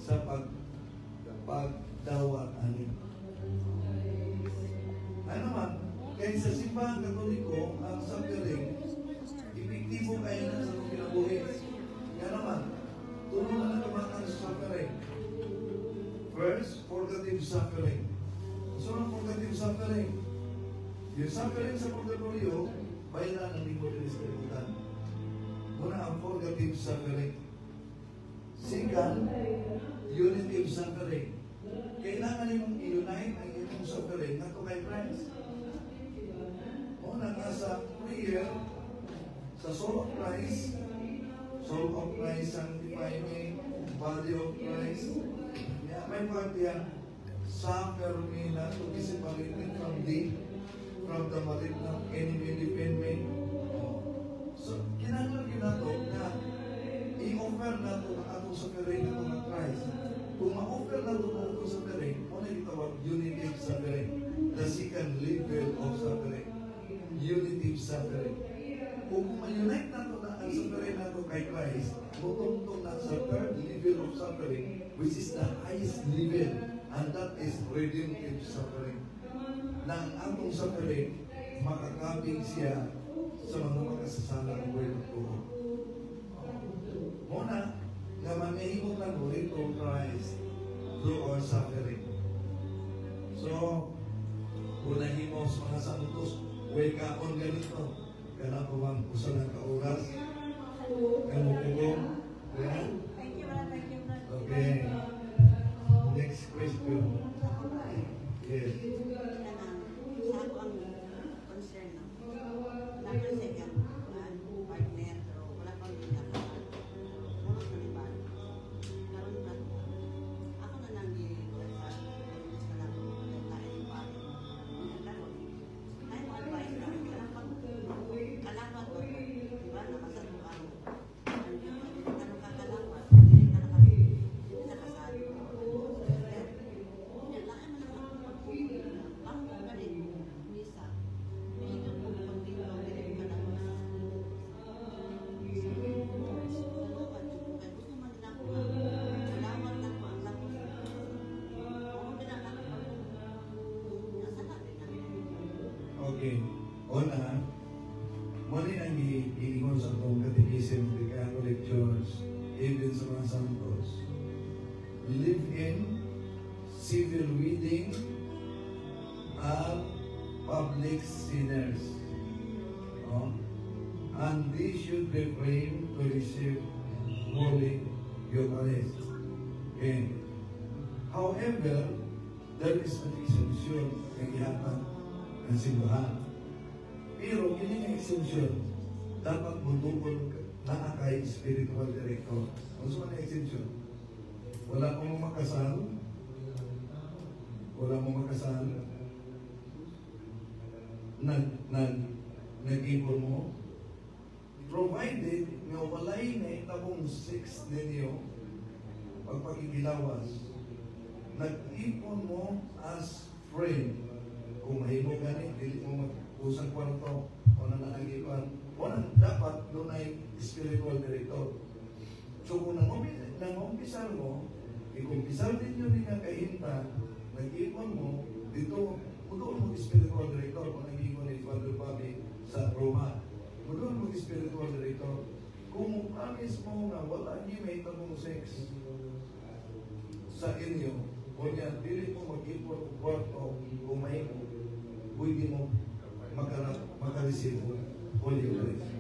Sa pagdawat ani. Ano man, kay sa Simbahan Katoliko, ang suffering, epektibo kaayo na sa atong kinabuhi. Nga naman, tulo na nakamatang sa suffering. First, purgative suffering. So, ang purgative suffering? Yung suffering sa purgatorio, bayaran ang lingkod sa kalibutan. Muna ang purgative suffering. Second, unitive suffering. Kailangan nimong i-unite ang imong suffering ngadto kay Christ. Muna nga sa prayer, sa soul of Christ, soul of Christ, sanctify me, body of Christ. Yeah, may part yan, suffer me not to be separated from thee, from the malignant enemy, defend me. Oh. So, kinahanglan ginato na i-offer nato ang atong suffering nato ng Christ. Kung ma-offer nato ang atong suffering, mao na gitawag unitive suffering. The second level of suffering. Unitive suffering. Kung ma-unite nato na ang suffering nato kay Christ, mutungtong na sa third level of suffering, which is the highest level, and that is redemptive suffering. Na ang atong suffering, makakabig siya sa mga makasasala ng buhay ng tuo. Muna, nga manghimo lang to Christ through our suffering. So, kung nahimo sa mga santos, way kaon ganito. Kana ko bang usa lang ka oras? Nga mo pugong? Yeah? Thank you, brother. Thank you, brother. Okay. Next question. Ako ba? Yes. Kanang, sa ako ang concern, no? Wala pa sa iyang partner, pero wala pang nakasal. Wala pa ni ba? Karon na, ako na lang sa sa lang tayo pa. Karon, ay mo advice na kanang pag kalawat ba, di ba? Nakasal mo ang ano ka kalawat, dili ka nakasal. Unya, lain man ang akong pag ang gani misa. Miingon ko pag dito, dili ka na kalawat jud ko kay gusto man din ako nga kalawat na ko ang lawas. Oo, din ang akong pag sala din na. Okay. Una, mao ni ang giingon sa atong Catechism of the Catholic Church, even sa mga santos. Live in civil wedding are public sinners. No? And they should refrain to receive Holy Eucharist. Okay. However, there is an exemption nga gihatag ng simbahan. Pero kini nga exemption dapat motukol naa kay spiritual director. Ano man ang exemption? Wala mo makasal, wala mo makasal, nag nag nag-ipon mo, provided nga walay nahitabong sex ninyo pagpakigilawas, nag-ipon mo as friend. Kung mahimo gani, dili mo mag-usang kwarto o na naagipan, wala dapat dunay spiritual director. So kung nangumpisal mo, ikumpisal ninyo ni nga kahinta, nag-ipon mo, dito, muduol mo spiritual director. Kung nag-ipon ni Father Bobby sa Roma, muduol mo spiritual director. Kung mo promise mo nga wala ni mahitabong sex sa inyo, kunya dili mo mag-ipon og kwarto, kung mahimo, pwede mo maka-receive Holy Eucharist.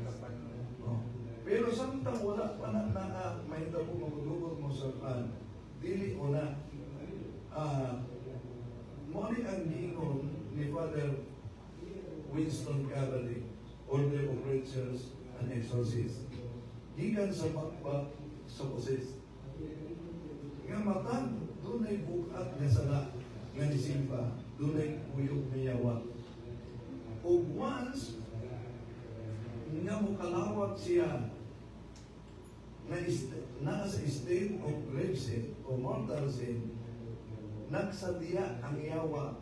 Oh. Pero samtang wala pa na naa mahitabo magudugod mo sa kan, dili o na mo ni ang giingon ni Father Winston Cavalier, Order of Preachers and Exorcists. Gikan sa bakbak sa poses. Nga matag dunay bukat nga sala nga nisimba, dunay kuyog nga yawa. Ug once nga mokalawat siya nga naa sa state of grave sin o mortal sin, nagsadya ang yawa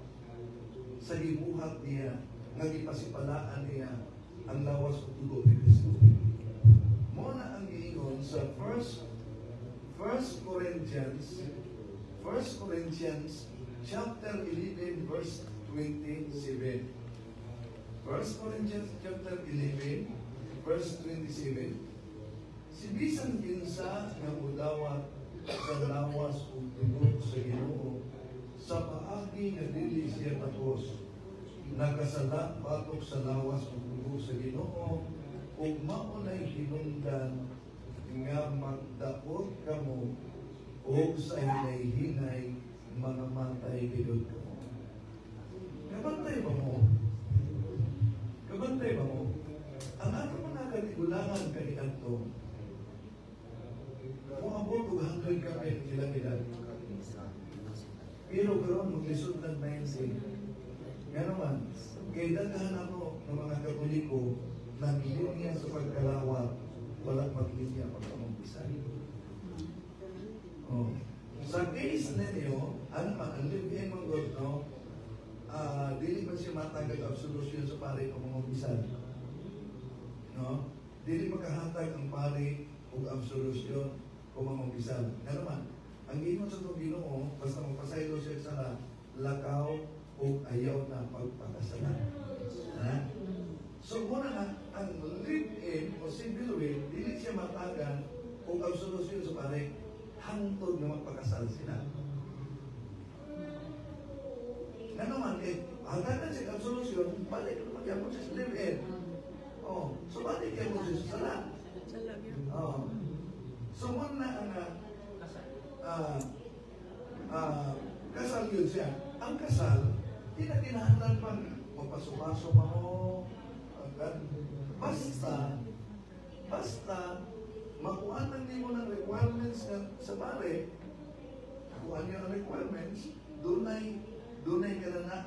sa gibuhat niya nga gipasipalaan niya ang lawas ug dugo ni Kristo. Mo na ang giingon sa first 1 Corinthians, 1 Corinthians chapter 11 verse 27. 1 Corinthians chapter 11 verse 27. Si bisan kinsa nga mudawat sa lawas ug dugo sa Ginoo sa paagi nga dili siya takos, nakasala batok sa lawas ug dugo sa Ginoo, ug mao nay hinungdan nga magdaot kamo ug sa hinay-hinay mangamatay gayud kamo. Kabantay ba mo? Kabantay ba mo? Ang atong mga katigulangan kaniadto, moabot og 100 ka ilang edad. Pero karon maglisod nag 90. Nga naman, kay daghan ako ng mga Katoliko naglinya sa pagkalawat, wala maglinya pagkamumpisal. Oh. Sa case ninyo, ano man, ang live-in man gud, no? Dili man siya matagag absolution sa pare o mamumpisal. No? Dili makahatag ang pare og absolution kung mamumpisal. Nga naman, ang ingon sa itong Ginoo, basta magpasaylo siya sa lakaw o ayaw na pagpakasala. Ha? So muna nga, ang live-in o civil wed, dili siya matagan og absolution sa pare hangtod nga magpakasal sila. Nga naman, eh, hatagan siya absolution, balik naman gyapon siya sa live-in. Oh, so balik gyapon siya sa sala. Oh. So muna ang kasal yun siya. Ang kasal, di na kinahanglan pang magpaso-paso pa mo. Basta, makuha lang nimo ng requirements nga sa pare, kuha niyo ang requirements, dunay ka na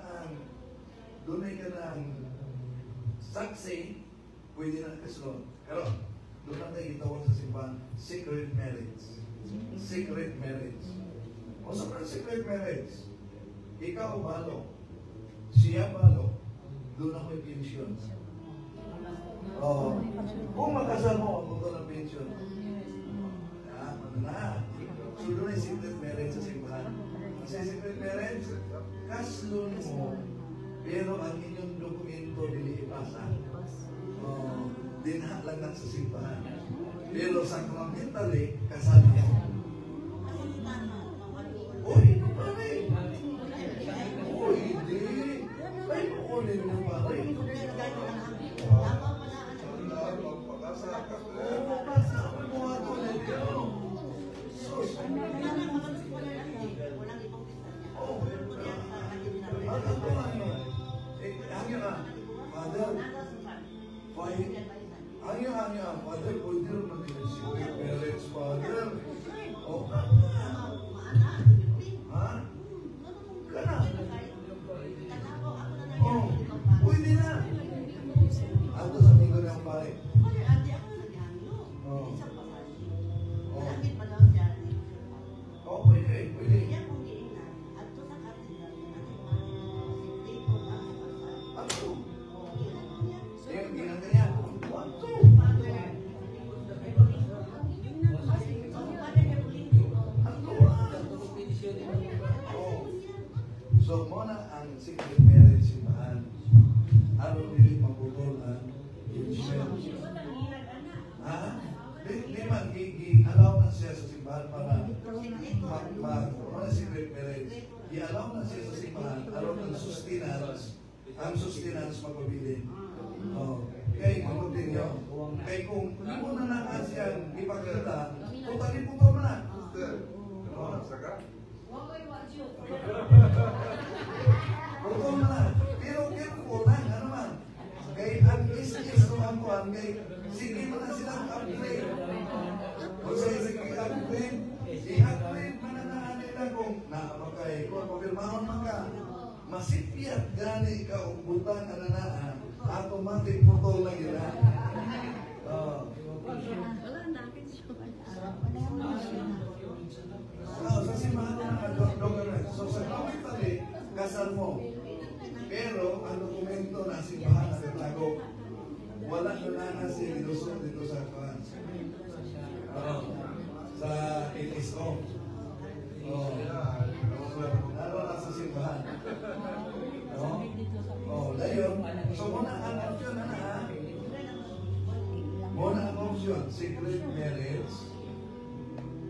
ang saksi, pwede na kasulod. Pero, doon na tayo gitawag sa simbahan, secret marriage. Secret marriage. O sa parang secret marriage, ikaw balo, siya balo, doon ako yung pensyon. Oh, kung magkasal mo, ang ng pensyon. Ah, ano na. So doon ay secret marriage sa simbahan. Kasi secret marriage, kaslon mo, pero ang inyong dokumento dili ipasa. Oh, dinha lang na sa simbahan. Pero sacramentally, kasal mo. Uy, pare! Uy, hindi. Ay, kukunin mo, pare. Oo, basta mo ato ninyo. Sus. Oh, ano to ano? Eh, hangyo na. Father, hangyo, hangyo, Father, pwede rin naman yung secret marriage, Father. Oh, ha? Kana? Oh, pwede na. Ato sa amigo ng pare. Oh. Oh. Oh, pwede, pwede. Ato. Eh, ginang kanya. One, two. Ato, ah. Oh. So, mo na ang secret marriage simbahan. Aron dili maputol ang pensyon. Ha? Di man, gi-allow na siya sa simbahan para mag mo na secret marriage. I-allow na siya sa simbahan aron ang sustenance magpabilin. Oh. Kay mabuti niyo. Kay kung mo na na siya ipakita, totally putol mo na. Oh. Putol mo na. Pero careful lang, ano man. Kay ang is-is no ang kuan, kay sige mo na silang upgrade. O sa sige upgrade, i-upgrade man na nila kung naa kay kung pagpirmahon man ka, masipyat gani ka og butang ananaan, automatic putol lang yun. Oh. Oh, sa simbahan na document. So sa sacramentally, kasal mo. Pero ang dokumento na simbahan na tago, wala na na siya gilusot dito sa kuan. Oh, sa LSO. Oh. Naro na sa simbahan. No? Oh, dayon. So mao na ang option na na ha. Mao na ang option, secret marriage.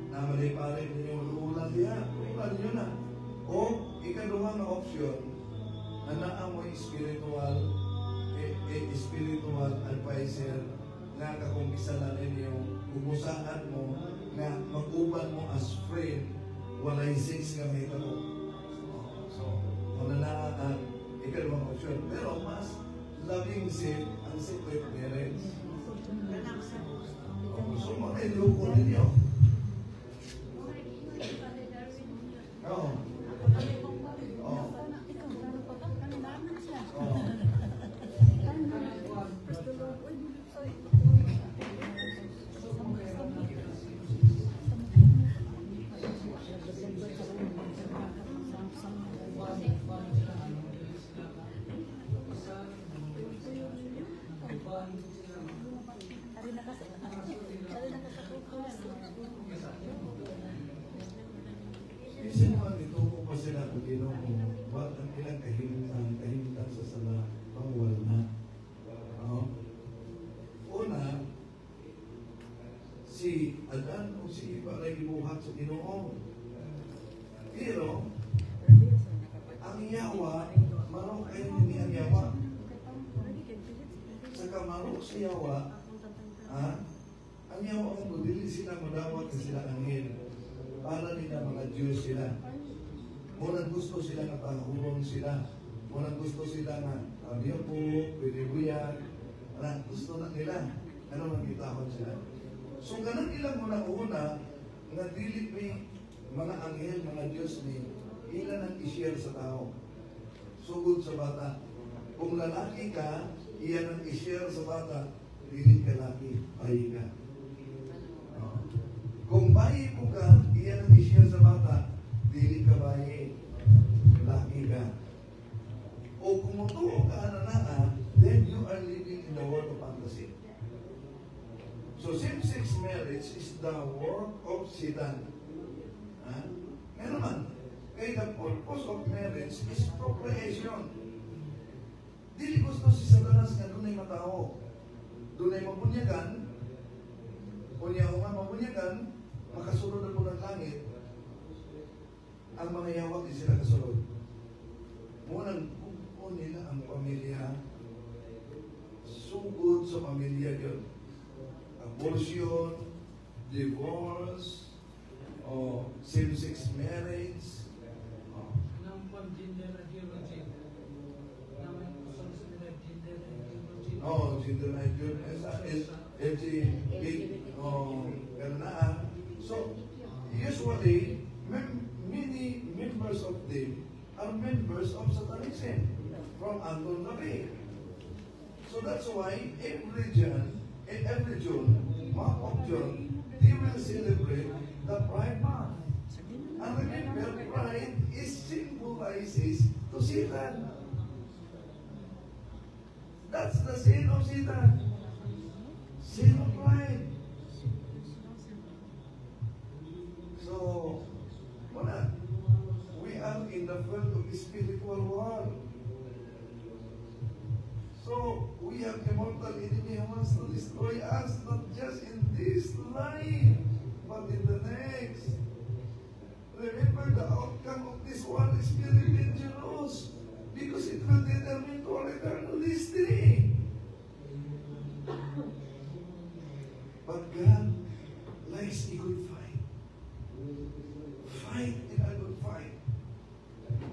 Na malipare ninyo ulan diha. Ulan ninyo na. O ikaduha nga option na naa mo'y spiritual advisor nga kakumpisa na ninyo ug mo nga mag-uban mo as friend, walay sex nga may tabo. Oh, so, wala na ang ikaduhang option. Pero mas labing safe ang secret marriage. Oh, so, mga iloko ninyo. Oo. Oo. Oo. Bisan man ituko pa sila kung Ginoo, but ang ilang kahimtang, kahimtang sa sala, bawal na. No? Una, si Adan o si Eva ay gibuhat sa Ginoo. Pero, ang yawa, marok ay ni ang yawa. Sa kamarok sa yawa, ha? Ang yawa kung dili sila madawat na sila anghel. Para nila mga Diyos sila. Munang gusto sila nga panguron sila. Munang gusto sila nga kami po, pwede buyag. Wala, gusto na nila. Ano nang gitahon sila. So ganang ilang una-una, nga dili may mga anghel, mga Diyos ni, ilan ang i-share sa tao. Sugod sa bata. Kung lalaki ka, iyan ang i-share sa bata, dili ka laki, bayi ka. Oh. Kung bayi po ka, iyan ang i-share sa bata, dili ka bayi, laki ka. O kung mutuo ka na naa, then you are living in the world of fantasy. So same-sex marriage is the work of Satan. Ha? Meron man. Kaya the purpose of marriage is procreation. Dili gusto si Satanas nga dunay matao. Dunay mabunyagan, unya nga mabunyagan, makasulod na po ng langit, ang mga yawa di sila kasulod. Munang buo nila ang pamilya, sugod sa pamilya yun. Abortion, divorce, o same-sex marriage. Oh. Gender ideology. Gender ideology. Oh, gender ideology, LGBT, oh, ganun na ah. So, usually, many members of them are members of Satanism from Anton LaVey. So that's why every June, month of June, they will celebrate the Pride Month. And remember, pride is symbolizes to Satan. That's the sin of Satan. Sin of pride. So, wala. We are in the field of spiritual war. So, we have immortal enemy who wants to destroy us, not just in this life, but in the next. Remember, the outcome of this war is very dangerous because it will determine our eternal destiny. But God likes a good fight. Fight in a good fight.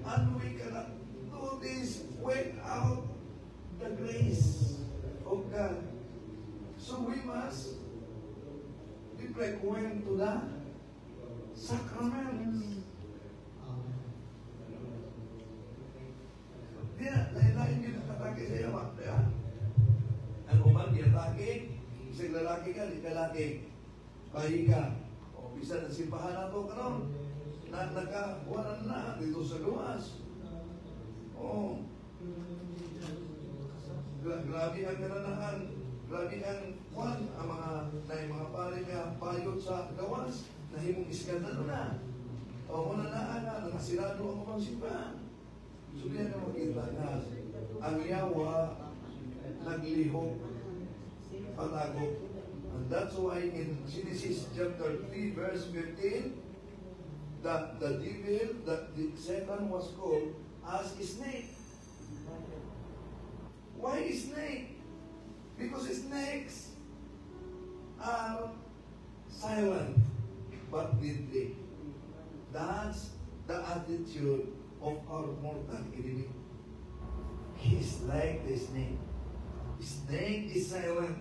And we cannot do this without the grace of God. So we must be frequent to the sacraments. Di na, lain-lain yun ang atake sa yawa. Di ba? Ang uban, giatake, isang lalaki ka, di ka laki. Bayi ka. O, bisan ang simbahan na to karon. Na, nakakuhanan na dito sa gawas. Oh. Grabe ang karanahan. Grabe ang kwan, ang mga, na mga pare nga bayot sa gawas, nahimong iskandalo na. O muna na nga, nakasirado ang mga simbahan. So diyan na makita na ang yawa naglihok patago. And that's why in Genesis chapter 3 verse 15, the devil, the Satan was called as a snake. Why snake? Because snakes are silent but deadly. That's the attitude of our mortal enemy. He's like the snake. Snake is silent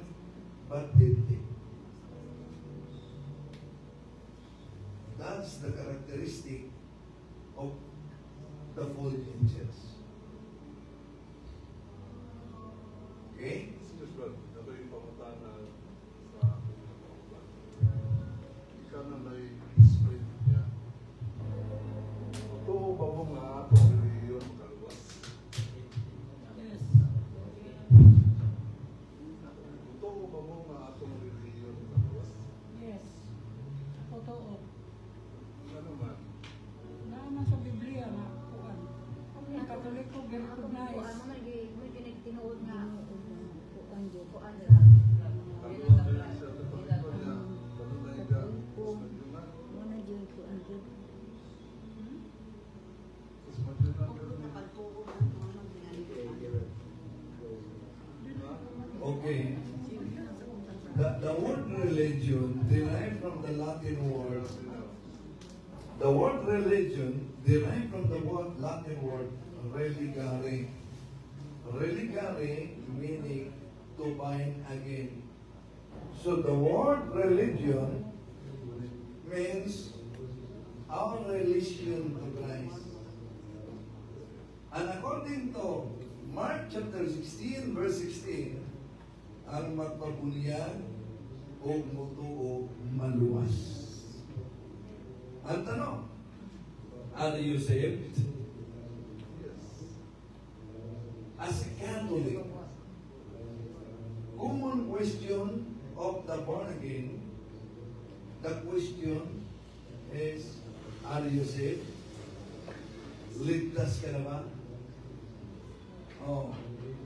but deadly. That's the characteristic of the fallen angels. Okay? Excuse, Brad, ako'y pangutana sa aking nakauban. Ikaw na lay explain niya. Totoo ba mo nga atong relihiyon makaluwas? Yes. Totoo ba mo nga atong relihiyon makaluwas? Yes. Totoo. Ano man? Naa sa Biblia na kuan. Ang Katoliko gi-recognize. Kuan mo mo tinuod nga Kuan jud. Kuan sa Kaluwa kayo sa Katoliko niya. Kanunay ka. Ismadyunan. Muna jud, kuan jud. Ismadyunan ka Kung niya. Pagtuo na ano ginagawa. Okay. The word religion derived from the Latin word. The word religion derived from the word Latin word religare. Religare meaning to bind again. So the word religion means our relation to Christ. And according to Mark chapter 16 verse 16, ang magpabunyag o mutuo maluwas. Ang tanong, are you saved? Yes. As a Catholic, common question of the born again, the question is, are you saved? Ligtas ka na ba? Oh.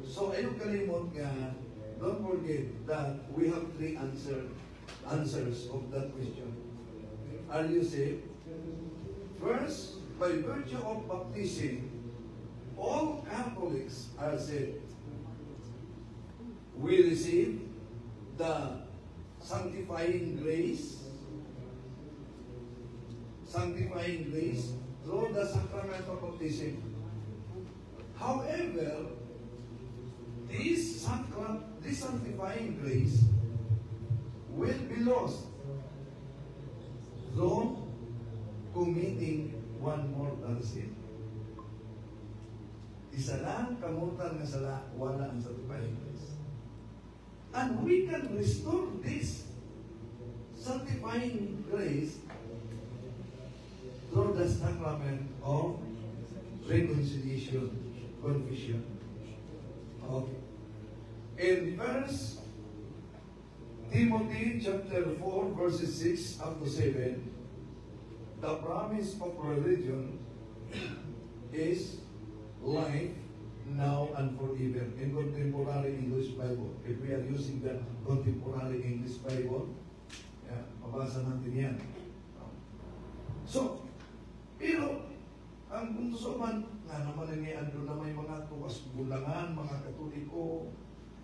So, ayaw kalimot nga, don't forget that we have three answers of that question. Are you saved? First, by virtue of baptism, all Catholics are saved. We receive the sanctifying grace through the sacrament of baptism. However, this sanctifying grace will be lost through committing one mortal sin. Isa lang ka mortal nga sala, wala ang sanctifying grace. And we can restore this sanctifying grace through the sacrament of reconciliation, confession. Okay. In First Timothy chapter 4 verses 6 up to 7, the promise of religion is life now and forever in Contemporary English Bible. If we are using the Contemporary English Bible, yeah, mabasa natin yan. So, pero, ang punto sa man, nga naman ni ando na may mga tuwas bulangan, mga Katoliko,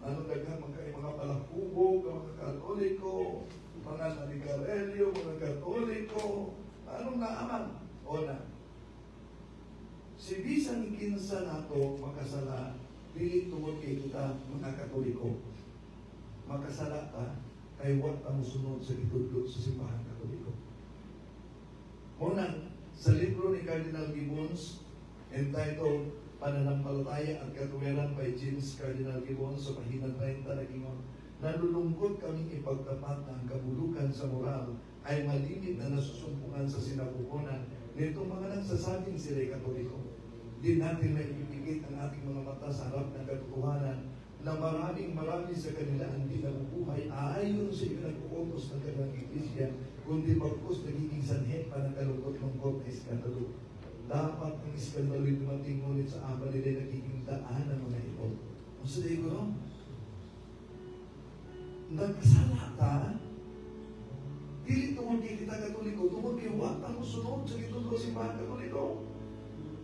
ano daghan mga mga palakubog, mga Katoliko, mga nanigarelyo, mga Katoliko, anong naaman? O na, si bisan kinsa nato makasala, dili tungod kay kita mga Katoliko. Makasala ta kay wa ta mosunod sa gitudlo sa Simbahan Katoliko. Unang, sa libro ni Cardinal Gibbons entitled Pananampalataya at Katuwiran by James Cardinal Gibbons, sa pahina 30, nagingon, "Nalulungkot kaming ipagtapat na ang kabulukan sa moral ay malimit na nasusumpungan sa sinapupunan nitong mga nagsasabing sila'y Katoliko. Di natin maipipikit ang ating mga mata sa harap ng katotohanan na maraming marami sa kanila ang di nabubuhay ayon sa ipinag-uutos ng kanilang iglesia. Kundi bagkus nagiging sanhi pa ng kalungkot-lungkot na iskandalo. Dapat ang iskandalo dumating, ngunit sa ama nila nagiging daan ng mga ito. Ang sa ko, no? Nagkasala ta, dili tungod kay kita Katoliko, tungod kay wa ta mosunod sa gitudlo sa Simbahan Katoliko.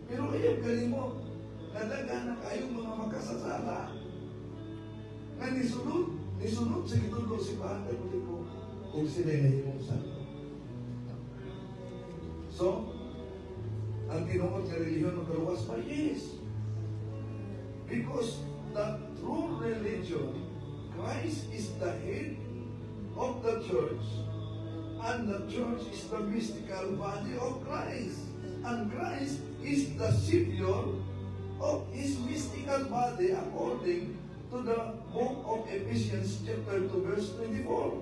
Pero ayaw kalimot, nadaga na kayong mga makasasala nga nisunod sa gitudlo sa Simbahan Katoliko kung sila nahimong santo. So, ang tinuod nga relihiyon magkaluwas pa? Yes. Because the true religion, Christ is the head of the church, and the church is the mystical body of Christ. And Christ is the Savior of His mystical body according to the book of Ephesians chapter 2 verse 24.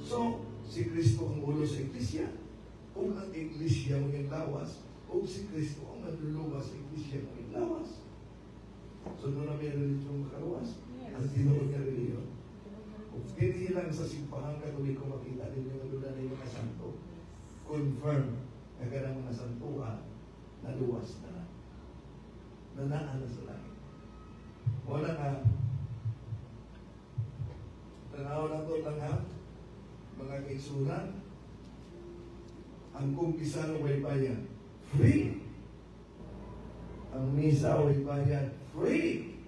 So, si Kristo ang ulo sa iglesia. Kung ang iglesia mo yung lawas, o si Kristo ang manluluwas sa iglesia mo yung lawas. So, doon na may religion makaluwas. Ang tinuod nga relihiyon. Kung dinhi lang sa Simbahang Katoliko makita ninyo nga doon na yung mga santo. Confirm nga kanang mga santuhan naluwas na na. Nanaan na sa langit. Wala nga tanaw na to lang ha, mga kaigsuonan, ang kumpisal way bayad. Free! Ang misa way bayad. Free!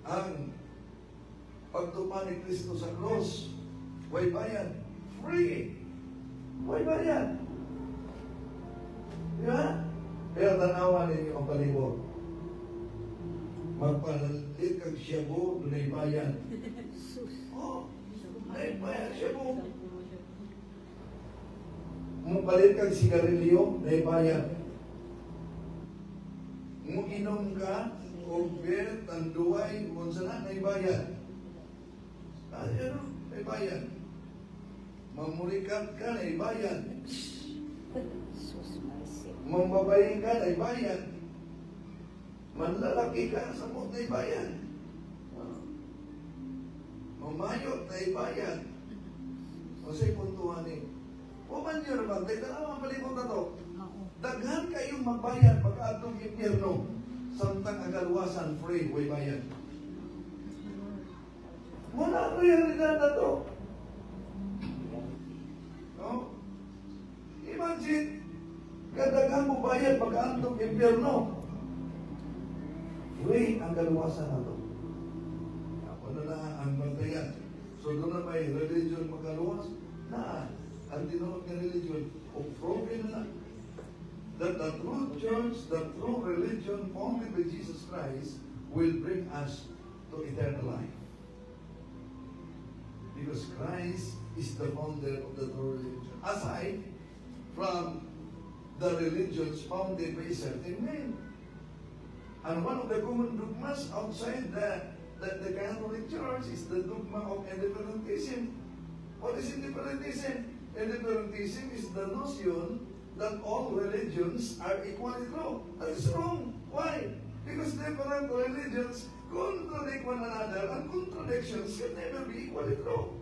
Ang pagtupa ni Kristo sa cross, way bayad. Free! Way bayad. Di ba? Pero tanawan ninyo ang palibot. Magpalit kag shabu, dunay bayad. Sus. Oh, dunay bayad shabu. Mupalit kag sigarilyo, dunay bayad. Muinom ka, og beer, Tanduay, unsa na, nay bayad. Ay, ano, nay bayad. Mamurikat ka, nay bayad. Sus, mercy. Mambabae ka, nay bayad. Manlalaki ka, samot, nay bayad. Mamayot, nay bayad. O say puntuhan ni. O man yun naman, dahil na ang palibot na to. Oo. Daghan kayong magbayad pagkaadtong impyerno. Samtang ang kaluwasan free, way bayad. Wala ang realidad na to. No? Imagine, kadaghan mo bayad pagkaadtong impyerno. Free ang kaluwasan na to. Ano na ang bantayan. So doon na may religion makaluwas? Na, ang tinuod nga religion, o proven na that the true church, the true religion founded by Jesus Christ will bring us to eternal life. Because Christ is the founder of the true religion. Aside from the religions founded by certain men. And one of the common dogmas outside the Catholic Church is the dogma of indifferentism. What is indifferentism? Indifferentism is the notion that all religions are equally true. That is wrong. Why? Because different religions contradict one another, and contradictions can never be equally true.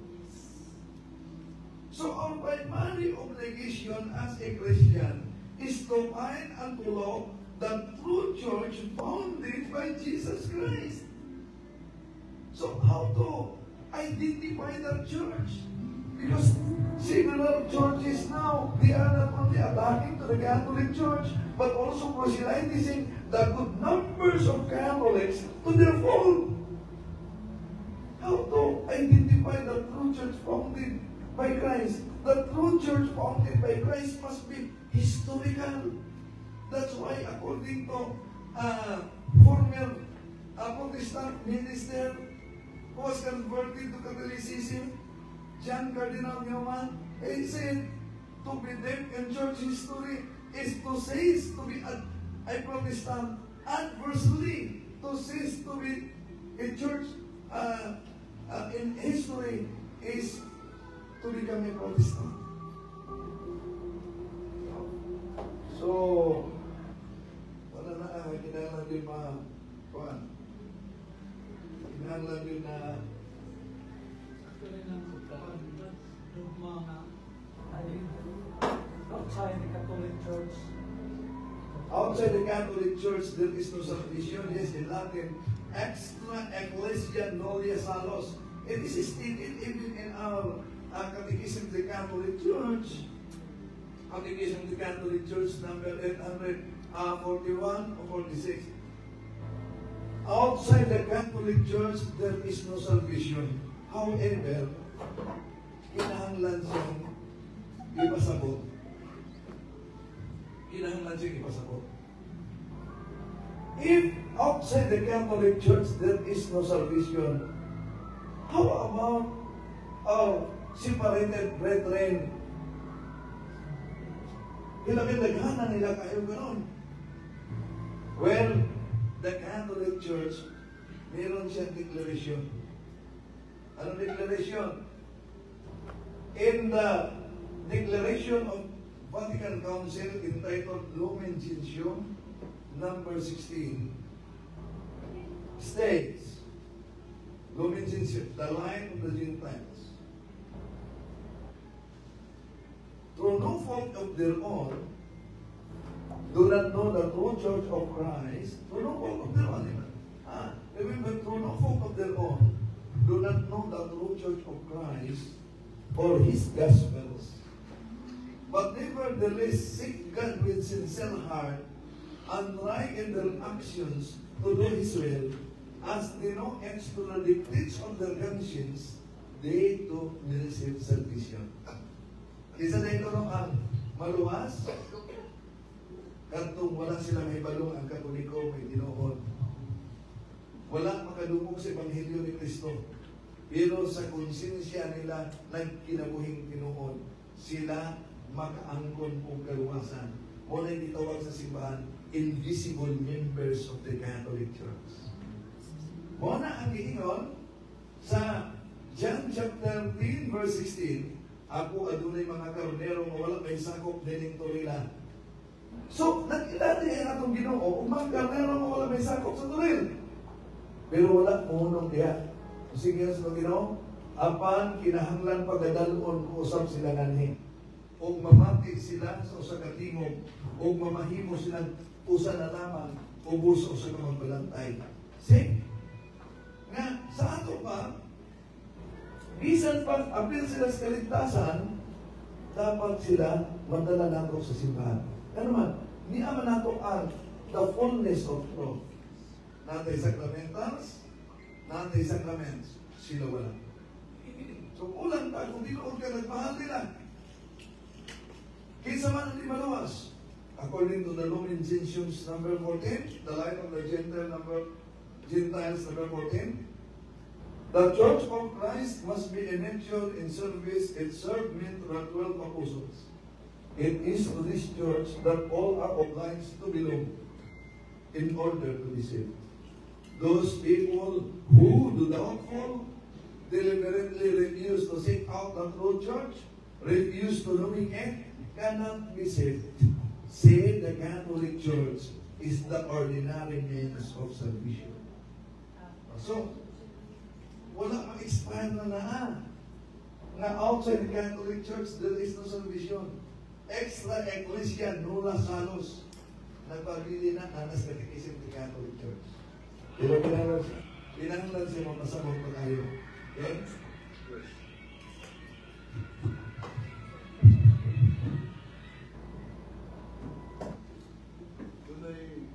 So our primary obligation as a Christian is to find and to love the true church founded by Jesus Christ. So how to identify that church? Because several churches now, they are not only attacking to the Catholic Church, but also proselytizing the good numbers of Catholics to their fold. How to identify the true church founded by Christ? The true church founded by Christ must be historical. That's why, according to former Protestant minister who was converted to Catholicism, John Cardinal Newman, he said, to be deaf in church history is to cease to be a Protestant. Adversely, to cease to be a church in history is to become a Protestant. So, wala na ang kinahanglan din ma kuan. Kinahanglan din na Sakto rin ang Outside the Catholic Church. Outside the Catholic Church, there is no salvation. Yes, in Latin, extra ecclesia nulla salus. It is stated even in our Catechism of the Catholic Church. Catechism of the Catholic Church, number 841 or 46. Outside the Catholic Church, there is no salvation. However, kinahanglan siyang ipasabot. Kinahanglan siyang ipasabot. If outside the Catholic Church there is no salvation, how about our separated brethren? Hilabin daghanan nila kayo ganon. Well, the Catholic Church, meron siyang declaration. Anong declaration? In the Declaration of Vatican Council entitled Lumen Gentium, number 16, states, Lumen Gentium, the light of the Gentiles. Through no fault of their own, do not know the true church of Christ, through no fault of their own. Remember, through no fault of their own, do not know the true church of Christ or His gospels. But nevertheless seek God with sincere heart and try in their actions to do His will, as they know extra dictates of their conscience, they too will receive salvation. Isa na ito no, ang maluwas, kadtong wala sila mahibalong ang Katoliko may tinuod. Wala makadungog sa Ebanghelyo ni Kristo. Pero sa konsensya nila nagkinabuhing tinuod, sila makaangkon og kaluwasan. Mao na gitawag sa simbahan, invisible members of the Catholic Church. Mao na ang giingon sa John chapter 10 verse 16, ako adunay mga karnero nga wala may sakop dining turila. So, nag-ila diha atong Ginoo og mga karnero nga wala may sakop sa turil. Pero wala mohunong diha. Sige sa Ginoo, apan kinahanglan pagadal-on ko usab sila nganhi. Og mamati sila sa usa ka tingog, og mamahimo silang usa na lamang ubos sa usa ka magbalantay. See? Nga sa ato pa, bisan pag apil sila sa kaligtasan, dapat sila madala nato sa simbahan. Ano man, niya man nato ang the fullness of truth. Natay sacramentals, natay sacraments, sila wala. So kulang ta kung tinuod ka, nagmahal nila. Kinsa man ang di maluwas? According to the Lumen Gentium number 14, the light of the Gentiles number 14, the Church of Christ must be a nature in service it served men to the 12 apostles. It is to this church that all are obliged to belong in order to be saved. Those people who do doubtful, deliberately refuse to seek out the true church, refuse to knowing it, cannot be saved. Say the Catholic Church is the ordinary means of salvation. So, wala ma-expire na naa. Nga outside the Catholic Church, there is no salvation. Extra ecclesia nulla salus. Nagpabili na nanas Catechism the Catholic Church. Pero kinahanglan siya mapasabot pa tayo. Okay? Yes. Dunay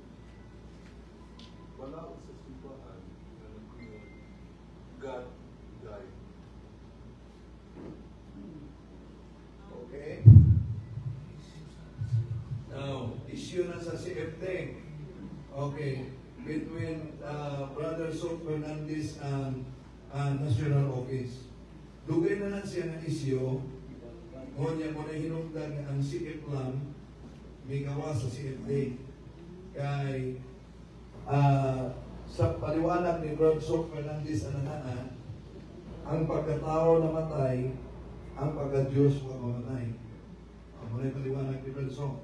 wala sa simbahan na nag-ingon, God died. Okay? Now, issue na sa CFD. Okay. Between Brother Sok Fernandez and National Office. Dugay na lang siya ng issue. Ngunya mo na hinungdan nga ang CF lang may gawa sa CFD. Kay sa paliwanag ni Brother Sok Fernandez ananaa, ang pagkatao namatay, ang pagka-Diyos wa mamatay. Ang muna paliwanag ni Brother Sok.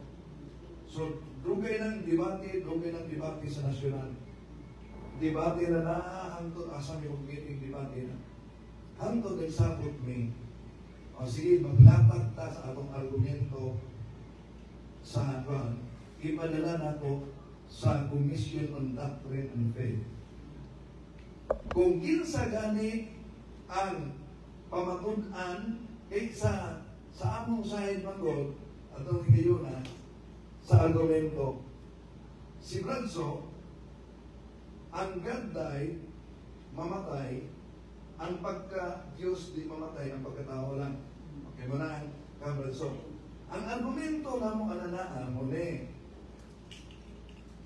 So, dugay ng debate sa nasyonal. Debate na na, hangtod asa mi og meeting debate na. Hangtod nagsabot mi. O sige, maglatag ta sa atong argumento. Ipadala nato sa Commission on Doctrine and Faith. Kung kinsa gani ang pamatud-an kay sa among side manggod atong higayuna sa argumento, si Bradso, ang God died, mamatay, ang pagka Diyos di mamatay, ang pagkatao lang. Okay mo na ang Kabradso. Ang argumento namo ananaa mo ni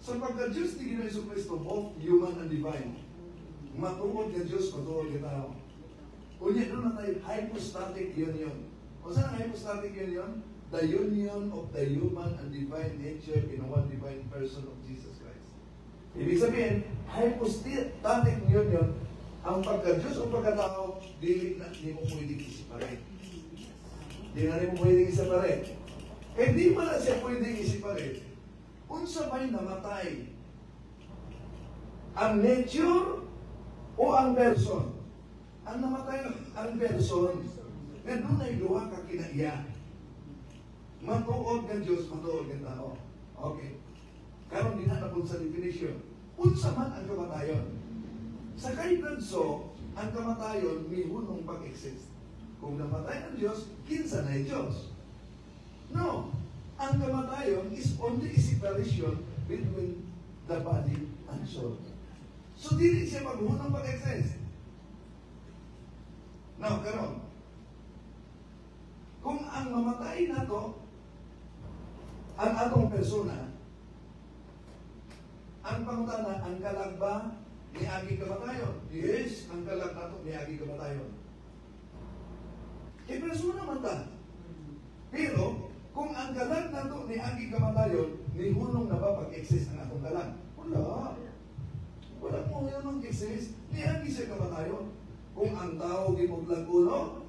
sa pagka Diyos ni Ginoong Hesus Kristo, both human and divine. Matuod nga Diyos, matuod nga tao. Unya duna tay hypostatic union. Unsa ang hypostatic union? The union of the human and divine nature in one divine person of Jesus Christ. Ibig sabihin, hypostatic union, ang pagka-Diyos o pagkatao, dili na nimo pwedeng i-separate. Di na nimo pwedeng i-separate. Eh di man na siya pwedeng i-separate. Unsa may namatay? Ang nature o ang person? Ang namatay ang person. Nga dunay duha ka kinaiya. Matuod nga Diyos, matuod nga tao. Okay. Karon di na napun sa definition. Unsa man ang kamatayon? Sa kay Bradso, ang kamatayon mihunong pag-exist. Kung namatay ang Diyos, kinsa na Diyos? No. Ang kamatayon is only a separation between the body and soul. So, dili siya maghunong pag-exist. Now, karon, kung ang mamatay nato, ang atong persona, ang pangutana, ang kalag ba niagi kamatayon? Yes, ang kalag nato niagi kamatayon. Kay persona man ta. Pero, kung ang kalag nato niagi kamatayon, nihunong na ba pag-exist ang atong kalag? Wala. Wala mo yun ang exist. Niagi siya kamatayon. Kung ang tao gimuglag ulo,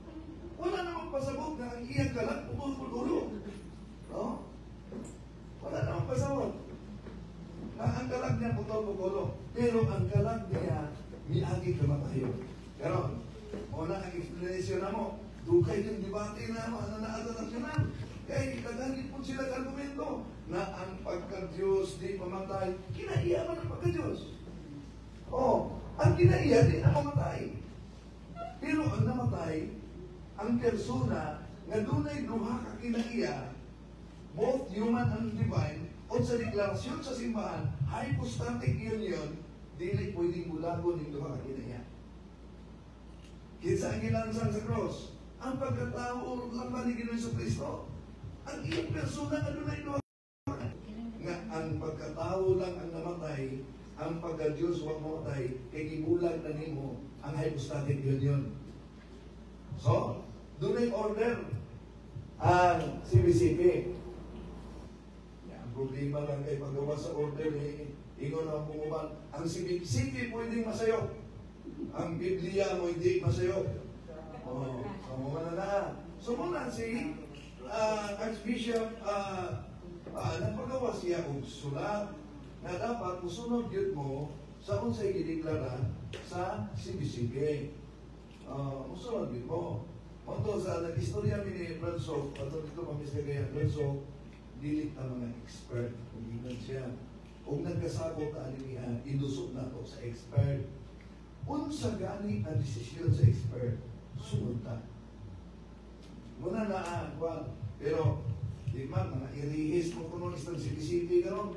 wala namang pasabot na ang iyang kalag putol ulo. No? Wala namang pasabot na ang kalag niya putol ulo. Pero ang kalag niya miagi kamatayon. Pero, mao na ang explanation na mo. Dugay yung debate na mo, ano na ata nasyonal. Kay daghan po sila argumento na ang pagka-Diyos di mamatay. Kinaiya man ang pagka-Diyos. Oh, ang kinaiya di na mamatay. Pero ang namatay, ang persona nga dunay duha ka kinaiya, both human and divine, o sa deklarasyon sa simbahan, hypostatic union, dili pwedeng bulagon yung duha ka kinaiya. Kinsa ang gilansang sa cross? Ang pagkatao lang ba ni Ginoong Kristo? Ang iyang persona nga dunay duha nga ang pagkatao lang ang namatay, ang pagka-Diyos wa mamatay, kay gibulag na nimo ang hypostatic union. So, dunay order ang CBCP. Ya, ang problema lang kay paggawa sa order, eh, ingon ang pumuban, ang CBCP pwedeng masayop. Ang Biblia mo hindi masayop. Oh, so mo na na. So mo na si Archbishop nagpagawa siya og sulat na dapat musunod yun mo sa unsay gideklara sa CBCP. Musunod yun mo. Monto sa nag-istorya mi ni Bradso, ato dito kami sa Cagayan, Bradso, dili ta mga expert kung ingon siya. Kung nagkasabot ta ani niya, ilusot na to sa expert. Unsa gani ang desisyon sa expert, sunod ta. Muna na ang kwan. Pero, di man, mga irihis mo kuno isang CBCP karon.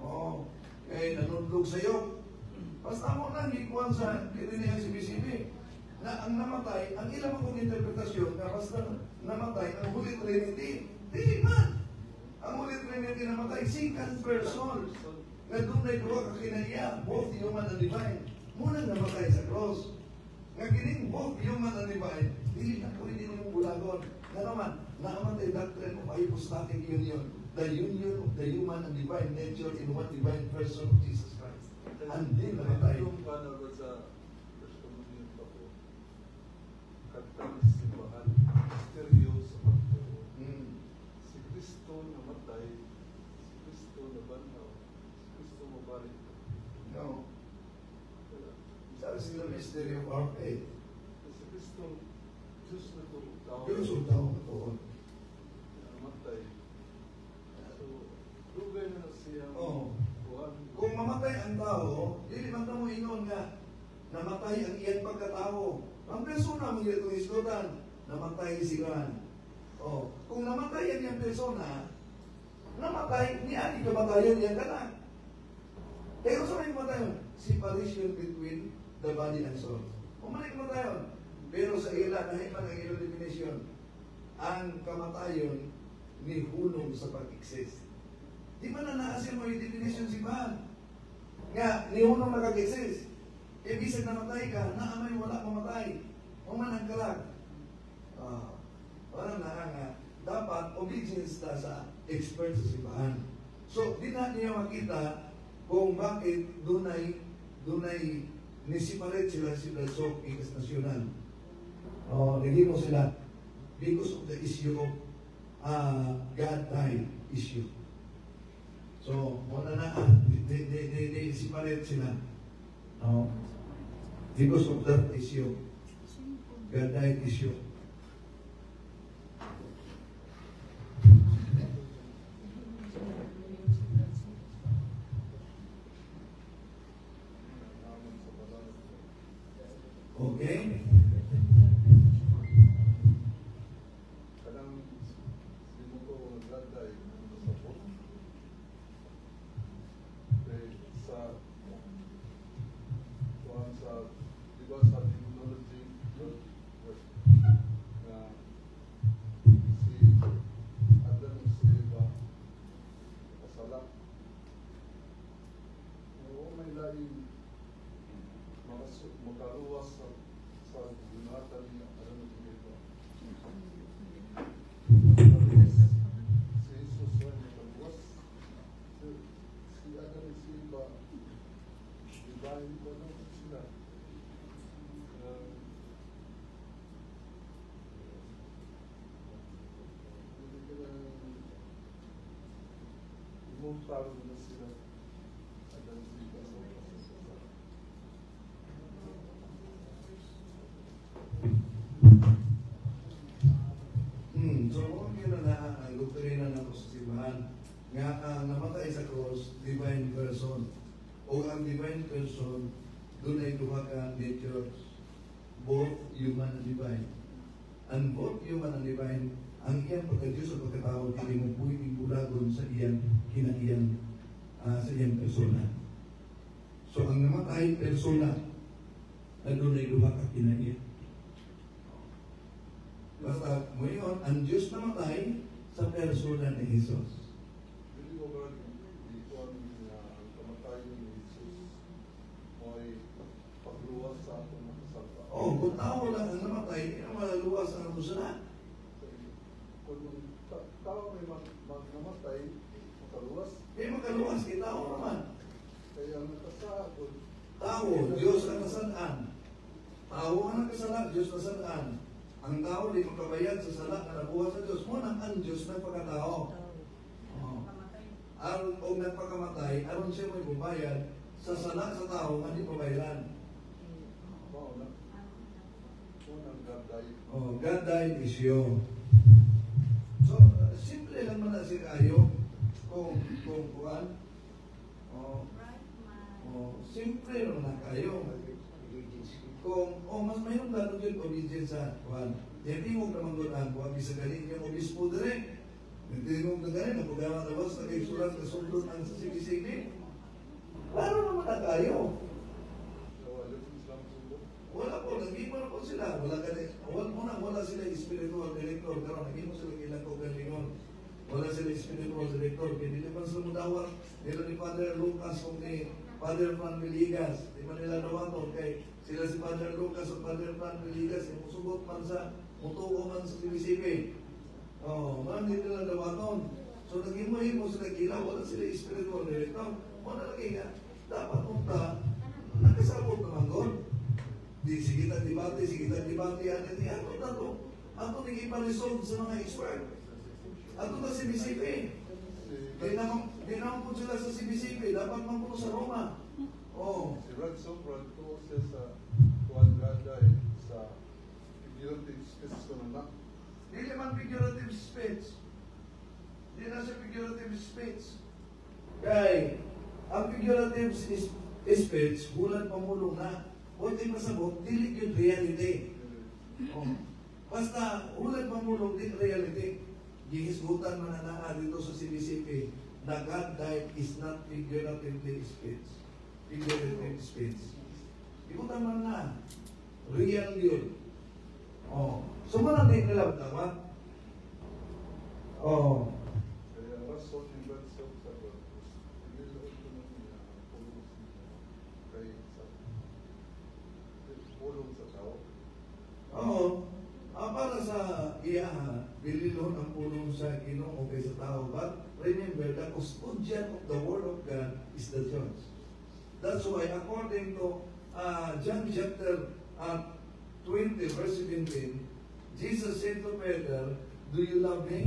Oo. Eh, nanundog sa'yo. Basta mo na, gikuan sa kini ang CBCP. Na ang namatay, ang ilang akong interpretasyon, na basta namatay ang Holy Trinity. Di man! Ang Holy Trinity namatay, second person. Nga dunay duha ka kinaiya, both human and divine. Munang namatay sa cross. Nga kining both human and divine, dili na pwede nimong bulagon. Nga naman, naaman doctrine of hypostatic union, the union of the human and divine nature in one divine person of Jesus Christ. Andi namatay. Yung paano ba sa First Communion pa po, kantang simbahan, misteryo sa pagtuo. Si Kristo namatay, si Kristo nabanhaw, si Kristo mabalik. No. That is the mystery of our faith. Si Kristo, Diyos na to, tao. Diyos ug tao matuod. Namatay. So, dugay pagkatao. Ang persona mo itong isgutan, namatay si Juan. Oh, kung namatay ang iyang persona, namatay, niya ni kamatayon iyang kanak. Pero sa may kamatayon, separation between the body and soul. Kung man kamatayon, pero sa ila, dahil man ang ilang definition, ang kamatayon ni hulong sa pag-exist. Di man na naasin mo yung definition si Juan. Nga, ni hulong nakag-exist. E bisag namatay ka, naamay wala mamatay. O man ang kalag. Wala na nga, dapat obedience ta sa expert sa simbahan. So, di na niya makita kung bakit dunay ni-separate sila si Blasok ikas nasyonal. Oh, nagimo sila because of the issue of God died issue. So, wala na, di separate sila. No? Because of that issue. God died issue. Okay? Kanang di mo ko nagladay sa bot. Sa kuan sa di ba sa technology yun na si Adam ug si Eva kasala. Oo, may laing makaluwas sa ginatan ni Adam ug Eva. Makaluwas si Jesus ay makaluwas. Si Adam ug si Eva, divine ko na sila. Hindi ka na immortal na sila. Adam ug Eva. So, So, kung yun na ang doktrina na sa simbahan, nga ang namatay sa cross, divine person. O ang divine person, doon ay duha ka natures, both human and divine. And both human and divine, ang iyang pagka-Diyos o pagkatao, hindi mo pwedeng bulagon sa iyang kinaiyan, sa iyang persona. So, ang namatay persona, na doon ay duha ka kinaiyan. Basta ngayon, ang Diyos namatay sa persona ni Jesus. Dili ko ba ikuan nga ang kamatayon ni Jesus mo'y pagluwas sa atong mga kasala? Oh, kung tao lang ang namatay, hindi na malaluwas ang atong sala. Kung tao may magnamatay, makaluwas. Hindi makaluwas, kay tao naman. Kaya ang nakasala kung tao, Diyos ang nasaan. Tao ang nakasala, Diyos nasaan. Ang tao di makabayad sa sala nga nabuhat sa Diyos. Mo nang ang Diyos nagpakatao. Oh. Aron og nagpakamatay, aron siya mo'y bubayad sa sala sa tao nga di pabayaran. Mao na. Mo nang God died. Oh, God died is you. So, simple lang man na siya kayo kung kuan. Oh, oh, simple lang na kayo. Kung mas mayroon lalo yun obedience sa kuan. Tingog naman doon ang kuan bisa ganin yung obispo dire. Tingog na ganin ang programa na basta kay sulat na sundot ang sa CBCB. Klaro naman na kayo. Wala po, nag-iba na po sila. Wala gani, wala sila spiritual director. Pero nag-iba sila ilang kagalingon. Wala sila spiritual director. Kaya hindi man sila mudawat nila ni Father Lucas o ni Father Fran Villegas. Di man nila dawaton. Kay sila si Father Lucas o Father Fran Villegas, yung musugot man sa, mutuo man sa CBCP. Oh, man, hindi nila dawaton. So, nag-imo-imo sila gila, wala sila spiritual director. Wala lagi nga. Dapat unta, nakasabot naman doon. Di, sige tang debate, ano ni ato na to. Ato nang ipa-resolve sa mga expert. Ato na CBCP. Di naman po sila sa CBCP, dapat man po sa Roma. Oh. Si Rod Sopran tuo siya sa kuan God died sa figurative speech ko na. Dili man figurative speech. Di na siya figurative speech. Kay, ang figurative speech, hulan pamulong na. Huwag di masabot, dili yun reality. Oh. Basta, ulag mamulong, di reality. Gihisgutan man na naa dito sa CBCP na God died is not figuratively speech. Figurative speech. Ikutan man na. Real yun. Oh. So, man di nila tama? Oh. Kaya rason ni Brad sa Brad, dinilon ko na niya ang pulong sa kay sa pulong sa tao. Oo. Para sa iya, bililon ang pulong sa Ginoo kaysa tao. But remember, the custodian of the Word of God is the church. That's why, according to John chapter 20, verse 17, Jesus said to Peter, "Do you love me?"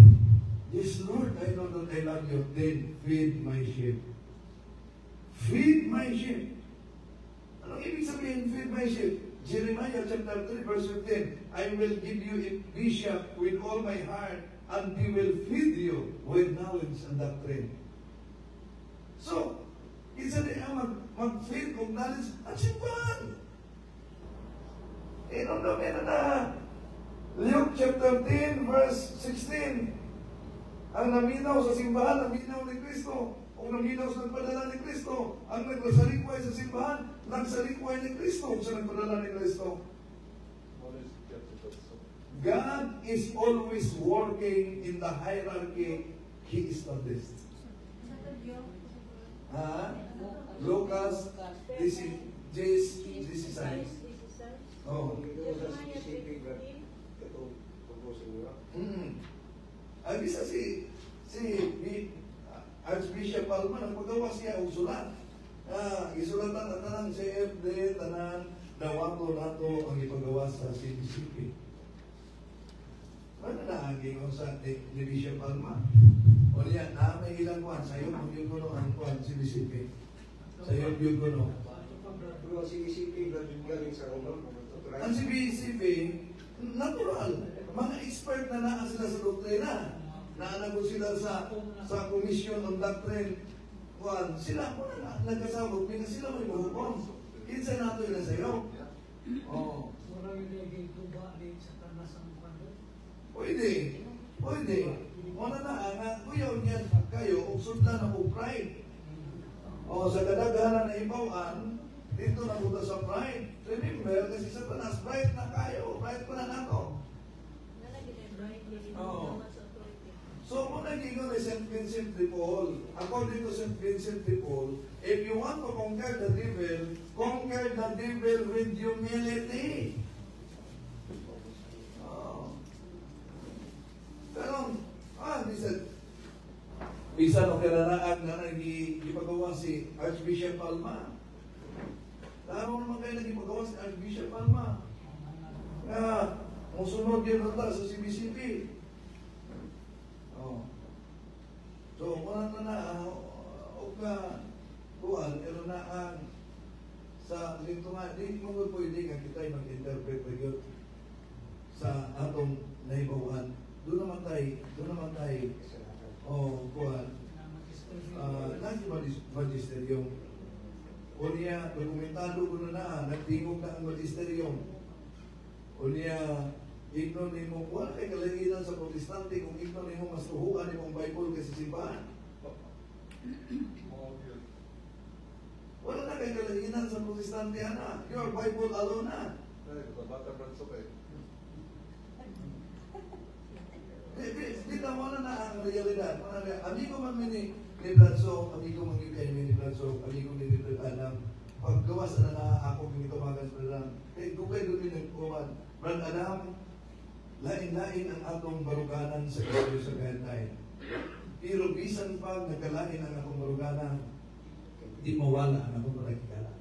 "Yes, Lord, I know that I love you." "Then feed my sheep." Feed my sheep. Anong ibig sabihin, "feed my sheep"? Jeremiah chapter 3, verse 15, "I will give you a bishop with all my heart, and he will feed you with knowledge and doctrine." So, isa di ang mag-feed og knowledge at simbahan. Inom na na na. Luke chapter 10, verse 16. Ang naminaw sa simbahan, naminaw ni Kristo. O naminaw sa nagpadala ni Kristo. Ang nagsalikway sa simbahan, nagsalikway ni Kristo sa nagpadala ni Kristo. God is always working in the hierarchy He established. Ha? Lucas, this is this this is Oh. Ay bisa si si Archbishop Palma nagpagawa siya og sulat. Ah, isulatan ang tanang CFD, tanan dawato nato ang ipagawa sa CBCP. Ano na ang gingon sa ni Bishop Palma? O niya, na may ilang kuan, sayo mo yun kuno ang kuan CBCP. Sayo yun kuno. Pero ang CBCP galing sa Roma. Ang CBCP, natural. Mga expert na naa sila sa doktrina. Naana ko sila sa Commission on Doctrine. Kuan, sila mo na nagkasabot, kaya sila may mahukom. Kinsa nato ila sayo. Oh. Pwede. Pwede. Muna na, nga, kuyaw niyan kayo, og sudlan ako pride. O, sa kadaghanan na ibawan, dito na punta sa pride. Remember, kasi sa tanas, pride na kayo, pride pa na nato. Oo. So, kung naging ni St. Vincent de Paul, according to St. Vincent de Paul, if you want to conquer the devil, conquer the devil with humility. Oh. Pero, bisan, bisan o kailangan na nagipagawa si Archbishop Palma. Laro naman kayo nagipagawa si Archbishop Palma. Nga, musunod yun na sa CBCP. Oh. So, wala na na, o ka, kuan, pero na ang sa dito nga, di mo pwede nga kita mag-interpret pa yun sa atong naibawan. Doon naman tayo, oh, kuan, nasa magisterium. O niya, dokumentado ko na na, nagtingog na ang magisterium. O niya, igno nimo, wala kay kalanginan sa Protestante kung igno nimo mas tuhuan nimong Bible kaysa simbahan. Wala na kay kalanginan sa Protestante, ana. Your Bible alone na. Di ta wala na ang realidad. Wala na. Amigo man ni Blanso, amigo man gyud kay ni Blanso, amigo ni Brad Adam. Paggawas na na ako ginitawagan sa Brad Adam. Kay dugay doon mi nagkuman. Brad Adam, lain-lain ang atong baruganan sa isyu sa kahintay. Pero bisan pa nagkalain ang akong baruganan, di mawala ang akong parakikala.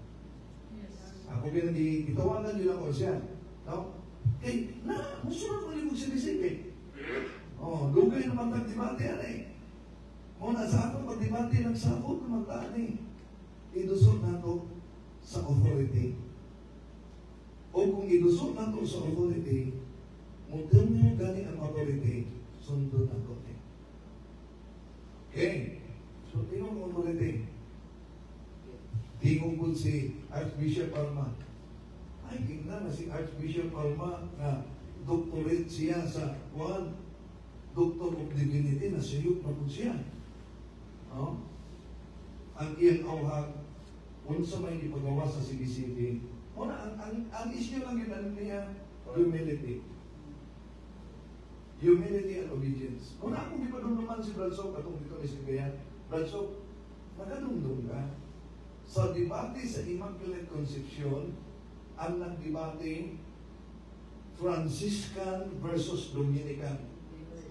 Ako pinag-itawagan yun ako siya. No? Kay, na, musunod mo yung sinisipin. Oh, dugay naman tag-debate yan eh. Muna sa akong pagdebate, nagsabot naman taan eh. Idusot nato sa authority. O kung idusot nato sa authority, mutang gani ang authority, sundon nato eh. Okay. So, tingog authority. Tingog po si Archbishop Palma. Ay, tingnan na si Archbishop Palma nga doctorate siya sa kuan, Doctor of Divinity, na siyup na po siya. Oh? Ang iyang auhag, unsa may gipagawa sa CBCP. Muna, ang issue lang yun, ano niya, humility. Humility and obedience. Muna akong gipadumduman si Brad Sok, atong dito ni Silvia. Brad Sok, nakadumdum ka sa debate sa Immaculate Conception, ang nagdebate Franciscan versus Dominican.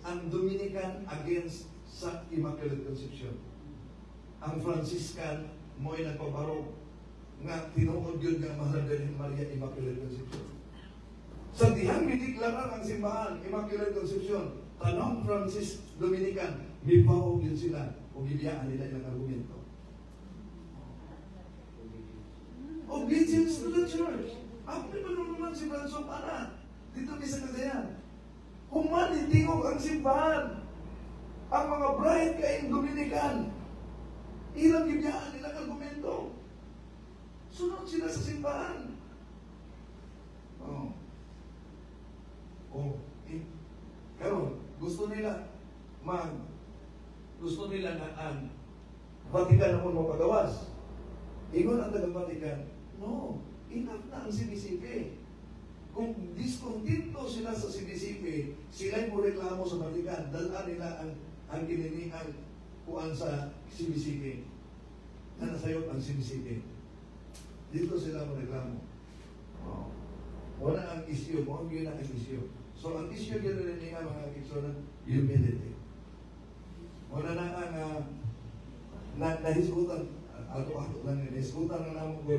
Ang Dominican against sa Immaculate Conception. Ang Franciscan mo'y nagpabaro nga tinuod yun nga mahal din Maria Immaculate Conception. Sa dihang gideklarar ang simbahan, Immaculate Conception, tanong Francis Dominican, mipaog yun sila o gibiyaan nila ilang argumento. Obedience to the church. Ako di ba naman si Francis ana? Dito mi sa Cagayan. Human tingog ang simbahan. Ang mga bride kay Dominican. Ilang gibiyaan nilang argumento. Sunod sila sa simbahan. Oh. Oh, eh, karon gusto nila na ang Vatican ako mapagawas. Ingon ang taga-Vatican, no, enough na ang CBCP. Kung diskontento sila sa CBCP, sila mo reklamo sa Vatican, dalaan nila ang kininiang kuan sa CBCP. Na nasayop ang CBCP. Dito sila mo reklamo. Oh. Wala ang issue mo, ang yun ang issue. So ang issue yun na niya mga kigsuonan, humility. Wala na ang na nahisgutan, ato-ato lang yun, nahisgutan na namo ko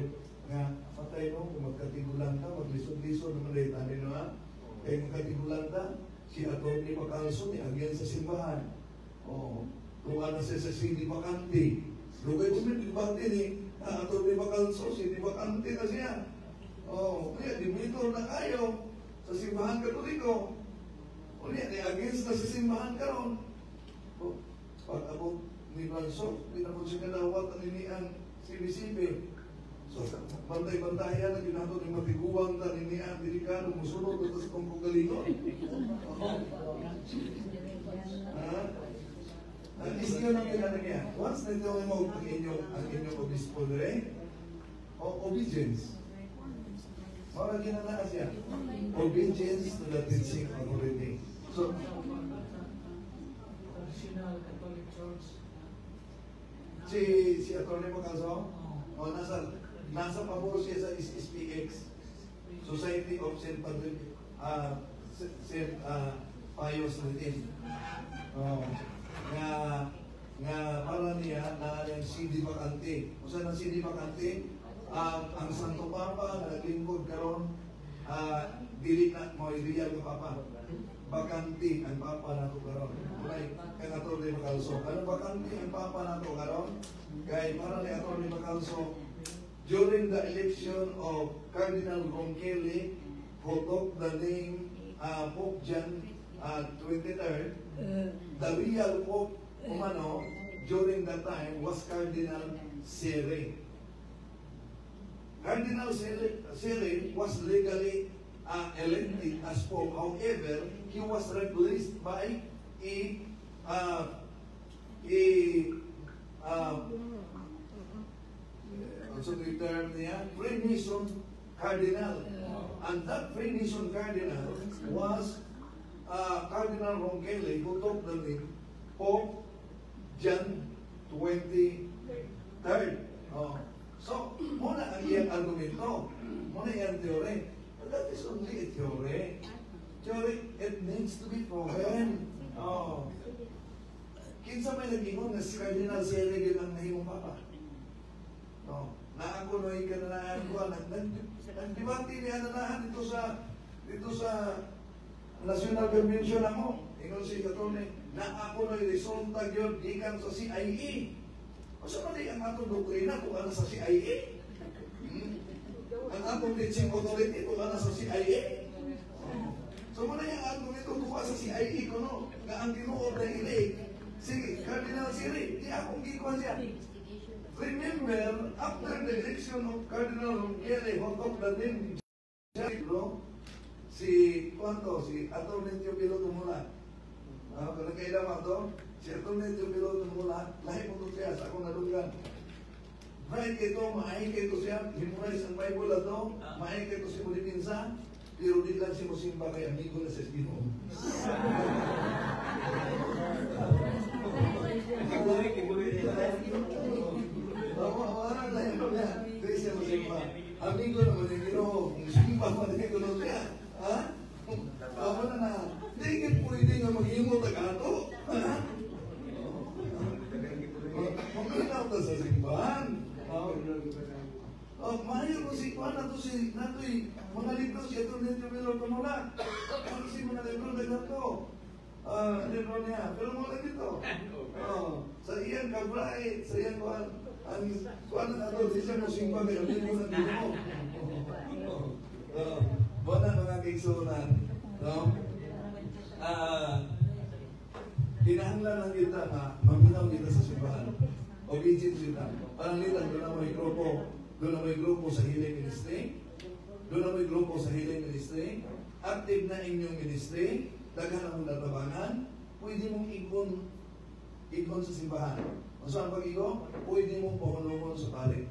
nga patay mo, kung magkatigulang ka, maglisod-lisod naman rin, tani no ha? Kaya magkatigulang ka, si Atty. Bacalso ni against sa simbahan. Oo. Tuwa na siya sa sede vacante. Lugay ko may debate ni Atty. Bacalso, sede vacante na siya. Oo. Kaya dimito na kayo sa simbahan Katoliko. O niya, ni against na sa simbahan karon. O, pag abot ni Franso, di na po siya kadawat ang ini ang CBCP. So, bantay-bantayan na ginato ni matiguang ta ni ang delikado, musunod ito sa kong kagalingon. Ha? Ang issue lang yun ano niya. Once na ito mo ang inyong obispo dire, o obedience. Mara ginanaa siya. Obedience to the teaching authority. So, Traditional Catholic Church. si Atty. Bacalso, o nasa pabor siya sa SSPX, Society of St. Padre, St. Pius XIII. Oh, nga nga para niya na ang sede vacante. Usa nang sede vacante, ang Santo Papa nga naglingkod karon dili na mo real nga papa. Bakante ang papa nato karon. Ulay kang Atty. Bacalso. Ano bakante ang papa nato karon? Kay para ni Atty. Bacalso, during the election of Cardinal Roncalli, who took the name Pope John 23rd, the real Pope umano during that time was Cardinal Sere. Cardinal Sere was legally elected as Pope. However, he was replaced by a also the term niya, Freemason Cardinal. And that Freemason Cardinal was Cardinal Roncalli, who took the name Pope John 23rd. Oh. So, muna ang iyang argumento. Muna iyang theory. But that is only a theory. Theory, it needs to be proven. Oh. Kinsa may nag-ingon nga si Cardinal Sere gyud ang nahimong papa? No. Na ako no ikananaan ko nag nagdebate ni ananahan dito sa National Convention ako. Ingon si Atty. Na ako no resulta gyud gikan sa CIA. Asa man ang atong doktrina kung ano sa CIA? Hmm? Ang atong teaching authority kung ano sa CIA? So mo na yung argumento tuwa sa CIA ko no, nga ang tinuod na ili si Cardinal Siri, di akong gikuan siya. Remember, after the election of Cardinal Roncalli, who took the name Si, kwanto, si Atty. Teofilo Tumula. Ah, kung nagkailan mo to, si Atty. Teofilo Tumula, lahi mo to siya sa akong nadunggan. Bright kay to, maay kay to siya, memorize ang Bible ato, maay kay to si mo pero di lang si mo simba kay amigo na sa Ginoo. Wala na yun niya. Di siya mo simba. Amigo naman yung Ginoo. Kung simba man din ko siya. Ha? Tama na na. Di gid pwede nga maghimo tag ato. Ha? Maminaw ta sa simbahan. Oh, maayo ko si kuan nato si natoy mga libro si Atty. Teofilo Tumula. Ang si mga libro daghan ko. Ah, libro niya. Pero mo lang dito. Oh, sa iyang ka-bright, sa iyang kuan, ang kuan na ato di siya mo simba kay amigo ng Ginoo. Oh, wala mga kaigsuonan, no? Ah, kinahanglan lang kita nga maminaw kita sa simbahan. Obedient kita. Pananglitan, doon na may grupo. Doon na may grupo sa Healing Ministry. Doon na may grupo sa Healing Ministry. Active na inyong ministry. Daghan ang natabangan. Pwede mong ikon sa simbahan. O saan pag-igo? Pwede mong pahulungon sa palit.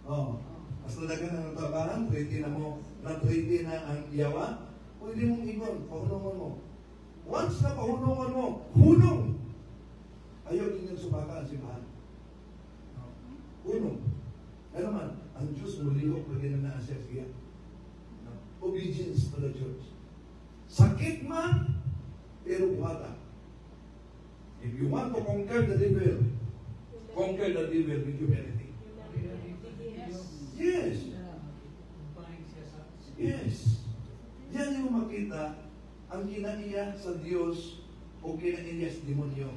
Oh. Mas daghan ang natabangan, treaty na mo, na-treaty na ang yawa, pwede mong ikon, pahulungon mo. Once na pahulungon mo, hulong! Ayaw ninyong sumaka ang simbahan. Hulong. Ano man, ang Diyos mulihok lagi na naa siya siya. Obedience to the church. Sakit man, pero buhata. If you want to conquer the devil, conquer the devil with humility. Yes. Yes. Diyan yung makita ang kinaiya sa Diyos o kinaiya sa demonyo.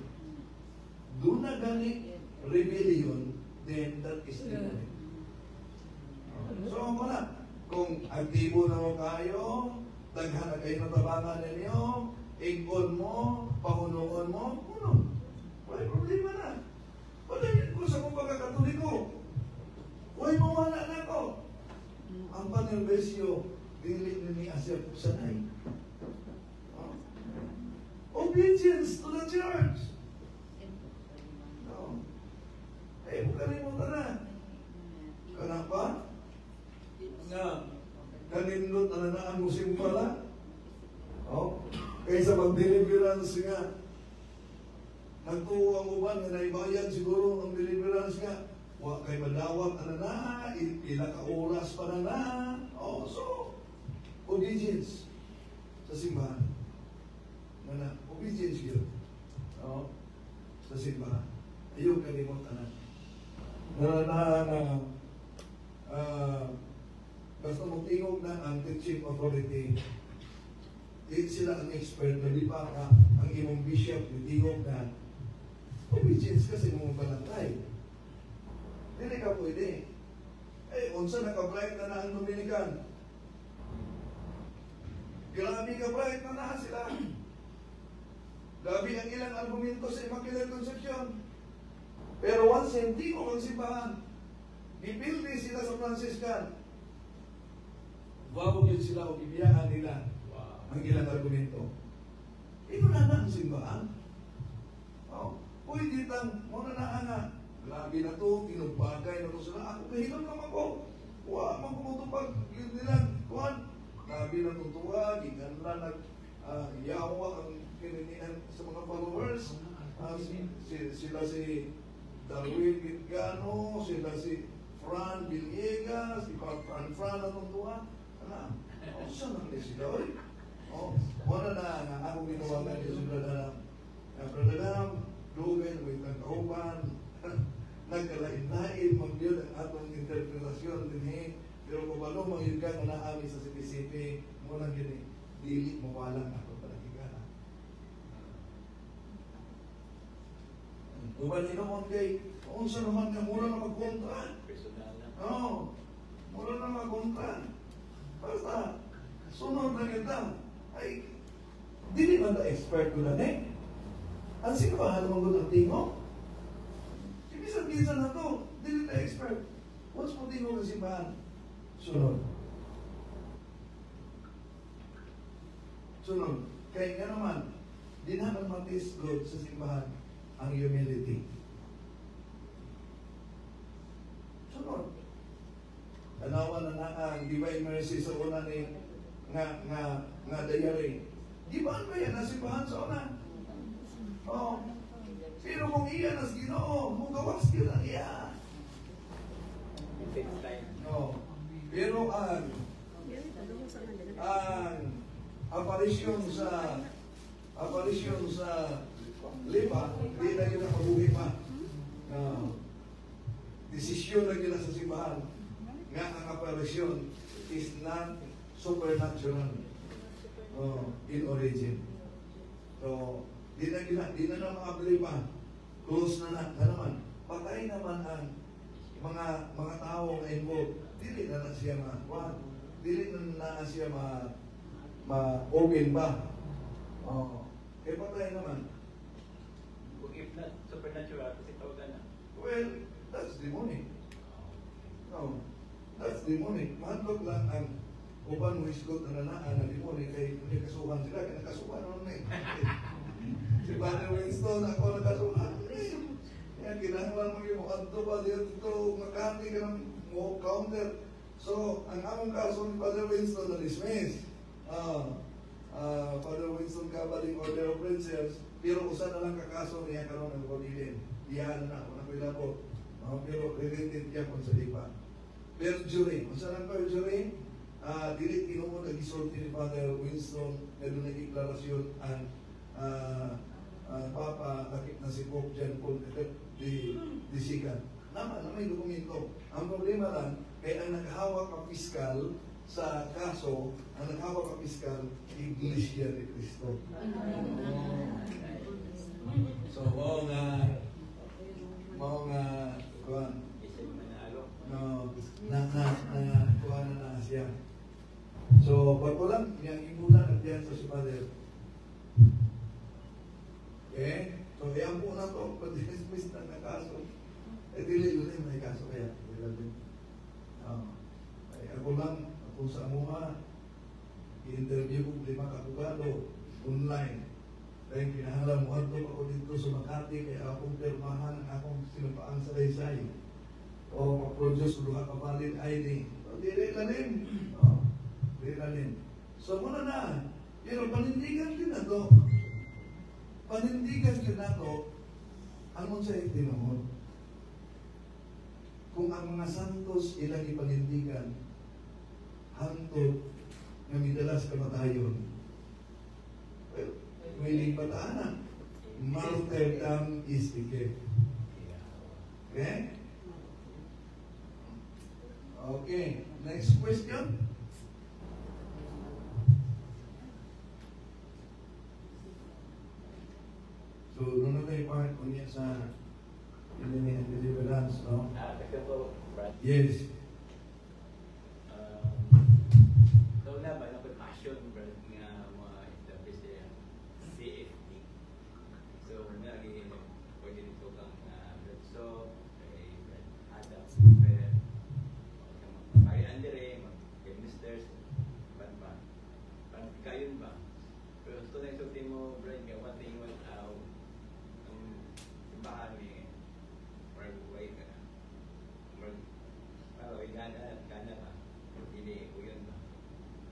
Doon na gani rebellion, then that is demonic. So, wala. Kung aktibo na mo kayo, daghan na kayo natabangan ninyo, ingkon mo, pahunungon mo, ano? Wala problema na. Wala yun ko sa kong pagkakatoliko. Wala mawala na ako. Ang panerbesyo, dili na ni Asya sanay. Oh. Obedience to the church. No. Eh, kalimutan na. Kanapa? Nga, kanindot na naan mo simbala. Oh. Kaysa mag-deliverance nga, nagtuo ang uban nga naibayan siguro ang deliverance nga. Wa kay madawat na na, ila ka oras pa na na. Oh, so, obedience sa simbahan. Na, obedience yun. Oh, sa simbahan. Ayaw kalimutan na. Na na na basta mo tingog na ang teaching authority, di sila ang expert, na di pa ka ang imong bishop, tingog na obedience kasi imong balantay. Dili ka pwede. Eh, unsa naka-bright na na ang Dominican? Grabe ka bright na na sila. Grabe ang ilang argumento sa Immaculate Conception. Pero once hindi ko ang simbahan, gipildi sila sa Franciscan. Wabo yun sila o gibiyaan nila ang ilang argumento. Ito na na ang simbahan. Oh, pwede tang, muna na nga, grabe na to, kinugbagay na to sila. Ako, kahilom naman ko. Wa, man kumutupag, yun nilang, kuhan. Grabe na itong tuwa, giganla nag, yawa ang kininian sa mga followers. Sila si Darwin Gitgano, sila si Fran Villegas, si Fran Fran na itong tuwa. Ano? Oh, saan lang sila, oy? Oh, wala na nga akong ginawagan niyo si Brother Lam. Brother Lam, dugay, may tangkauban, nagkalain-lain, magyud ang atong interpretasyon din eh. Pero kung ano, magyud ka nga naami sa CPCP, mo lang yun eh, dili mawalang ako palagigana. Uban hinuon kay, unsa naman ka, mura na magkontra. Oo, mura na magkontra. Basta, sunod na kita. Ay, dili man na expert ko na eh. Ang simbahan naman ko ng tingo. Ibisan-bisan na to, dili na expert. Once mo tingo ng simbahan, sunod. Sunod, kay nga naman, di naman matisgod sa simbahan ang humility. Sunod, tanawa na na ang Divine Mercy sa una ni nga nga nga diary. Di ba ba yan ang simbahan sa una? Oh. Pero kung iya nas Ginoo, mugawas gyud ang iya. It takes time. No. Pero ang apparition sa Lipa, di na yun nakabuhi pa. No. Desisyon na yun sa simbahan nga ang apparition is not supernatural, oh, in origin. So, di na na maabli pa. Close na na, na naman. Patay naman ang mga tao nga involved. Dili na na siya ma, dili na na siya ma ma-open ba. Oh. Eh patay naman. Kung if not supernatural, kasi tawagan na. Well, that's demonic. No, that's demonic. Mahadlok lang ang uban mo isgot na nanaan na demonic kay may kasuhan sila, kaya nakasuhan naman eh. Si Father Winston, ako nakasuhan. Kaya kinahanglan mo yung adto pa dito, Makati ka ng mo counter. So, ang among kaso ni Father Winston na dismiss. Father Winston Cabaling, Order of Princes, pero usa na lang kakaso niya karon ang pabilin. Diyan na, wala ko ilabot. Pero related gyapon sa Lipa. Perjury. Unsa nang perjury? Dili tinuod ang gisulti ni Father Winston nga dunay deklarasyon ang Papa lakip na si Pope John Paul the Second. Naman na may dokumento. Ang problema lang kay ang naghawak ka piskal sa kaso, ang naghawak ka piskal, Iglesia ni Cristo. So, mao nga kuan Isa yung manalo. No, na na na kuha na na siya. So, bago lang, yang imuna nagdiyan sa si Father. Okay? So, iyan po na to, pag-dismiss na nga kaso. Eh, dili yun may kaso kaya. Dili din. Ay, ako lang, ako sa amuha, i-interview ko lima ka abogado online. Dahil kinahanglan mo adto ako dito sa Makati kay akong pirmahan ang akong sinumpaang salaysay o ma-produce duha ka valid ID. So, dili lalim. Oh, dili lalim. So muna na. Pero panindigan din na to. Panindigan din na to ang unsay tinuod. Kung ang mga santos ilang ipanindigan hangtod nga midalas kamatayon. Well, willing ba ta na? Martyrdom is a gift. Okay? Okay, next question. So, doon na tayo part unya sa healing and deliverance, no? Ah, question ko, Brad. Yes. So na ba, na passion, Brad, nga ma-establish siya CFD. So, nagi pwede dito kang Brad So, kay Brad Adam, Brad, kay Andre, kay Misters, ban ba? Ban kayon ba? Pero gusto na isulti mo, Brad, nga one thing, one how, ang simbahan ni murag way ka na. Murag, ay gana, gana ba? Dili, uyon ba?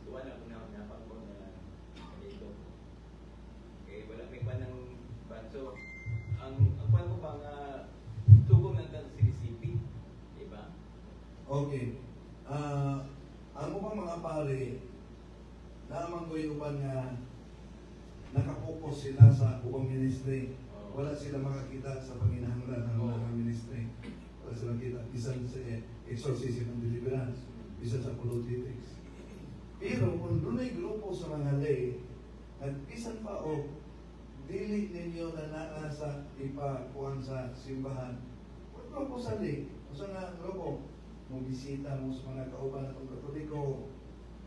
So wala ko na napag ko na dito. Eh, wala may kwan ng ban. So, ang kwan ko pa nga, tugong lang kang CCP, di ba? Okay. Ang ubang mga pare, naman ko yung uban nga nakapokus sila sa ubang ministry. Wala sila makakita sa panginahanglan ng mga ministry. Wala silang kita. Bisan sa exorcism and deliverance, bisan sa apologetics. Pero kung dunay grupo sa mga lay, at bisan pa o dili ninyo na naa sa ipakuan sa simbahan, kung grupo sa lay, usa nga grupo, mo bisita mo sa mga kauban natong Katoliko,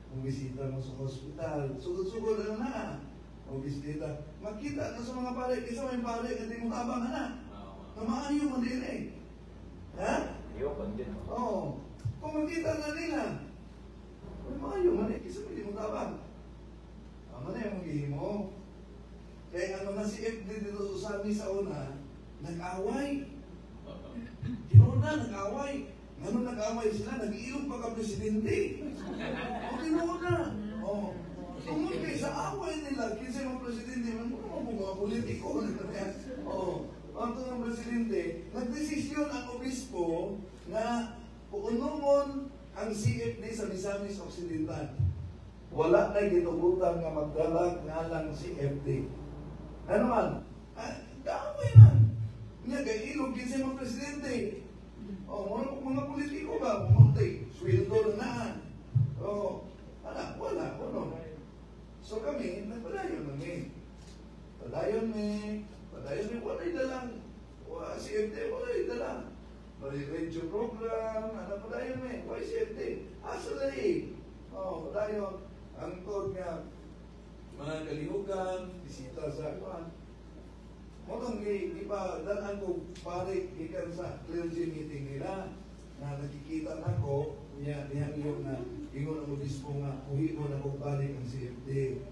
mo bisita mo sa hospital, sugod-sugod na na, mo bisita. Makita na sa mga pare, isa may pare, hindi mo tabang na. Na maayo mo dili. Ha? Ayoko, din. Oo. Kung makita na nila, uy, maayo man eh, isa may di mo tabang. Amo na yung gihimo. Kaya ang mga CFD dito sa Ozamiz sa una, nag-away. Tinuod na, nag-away. Ngano nag-away sila, nag-iilog pa ka presidente. O, tinuod na. O, tungod kay sa away nila, kinsa mga presidente, man mo naman mga politiko. O, ang ng presidente, nagdesisyon ang obispo na puunungon ang CFD sa Misamis Occidental. Wala na gitugutan nga magdalag ngalang CFD. Ano man? Kaaway man. Nga kay ilog kinsa mga presidente. O, mga politiko ba? Pumunti, sweldo na naan. O, wala, wala, wala. So kami, nagpadayon na mi. Padayon mi, padayon mi, wala'y dalang, CFD, wala'y dalang. May radio program, ano, padayon mi, why CFD? Asa na eh. O, padayon. Ang tod nga, mga kalihukan, bisita sa kuan. Mo tong gipa dalan ko pare gikan sa clergy meeting nila na nakikita nako niya nihangyo na ingon ang obispo nga uhi mo na kong balik ang CFD.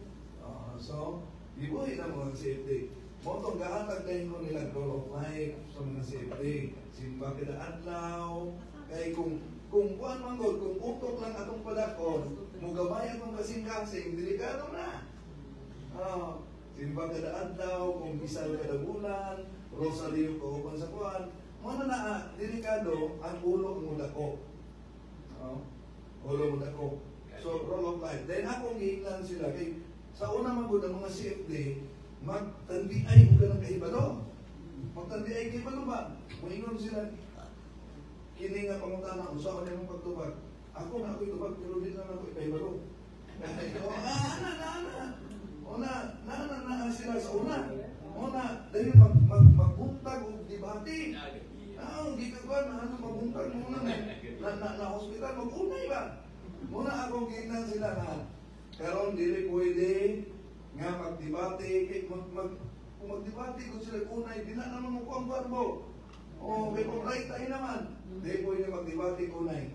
So, gibuhi na mo ang CFD. Mo tong gahatag dayon ko nila goal of life sa mga CFD. Simba kada adlaw kay kung kuan man gud, kung utok lang atong padakon, mugamay atong kasing-kasing, delikado na. Simba kada adlaw, kung bisal kada bulan, rosaryo kauban sa kuan, mo na naa, delikado ang ulo mo dako. Ulo mo dako. So, roll of life. Then akong giingnan sila kay sa una man gud ang mga CFD, magtandiay mo ka ng kahibalo. Magtandiay kahibalo ba? Moingon sila, kini nga pangutana, unsa man imong pagtubag? Ako na ako'y tubag, pero di na ako ipahibalo. Ana, ana. Una, na na sila sa una. Una, dahil magbuntag og debate. Gikan ba na ano magbuntag mo na na hospital magunay ba? Muna akong giingnan sila na karon dili pwede nga magdebate kay kung magdebate kung sila unay di na naman mo kuang barbo. O kay kung right tayo naman, di pwede magdebate kunay.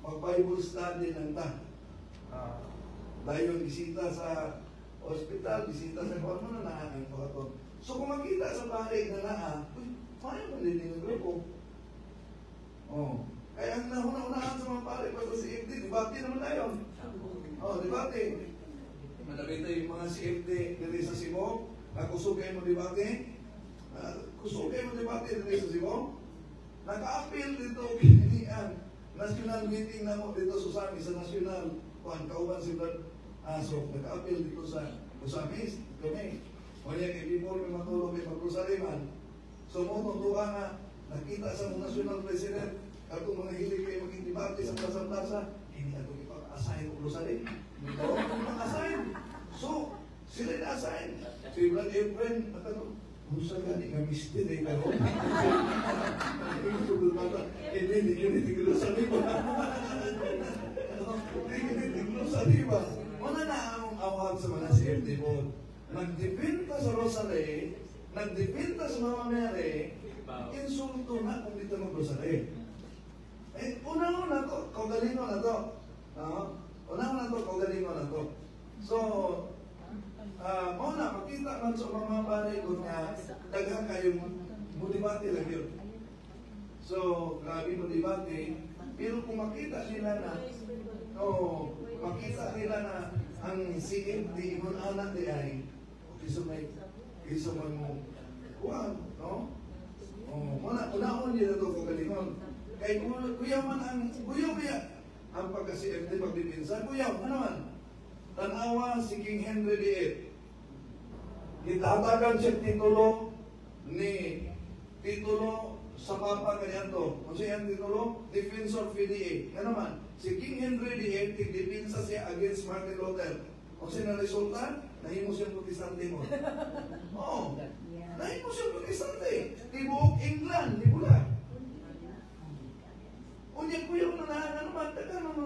Mag Bible study lang ta. Dayon bisita sa hospital, bisita sa kuan mo na naa ang buhaton. So kung makita sa pare na naa, uy, paano man din yung grupo? Oh, kaya ang nahuna-unahan sa mga pare basta CFD, debate naman tayo. Oh, debate. Malapit tayo yung mga CFD diri sa Cebu, kusog kayo mo debate. Kusog kayo mo debate diri sa Cebu. Naka-appeal dito kini ang national meeting namo dito sa Ozamiz, sa national kuan kauban si Brad Aso, naka-appeal dito sa Ozamiz kami. O niya kay before may matulog kay mag-rosary man. So mo tunduan nga nakita sa mga national president katong mga hilig kay maging debate sa plaza-plaza, kini ato ipag-assign og rosary. Oo, ipag-assign. So, sila na-assign. Si Brad Efren, nakato, unsa gani nga mystery karon? Hindi, hindi kini tig-rosary ba? Hindi kini tig-rosary ba? Una na ang awag sa mga CFD mo. Nagdependa sa rosary, nagdependa sa Mama Mary, insulto na kung dito mag-rosary. Eh, una-una to, kaugalingon na to. Una-una to, kaugalingon na to. So, mao na, makita man sa mga pare ko nga, daghan kayong mudibate lang yun. So, grabe mudibate. Pero kung makita nila na, makita nila na ang CFD, ingon anak di ay, kiso may mo, kuwan, no? Oh, muna, unahon nila ito kagalingon. Kay kuya man ang, kuya, ang pagka-CFD pagdipinsa, kuya, ano man? Tanawa si King Henry VIII. Gitatagan siya titulo ni, titulo sa Papa kaniadto. Kung siya ang titulo, Defensor Fidei. Ano man? Si King Henry VIII, tigdipinsa siya against Martin Luther. Kung siya na resulta, nahimo siyang protestante mo. Oo. Nahimo siyang protestante. Tibuok England, di bulag. Unya kuya na na naman, daghang ng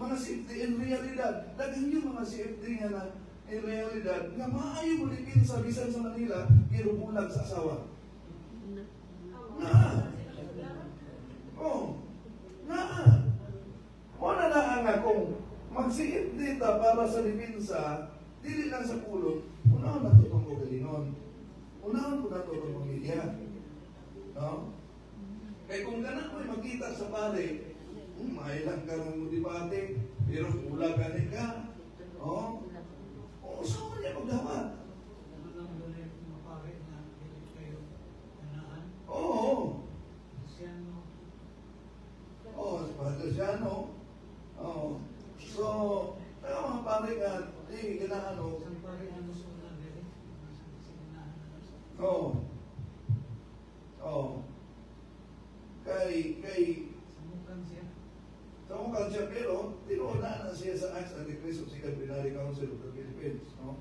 mga CFD in realidad. Daghang yung mga CFD nga na in realidad, nga maayo mo dipinsa bisan sa Manila, pero bulag sa asawa. Na. Oh. Na. Wala na nga kung mag-CFD ta para sa dipinsa, Dili lang sa pulong, unahon nato itong kaugalingon. Unahon po nato itong pamilya. No? Kaya kung gana mo makita sa pare, may lang ka ng debate, pero pula gani ka. Oh, oh, saan niya pagdawat? Ano lang doon yung mga pare na dili kayo ganahan. Oo. Siya no. Oo, si Padre Siano. Oo. So, pero mga pare nga, di ganahan o. Isang pare na musulan dili. Sa ganahan na sa. Oo. Oo. Kay, Samukan siya. Samukan siya, pero tinuod na na siya sa Acts and Decrees of Second Plenary Council of the Philippines. No?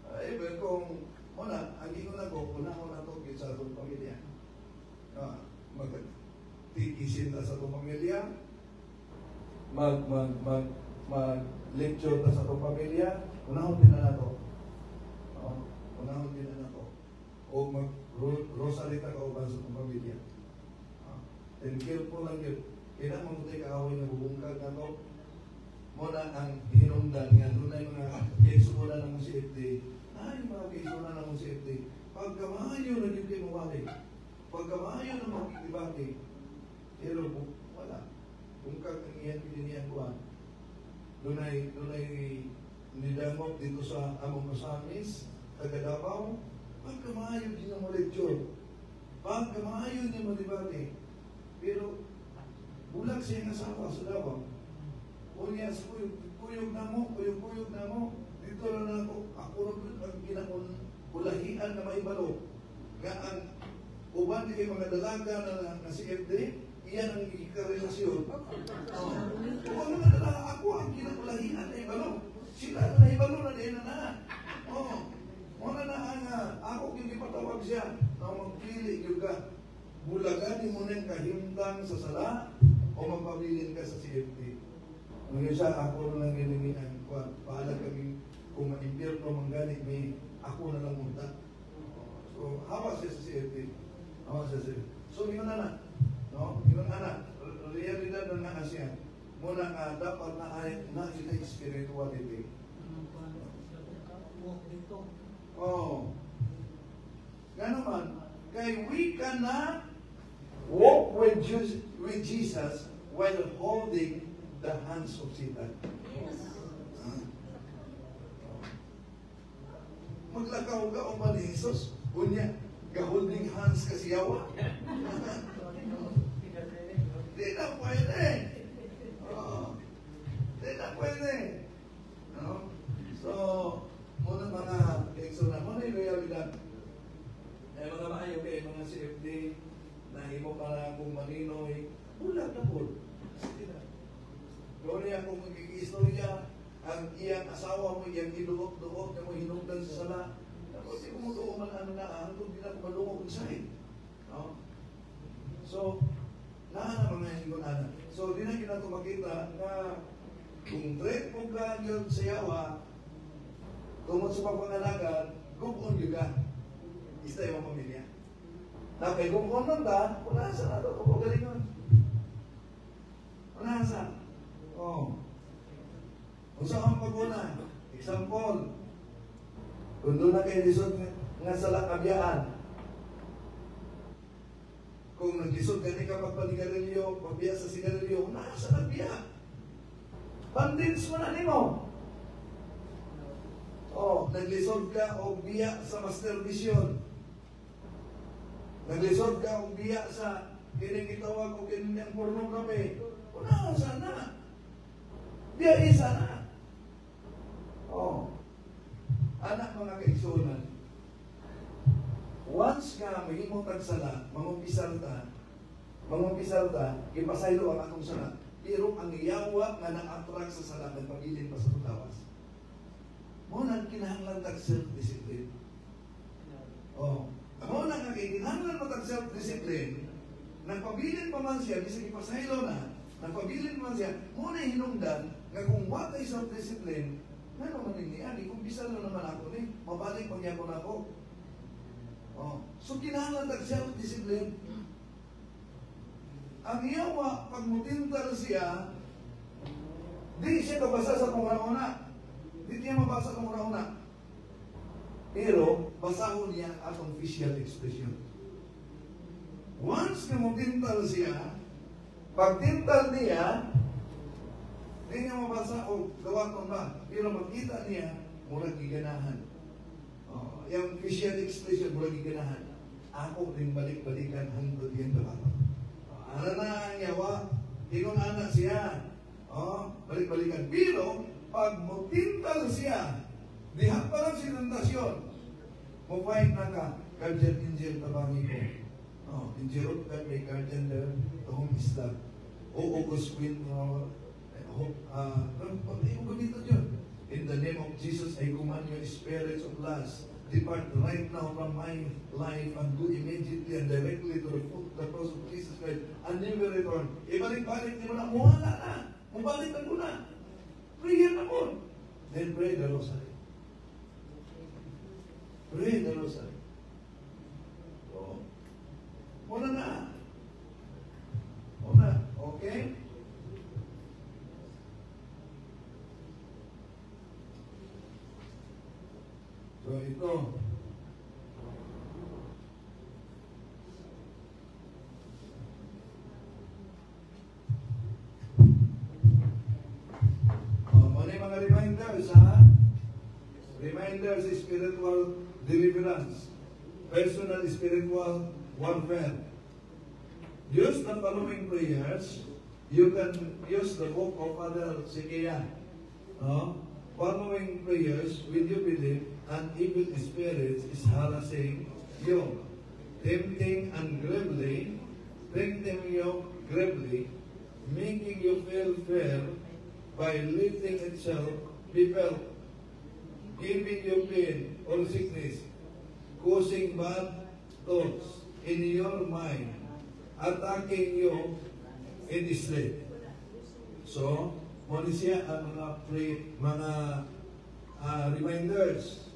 Ay, pero kung, una, ang ingon ako, una ko na ito sa atong pamilya. Mag-tikisin ta sa atong pamilya, mag, mag, mag, mag lecture ta sa atong pamilya, unahon din na nato. No? Unahon din na nato. O mag rosary ta kauban sa atong pamilya. Then careful lang yun. Kaya mamutay kaaway na bubungkag na to. Muna ang hinungdan nga dunay mga kaigsuonan ng CFD. Ay, mga kaigsuonan ng CFD. Pagkamaayo na yun kayo mawali. Pagkamaayo na magkikibati. Pero wala. Bungkag ang iyan pininiyan kuan. Dunay nidangop dito sa among Osamis, taga Davao. Pagkamaayo din ang mo lecture. Pagkamaayo din mo debate. Pero bulag siya ng asawa sa Davao. Unya sa kuyog, kuyog na mo, kuyog-kuyog na mo. Dito na na ako, ako na ang ginakon ulahian na maibalo. Nga ang uban di kay mga dalaga na CFD, iyan ang ikarelasyon. Oh. Kung ang mga dalaga, ako ang kinakulahian na ibalo. Sila na naibalo na din na na. Oh. Muna na ang ako yung ipatawag siya na magpili yung ka. Bulagan mo nang kahimtang sa sala o magpabilin ka sa CFD. Ang isa, ako na lang giningian. Paalag kami kung ma-impyerno man gani, may ako na lang munta. So, hawa siya sa CFD. Hawa siya sa CFD. So, yun na na. No? Yun na na. Realidad na nga siya. Muna nga, dapat na ay na kita spirituality. Walk dito. Oh. Nga naman, kay we cannot walk with Jesus while holding the hands of Satan. Yes. Ah. Maglakaw ka o ba ni Jesus? Unya, ga-holding hands ka siyawa? Di na pwede. Oh. Di na pwede. No? So, muna mga kaigsuonan, muna yung realidad. Eh, mga maayo kay mga CFD, nahimo pa na akong maninoy, bulag na po. Sige na. Doon niya kung magkikistorya, ang iyang asawa mo, iyang giduot-duot, na mo hinungdan sa sala. Tapos di ko mo tuo man ano na, hangtod di na ako malungog inside. No? So, naa na mga ingon ana. So, di na kinato makita na kung threat mo ka yun sa yawa, tungod sa pagpangalagad, gubon yun ka. Isa yung pamilya. Na kay gubon man ta, wala sa nato ito kagalingon. Wala sa. Oh. Unsa ang paguna? Example, kung doon na kay lisod nga sa lakabiyaan, kung naglisod gani ka magpanigarilyo, pagbiya sa sigarilyo, nasa nagbiya. Bandits mo na nimo. Oh, naglisod ka og biya sa masturbation. Naglisod ka og biya sa kining gitawag og kining pornography. Una sana. Biya isa na. Oh. Anak mga kaigsuonan, once nga mahimo tag sala, mangumpisal ta, gipasaylo ang atong sala. Pero ang yawa nga na-attract sa sala, nagpabilin pa sa lawas. Mo nang kinahanglan tag self-discipline. Oh. Mo nang nga kinahanglan mo tag self-discipline, nagpabilin pa man siya, bisag ipasaylo na, nagpabilin pa man siya, mo na hinungdan nga kung wa kay self-discipline, ngano man ni ani kung bisan na naman ako ni, mabalik pagyapon ako. Oh. So kinahanglan tag self-discipline. Ang yawa, pag mutintal siya, di siya kabasa sa kung una. Di niya mabasa kung una. Pero, basahon niya atong facial expression. Once na motintal siya, pagtintal niya, di niya mabasa o gawaton ba, pero makita niya, murag giganahan. Oh, yung facial expression, murag giganahan. Ako din balik-balikan hangtod yan dawaton. Oh, ana na ang yawa, ingon ana siya. Oh, balik-balikan. Pero, pag motintal siya, diha pa lang si tentasyon, mo-fight na ka, guardian angel tabangi ko. Oh, angel ka, may guardian there, to whom is love. O August Queen, hope, gamitin yun. In the name of Jesus, I command you, spirits of lust, depart right now from my life and go immediately and directly to the foot of the cross of Jesus Christ and never return. Ibalik-balik, di mo na, muhala na. Mubalik na mo na. Prayer na mo. Then pray the rosary. Pray the rosary. So, muna na. Muna. Okay? So, ito. Oh, muna yung mga reminders, ha? Reminders, spiritual deliverance, personal spiritual warfare. Use the following prayers. You can use the book of Father Sikia. No? Following prayers, when you believe an evil spirit is harassing you, tempting and gravely, tempting you gravely, making you feel fear by letting itself be felt, giving you pain or sickness, causing bad thoughts in your mind, attacking you in sleep. So, muna siya ang mga mga reminders.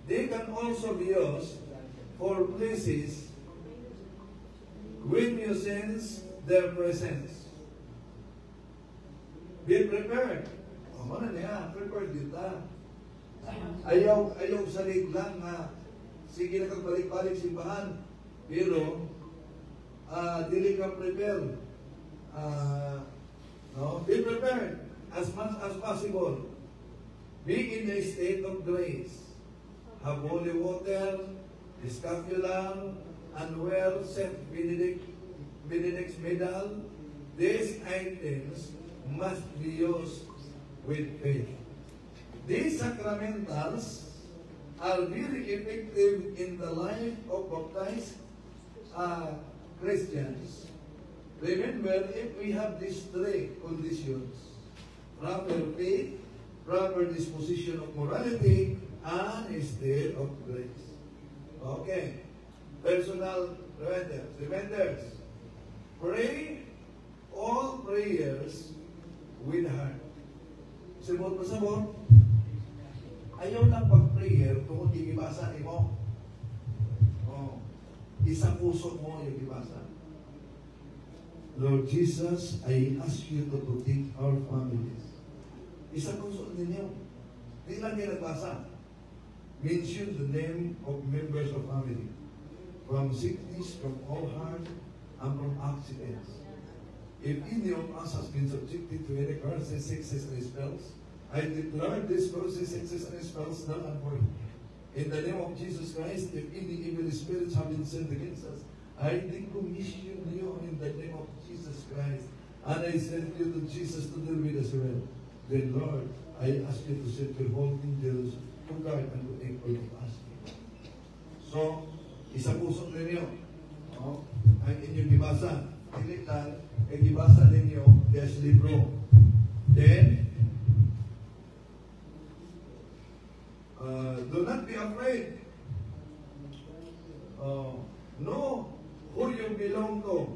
They can also be used for places when you sense their presence. Be prepared. O, muna niya, prepared din ta. Ayaw, ayaw salig lang nga. Sige na kag balik-balik simbahan. Pero, dili ka prepare. No? Be prepared as much as possible. Be in a state of grace. Have holy water, scapular, and wear Saint Benedict's medal. These items must be used with faith. These sacramentals are very effective in the life of baptized Christians. Remember, if we have these three conditions, proper faith, proper disposition of morality, and a state of grace. Okay. Personal reminders. Reminders. Pray all prayers with heart. Sabot pa sabot. Ayaw lang pag-prayer tungkol gibasa nimo. Oh, isang puso mo yung gibasa. Lord Jesus, I ask you to protect our families. Isang puso ninyo. Di lang kayo nagbasa. Mention the name of members of family. From sickness, from all harm, and from accidents. If any of us has been subjected to any curses, sickness, and spells, I declare these curses, sickness, and spells null and void. In the name of Jesus Christ, if any evil spirits have been sent against us, I decommission you in the name of Jesus Christ, and I send you to Jesus to deal with us well. Then, Lord, I ask you to send your whole angels to guard and protect all of us. So, isa puso ninyo. No? Ang inyong gibasa. Dili lang, ang gibasa ninyo, there's libro. Then, do not be afraid. Know who you belong to.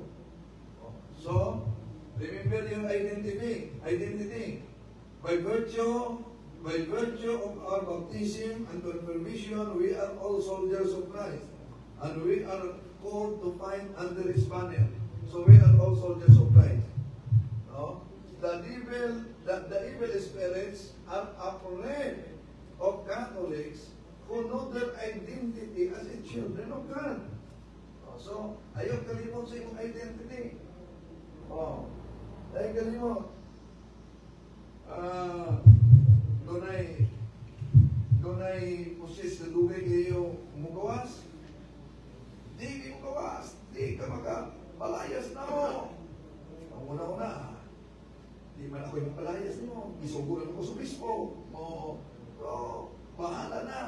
So, remember your identity. Identity. By virtue of our baptism and confirmation, we are all soldiers of Christ. And we are called to fight under His banner. So we are all soldiers of Christ. No? The evil spirits are afraid of Catholics who know their identity as a children of God. Oh, so, ayaw kalimot sa imong identity. Oh, ayaw kalimot. Ah, dunay possess na dugay kayo mugawas. Di kayo mugawas, di ka makapalayas na mo. Ang una-una, di man ako yung palayas nimo. Isuguran ko sa obispo. Oh, so, bahala na.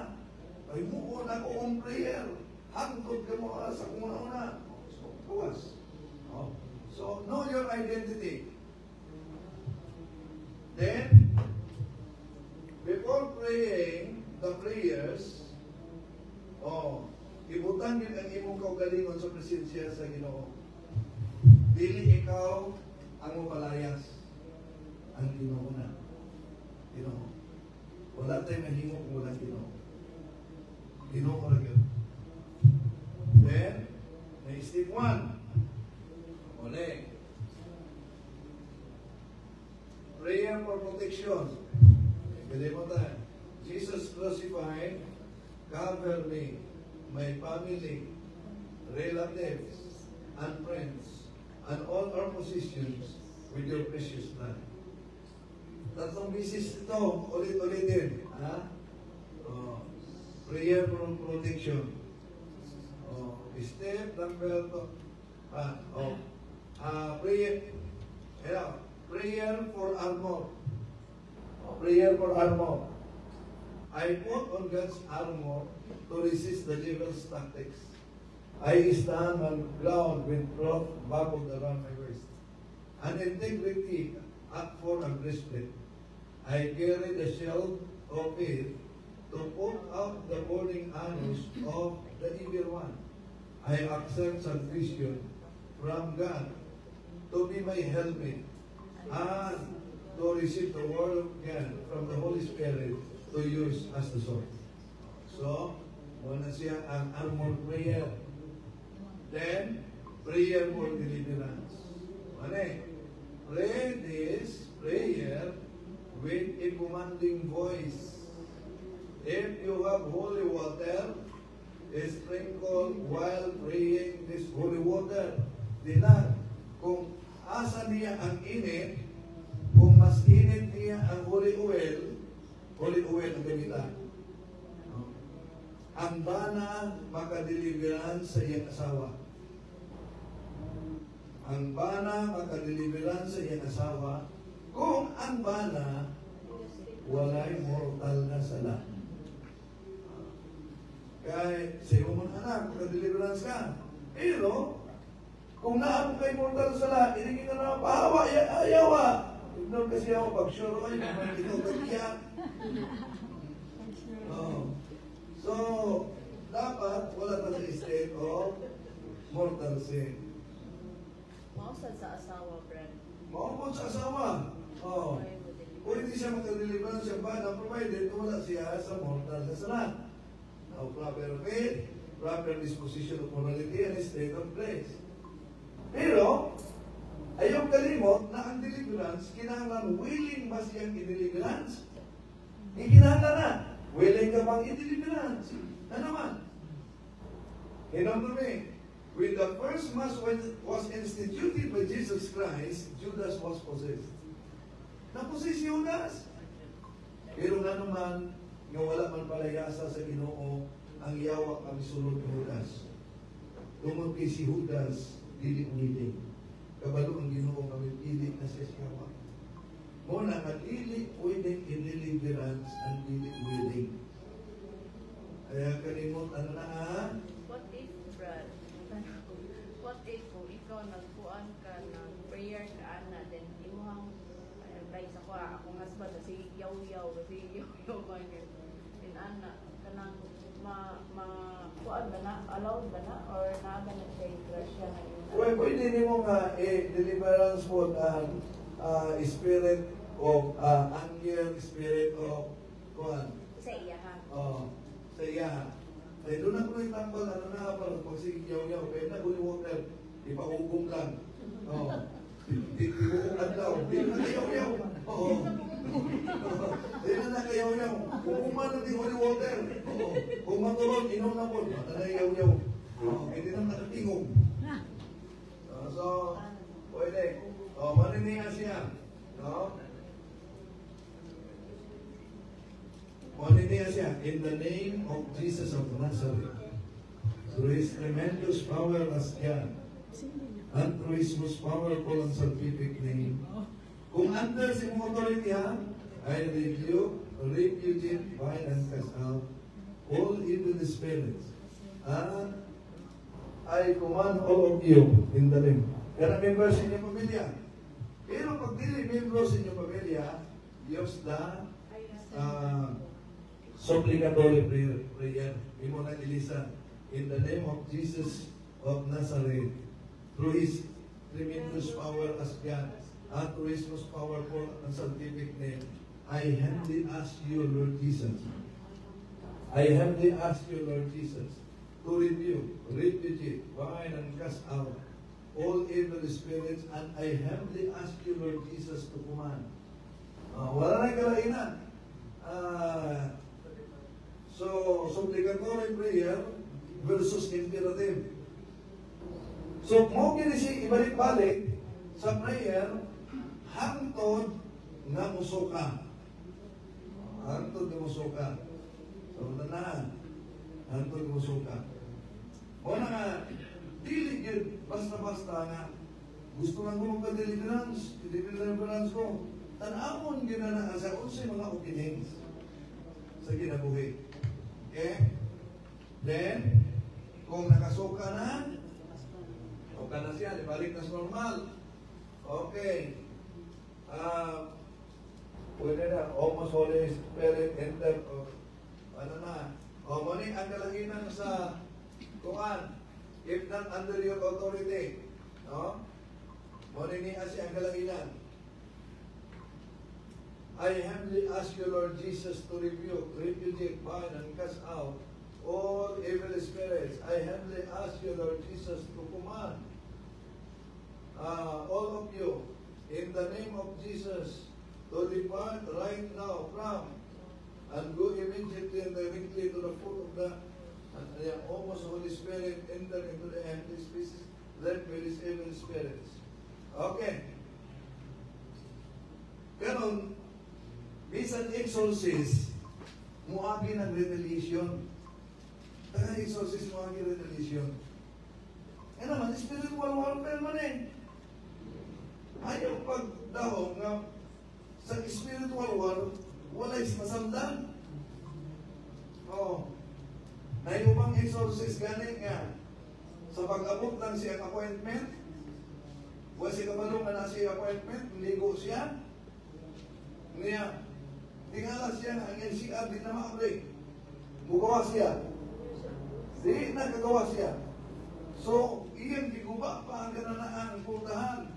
Ay mo na ako ang prayer. Hangtod ka mo sa una-una. So, gawas. Oh. So, know your identity. Then, before praying the prayers, oh, ibutang gyud ang imong kaugalingon sa presensya sa Ginoo. Dili ikaw ang mopalayas. Ang Ginoo na. Ginoo. Wala tayong mahimo kung walang Ginoo. Ginoo ra gyud. Then, may step 1. Uli. Prayer for protection. Pwede mo tayo. Jesus crucified, cover me, my family, relatives, and friends, and all our possessions with your precious blood. Tatlong beses ito, ulit-ulitin. Ha? Oh, prayer for protection. Oh, step number 2. Ah, oh. Ah, prayer. Yeah, prayer for armor. Oh, prayer for armor. I put on God's armor to resist the devil's tactics. I stand on ground with truth buckled around my waist, and integrity up for a breastplate. I carry the shield of faith to put out the burning arrows of the evil one. I accept salvation from God to be my helmet and to receive the word of God from the Holy Spirit to use as the sword. So, muna siya ang armor prayer. Then, prayer for deliverance. Ano? Pray this prayer with a commanding voice. If you have holy water, sprinkle while praying this holy water. Di na, kung asa niya ang init, kung mas init niya ang holy oil ang gamitan. No? Ang bana makadeliverance sa iyang asawa. Ang bana makadeliverance sa iyang asawa kung ang bana walay mortal na sala. Kaya sa iyong mga anak, makadeliverance ka. Pero, kung naa mo kay mortal sala, hindi ka na pahawa, ayawa. Ignore kasi ako, pag sure kayo, ikaw kaya. Oh. So, dapat wala ta sa state of mortal sin. Mao sad sa asawa, Brad. Mao po sa asawa. Oh. Kung hindi siya magka-deliverance siya ba, provided wala siya sa mortal na sala. Now, proper faith, proper disposition of morality, and state of grace. Pero, ayaw kalimot na ang deliverance, kinahanglan willing ba siyang i-deliverance? Hindi kinahanglan na. Willing ka bang i-deliverance? Ano naman? Hinumdumi, when the first Mass was instituted by Jesus Christ, Judas was possessed. Na-possess si Judas. Pero nga naman, nga wala man palayasa sa Ginoo, ang yawa kami sulod ni Judas. Tungod kay si Judas, dili willing. Kabalo ang Ginoo kami dili na siya siyawa. Mo na nga dili pwedeng i-deliverance ang dili willing. Kaya kalimot ano na ha? What if, Brad? What if kung ikaw nagkuan ka, nag-prayer ka ana, then imuhang like sa kuha, akong husband, sige yaw-yaw, sige yaw-yaw ba yun? Then ana, kanang ma ma kuan ba na, allowed ba na, or naa ba na siya yung grasya na yun? Well, pwede nimo nga eh, deliverance po ang spirit of anger, spirit of kuan. Sa iya ha? Oh, sa iya. Kaya doon ako yung tambal, ano na, parang pag sige yaw-yaw, kaya na holy water, ipaugong lang. Oh. Di buong adlaw, di na yaw-yaw. Oo. Di na na kayaw-yaw. Kung kuman na di holy water. Oo. Kung matulog, inom na po. Wala na yaw-yaw. Oo, hindi na nakatingog. So, pwede. O, maniniya siya. No? Maniniya siya. In the name of Jesus of Nazareth, through His tremendous power as God, and through His most powerful and salvific name, kung under si mong authority ha, I rebuke, repudiate, bind, and cast out all evil spirits. And I command all of you in the name. Kaya member sa inyong pamilya. Pero pag dili membro sa inyong pamilya, use the supplicatory prayer. Imo na ilisan. In the name of Jesus of Nazareth, through His tremendous power as God, and through His most powerful and salvific name, I humbly ask you, Lord Jesus. I humbly ask you, Lord Jesus, to rebuke, repudiate, bind, and cast out all evil spirits, and I humbly ask you, Lord Jesus, to command. Wala na kalainan. So, supplicatory prayer versus imperative. So, mo gini siya ibalik-balik sa prayer hangtod nga musuka. Hangtod nga musuka. So, tanahan. Hangtod nga musuka. O na nga, dili gyud basta-basta nga gusto lang ko magpa-deliverance, deliverance ko. Tan-awon gyud na sa unsay mga openings sa kinabuhi. Okay? Then, kung nakasuka na, okay na siya, ibalik na sa normal. Okay. Pwede na, almost Holy Spirit enter, o, ano na. O, muna ang kalahinan sa kuan, if not under your authority. No? Muna ni siya ang kalahinan. I humbly ask you, Lord Jesus, to rebuke, repudiate, bind, and cast out all evil spirits. I humbly ask you, Lord Jesus, to command all of you, in the name of Jesus, to depart right now from and go immediately and directly to the foot of the and the almost Holy Spirit enter into the empty spaces left by these evil spirits. Okay. Karon, bisan exorcist, muagi ng retaliation. Taga exorcist, muagi retaliation. Ano naman, spiritual warfare man eh. Ayaw pagdahom nga sa spiritual war, walay masamdan. Oo. Nayumang exorcist gani nga sa pag-abot lang siya appointment, wa siya kabalo nga na siya appointment, ligo siya. Niya, tingala siya nga ang NCR di na maabri. Mugawa siya. Di na kagawa siya. So, iyang giguba pa ang kananaan, puntahan.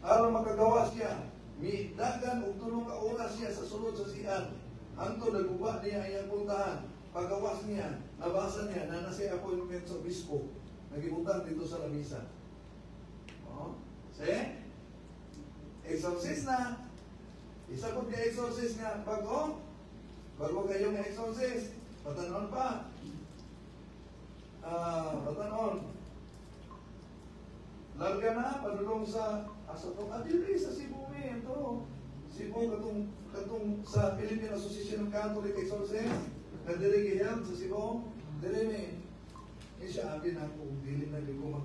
Aron makagawa siya. Midagan og tulo ka oras siya sa sulod sa CR. Hangtod naguba niya iyang puntahan. Pagawas niya, nabasa niya na nasa appointment sa obispo. Nagibutang dito sa lamisa. Oh, see? Exorcist na. Isa po kay exorcist nga bago. Bago kayo nga exorcist. Patanon pa. Patanon. Larga na, padulong sa asa to. Dili sa Cebu mi ito. Cebu katong sa Philippine Association of Catholic Exorcists na dili giheld sa Cebu. Dili mi. Eh siya abi na kung dili na ko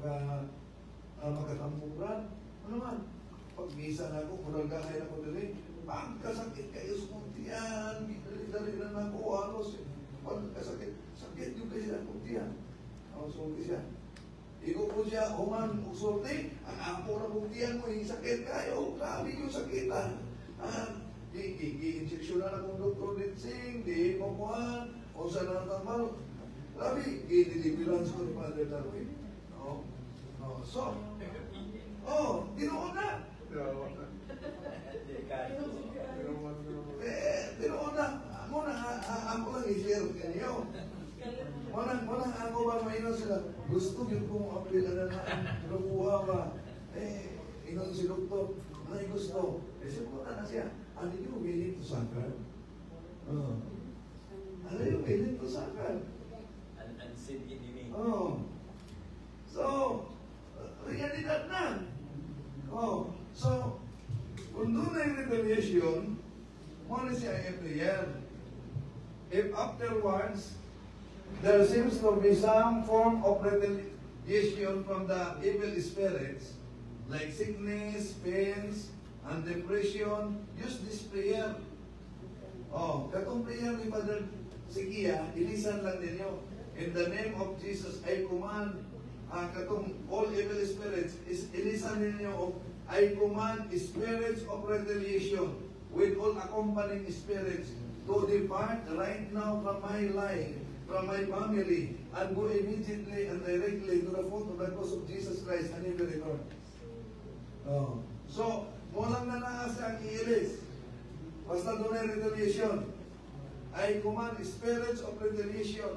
makatamburan. Ano man? Pag misa na ako, murag kay na ko dili. Pagkasakit kayo sa kuntian, dali-dali na nako halos. Pagkasakit, sakit yung kasi ang kuntian. Ang sulti siya. Igo po siya, human, sulti, ang apo na kuntian mo, yung sakit kayo, grabe yung sakit ah. Gi-injection na akong doktor Ditsing, di mo kuhan, o sa natambal. Grabe, gi-deliverance ko ni Father Darwin. No? No. So, oh, tinuon na. Eh, tinuon na. Muna, ako lang i-share kanyo. Muna, ako ba mainon sila? Gusto yun kong apil na ang nakuha ba? Eh, inon si doktor, ano gusto? Eh, sibutan na siya. Are you willing to suffer? Oh. Are you willing to suffer? Unseen enemy. Oh. So, realidad na. Oh. So, kung dunay retaliation, mao na siya ang prayer. If afterwards, there seems to be some form of retaliation from the evil spirits, like sickness, pains, and depression, use this prayer. Oh, katong prayer ni Father Sikia, ilisan lang ninyo. In the name of Jesus, I command katong all evil spirits, is ilisan ninyo of I command spirits of retaliation with all accompanying spirits to depart right now from my life, from my family, and go immediately and directly to the foot of the cross of Jesus Christ and never return. Oh. So, mao lang na naa sa ang iilis. Basta dunay retaliation. I command spirits of retaliation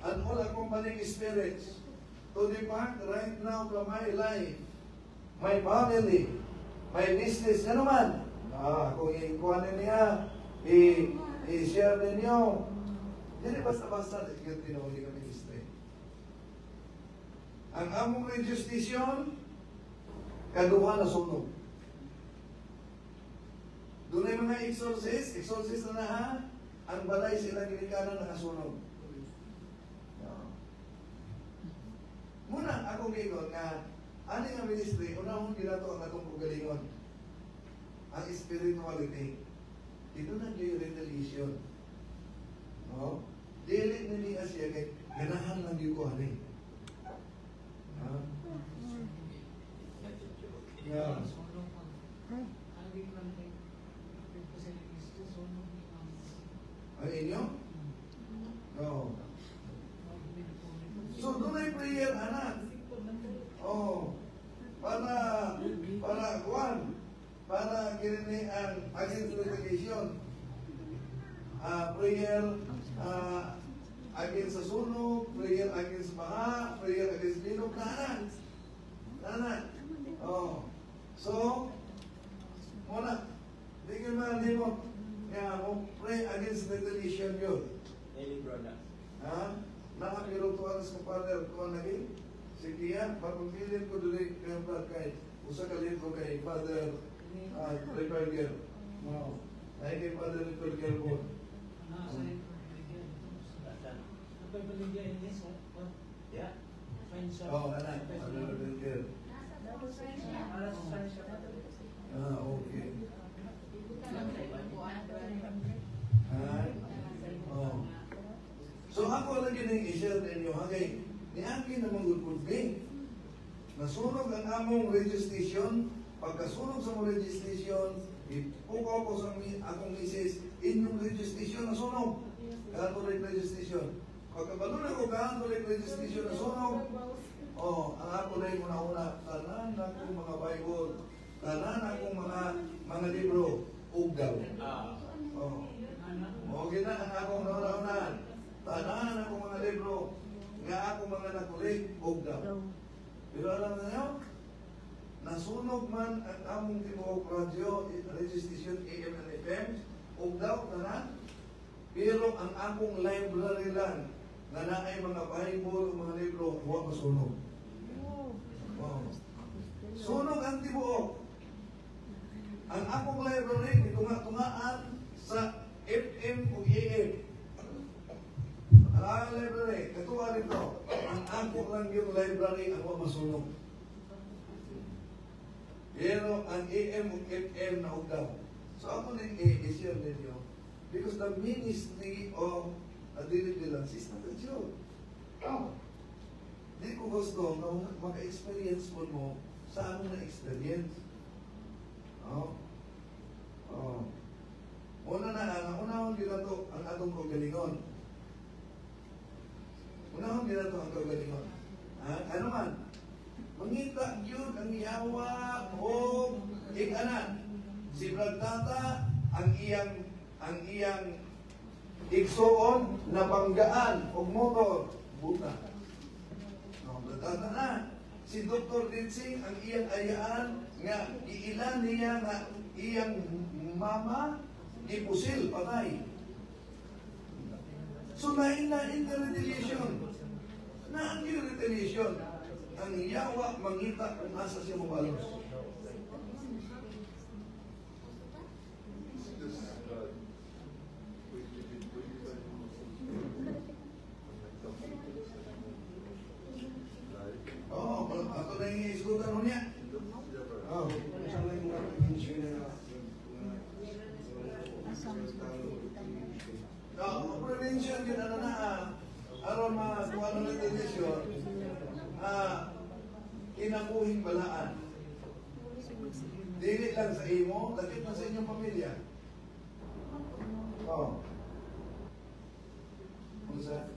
and all accompanying spirits to depart right now from my life, my family, my business. Ano man? Kung ikuha niya, i-share ninyo. Dili basta-basta, yung tinuod nga ministry. Ang among radio station, kaduha na sunog. Dunay mga exorcist, exorcist na na ha, ang balay sila ginikanan nakasunog. No. Muna, akong giingon nga, ani nga ministry, unahon ginato ang atong kaugalingon. Ang spirituality. Dito na yung retaliation. No? Dili na niya siya kay ganahan lang gyud ko ani. Ha? It's not a joke. Yeah. Sunog man. Agi ko lang kay facilities sunog ni ma'am. Ang inyo? No. So, dunay prayer, anak. Oh. Para, kuan, para kini ang against retaliation. Prayer against sa sunog, prayer against baha, prayer against linog, nana. Nana. Oh. So, muna, di kayo malimot. Nga, mo pray against retaliation yun. Nelly bro na. Ha? Nakapiro tuwan sa father, tuwan lagi. Sige ya, pagpagbilin ko dili kay Brad kay usa ka libro kay Father Ripperger. No. Ay kay Father Ripperger po. Nasa baligya dito. Asa? Napabaligya ini sa Yeah. Fine shop. Oh, anak, Father Ripperger. Para sa fine shop. Ah, okay. Ha? Oh. So ako lang yun ang i-share ninyo, ha? Kay, niagi namang good good me. Nasunog ang among radio station. Pagkasunog sa among radio station, ipukaw ko sa akong misis, inyong radio station nasunog. Catholic radio station. Pagkabalo na ko, Catholic radio station nasunog. Oh, ang ako na yung una-una, tanan akong mga Bible, tanan akong mga libro, ugdaw. Oh. Okay na ang akong una-una. Tanan akong mga libro, nga akong mga nakulik, ugdaw. Pero alam na niyo, nasunog man ang among tibuok radio, radio station AM and FM, ugdaw tanan. Pero ang akong library lang, na naay mga Bible o mga libro, wa masunog. Wow. Sunog ang tibuok. Ang akong library, gitunga-tungaan sa FM o AM. Ang akong library, katuwa nito, ang ako lang yung library ang wa masunog. Pero ang AM o FM na ugdaw. So ako ning i-share ninyo, because the ministry of deliverance is not a joke. Oh. Di ko gusto nga maka-experience mo mo sa among na-experience. Oh. Oh. Una na, ang unahon ginato ang atong kaugalingon. Unahon ginato ang kaugalingon. Ha? Ano man? Mangita gyud ang yawa og ing-anan. Si Brad Tata ang iyang igsuon nabanggaan og motor buta. No, Brad Tata na. Si Dr. Ditsing, ang iyang ayaan nga giilan niya nga iyang mama gipusil patay. So lain-lain na retaliation. Na ang retaliation. Ang yawa mangita kung asa siya mobalos. Just God, pwede din, pwede ba yung mga sa imong life? Oo, ato na yung isgutan mo niya. Yeah, bro. Oh. Sa may mga prevention na No, prevention yun ano na aron makuha ng retaliation, kinabuhing balaan. Dili lang sa imo, lakit man sa inyong pamilya. Oh. Unsa?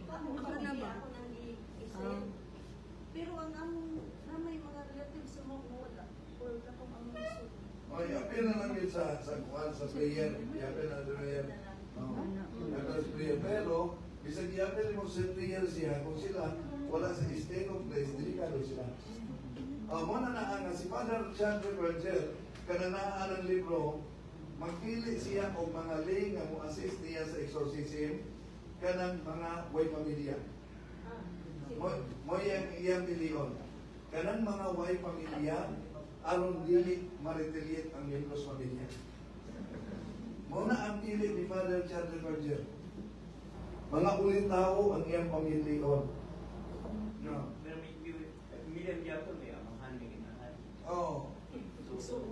Ako na ba? Pero ang among na may mga relatives sa mga wala. Wala akong among isod. Oh, i-appeal na lang yun sa kuan, sa prayer. I-appeal na sa prayer. Oh. I-appeal sa prayer. Pero, bisag i-appeal mo sa prayer siya, kung sila wala sa state of place, delikado sila. Oh, mo na naa nga si Father John Berger, kananaan ang libro, magpili siya og mga lay nga mo assist niya sa exorcism kanang mga way pamilya. Mo iyang iyang pilion. Kanang mga way pamilya aron dili ma-retaliate ang miyembros pamilya. Mao na ang pili ni Father Charles Berger. Mga ulitawo ang iyang pamilyon. No. Pero may pamilya gyapon may amahan, may ginahan. Oh. So,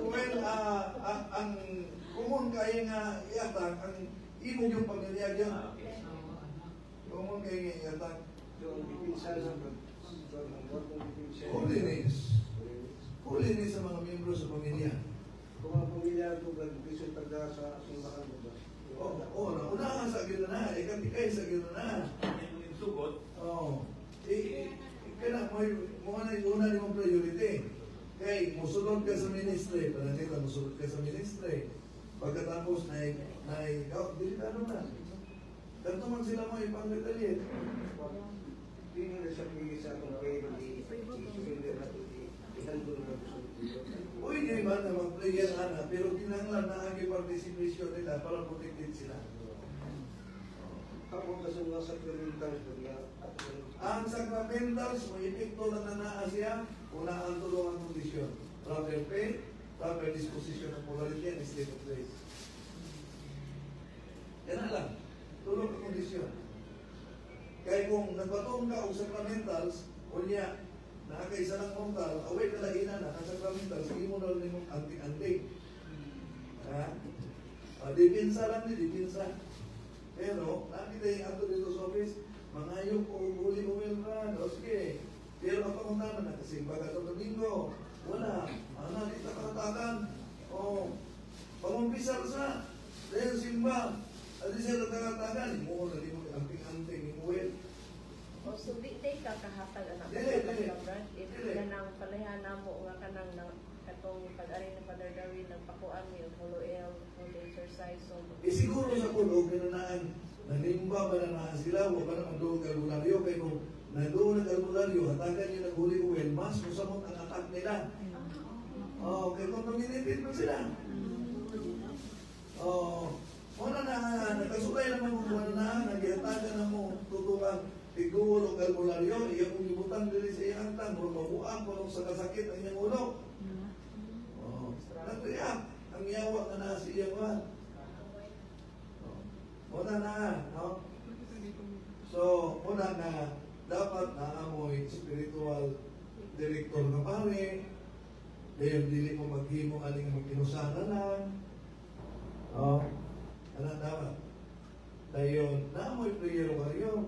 Well, ang common kay nga iatag ang imo yung pamilya gyud. Okay. Common kay nga iatag. Yung dipinsa sa dipinsa. Holiness. Holiness sa mga miyembro sa pamilya. Kung ang pamilya ko, bisod tagda sa simbahan ba? Oo, oh, oh, una sa gyud na, ikatikay sa gyud na. Yung sugot, Oo. Eh, kaya mo mo na una nimong priority. Kay musulod ka sa ministry, pananita musulod ka sa ministry. Pagkatapos na na oh, delikado na. Kanto man sila mo ipang-retaliate. Hindi na sa pili sa akong prayer, i-surrender na ito, i-handle na ito. Pwede ba na mag-prayer ana, pero kinahanglan na ang participation nila para protected sila. Ako kasi mga sacramentals na Ang sacramentals, may epekto lang na naa siya, una ang tulong ang kondisyon. Proper faith, proper disposition of morality, and state of grace. Yan na lang. Tulong ang kondisyon. Kaya kung nagbatong ka og sacramentals, unya, nakakaisa ng mortal, away kalainan na, ang sacramentals, imo na lang nimong anting-anting. Ha? O, dipinsa lang ni, dipinsa. Pero, nakita yung ato dito sa office, mangayo ko uli oil run. O sige. Pero ang pangutana, nakasimba ka sa Domingo. Wala. Ana, di ta kakatakan. O, pangumpisar sa. Dahil simba. At di siya nakakatakan. Mo na di mo anting-anting ni oil. O so di day ka kahatag anak. Dili, dili. Brad, if Dili. kanang palayan namo nga kanang katong pag-ari ni Father Darwin nagpakuan mi og holy oil, holy exercise, so Eh siguro sa kulog, ganunaan, nanimba ba na naa sila, wa ba na magduol albularyo, kay kung nagduol ng albularyo, hatagan niyo ng holy oil, mas musamot ang attack nila. Oh, kay contaminated man sila. Oh, muna na, nakasulay naman kung ano na, nagihatagan na mo, tutukan, tigduol og albularyo, iya kong ibutang dili sa iyang tang, murag mabuang kung sa kasakit ang iyang ulo. Oh, nagreact ang yawa nga naa sa iyang wan. Muna na, no? So, muna na, dapat naamoy spiritual director nga pare, dayon dili mo maghimo aning mag-inusana lang. Oh, ana dapat. Dayon naamoy prayer warrior.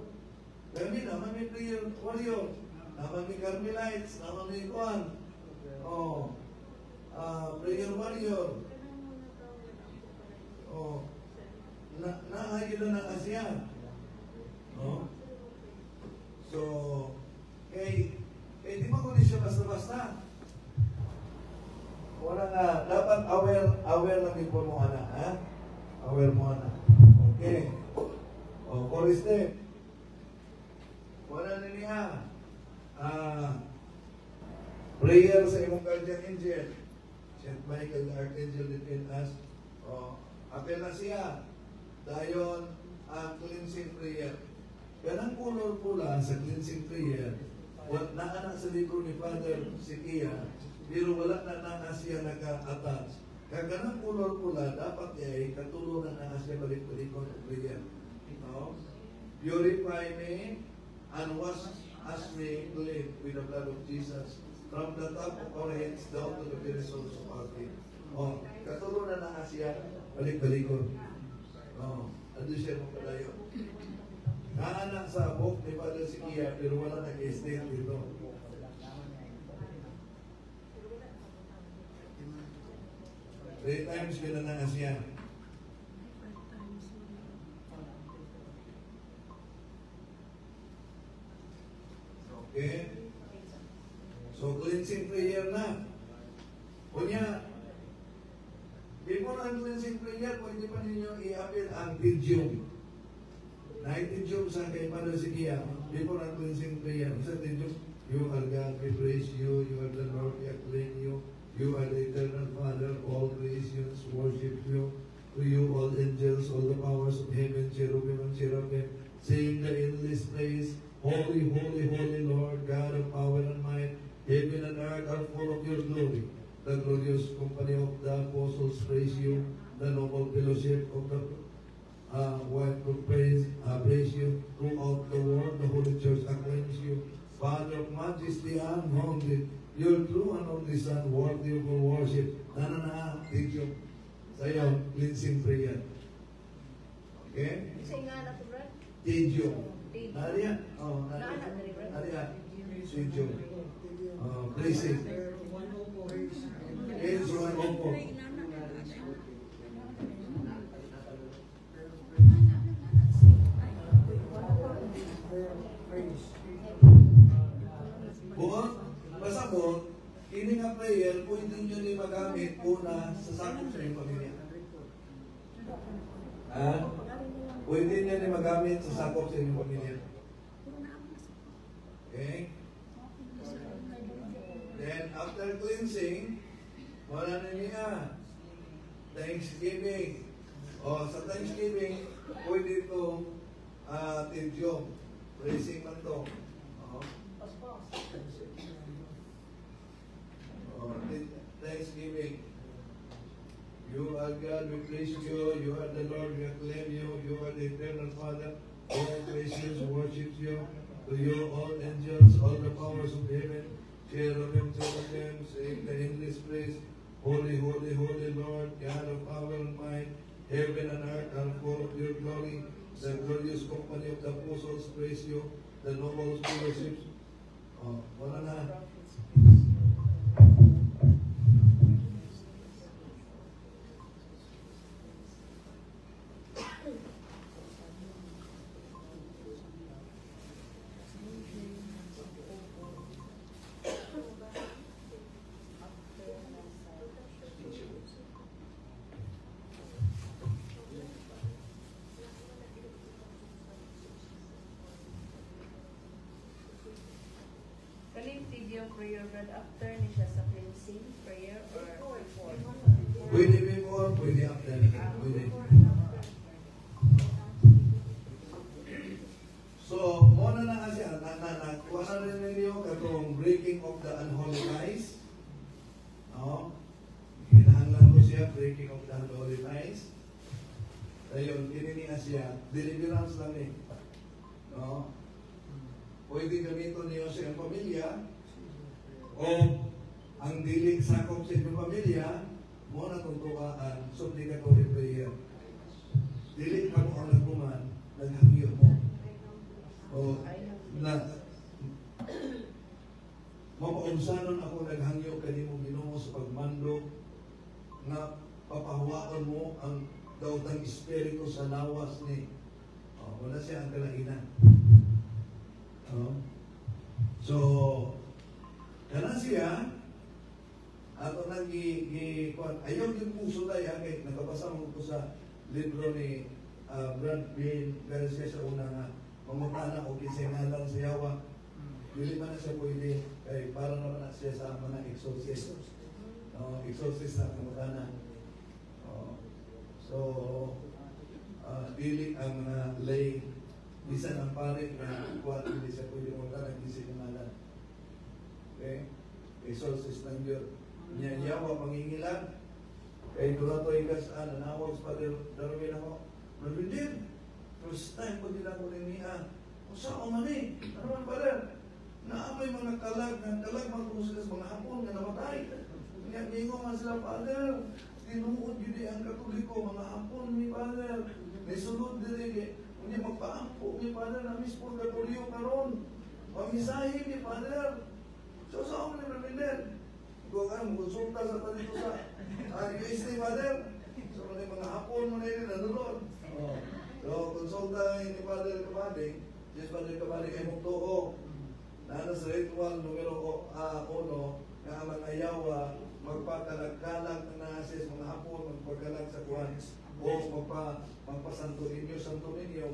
Kami naman may prayer warrior. Naman may Carmelites, naman may kuan. Oh, prayer warrior. Oh, na naayos na na siya. No? So, kay basta-basta. Wala nga, dapat aware lang din po mo ana, ha? Aware mo ana. Okay. O, four step. Wala na niya. Prayer sa imong guardian angel. Saint Michael the Archangel defend us. O, apel na siya. Dayon ang cleansing prayer. Kanang color pula sa cleansing prayer, wala naa na sa libro ni Father Sikia, pero wala na naa siya naka-attach. Kag kanang color pula, dapat ay katulo na naa siya balik-balikon og prayer. No? Purify me and wash us me clean with the blood of Jesus from the top of our heads down to the very soles of our feet. Oh, katulo na naa siya balik-balikon. Oh, ando siya mo padayon. Naa sa book ni Father Sikia, pero wala nag-state dito. Three times gina na siya. Okay? So, cleansing prayer na. Kunya, before ang cleansing prayer, pwede pa ninyo i-appeal ang Te Deum. Naitidjum sa kay Father Sikia, before ang cleansing prayer. Sa Te Deum, you are God, we praise you, you are the Lord, we acclaim you, you are the eternal Father, all creations worship you, to you all angels, all the powers of heaven, cherubim and seraphim, sing the endless praise, holy, holy, holy Lord, God of power and might, heaven and earth are full of your glory. The glorious company of the apostles praise you, the noble fellowship of the white praise you throughout the world. The Holy Church acclaims you, Father of majesty and holy, your true and only Son, worthy of all worship. Na thank you. Sayo, cleansing prayer. Okay? Sa nga na to, Brad? Thank you. Nariya? Oh, nariya. Nariya. Thank you. Praising. Page 104. Buot, pasabot, kini nga prayer, pwede nyo ni magamit una sa sakop sa inyong pamilya. Ha? Pwede nyo ni magamit sa sakop sa inyong pamilya. Okay? Then, after cleansing, wala na niya. Thanksgiving. O, sa Thanksgiving, pwede itong Te Deum. Praising man to. Oh, Thanksgiving. You are God, we praise you. You are the Lord, we acclaim you. You are the eternal Father. All creations worship you. To you, all angels, all the powers of heaven, cherubim, seraphim, sing the endless praise. Holy, holy, holy Lord, God of power and might, heaven and earth are full of your glory. The glorious company of the apostles praise you. The noble fellowships. Oh, wala na. Yung prayer, Brad, after ni siya sa cleansing prayer or before? Pwede before, pwede after. Pwede. So, muna na kasi, nakuha na rin ninyo katong breaking of the unholy ties. No? Kinahanglan ko siya, breaking of the unholy ties. Ayun, kininiya siya, deliverance lang eh. No? Pwede gamiton niyo sa iyong pamilya, o ang dili sakop sa inyong pamilya, mo na tuntukaan, supplicatory prayer. Dili ka mo ang nagkuman, naghangyo mo. O na mapaunsanon ako naghangyo kanimo Ginoo sa pagmando nga papahuwaon mo ang daotang espiritu sa lawas ni. O, wala siya ang kalainan. O, so, Kana siya, ato nang gi, gi kuan, ayaw yung puso tayo, kay nagabasa mo ko sa libro ni Brad Bill Garcia sa una nga, mangutana o kinsay ngalan sa yawa, dili man na siya pwede, kay para naman na siya sa mga exorcist. No, exorcist na mangutana. Oh. So, dili ang mga lay, bisan ang pare na kuan, dili siya pwede mangutana kinsay ngalan. Okay? Exorcist lang yun. Nya yawa mangingilan. Kay doon to ikas nanawag sa Father Darwin ako. Brother, first time ko din ako ni Mia. Usa ko man eh. Ano man, Father? Naa may mga kalag, nga kalag man sila sa mga Hapon nga namatay. Nga ningo man sila, Father. Tinuod yun ang Katoliko, mga Hapon ni Father. Nisulod diri, unya magpaampo ni Father, na mismo Katoliko karon. Pamisahe ni Father. So sa ni Brother? Ikaw ka, konsulta sa pa dito sa UST, Father. So, may mga Hapon mo na yun, nanonood. Oh. So, konsulta ni Father Kabading. Yes, Father Kabading, ay mong tuo. Nana sa ritual numero 1, nga ang mga yawa, magpakalag-kalag na nasis, mga Hapon, magpakalag sa kuwan. O magpa Santo Niño, Santo Niño.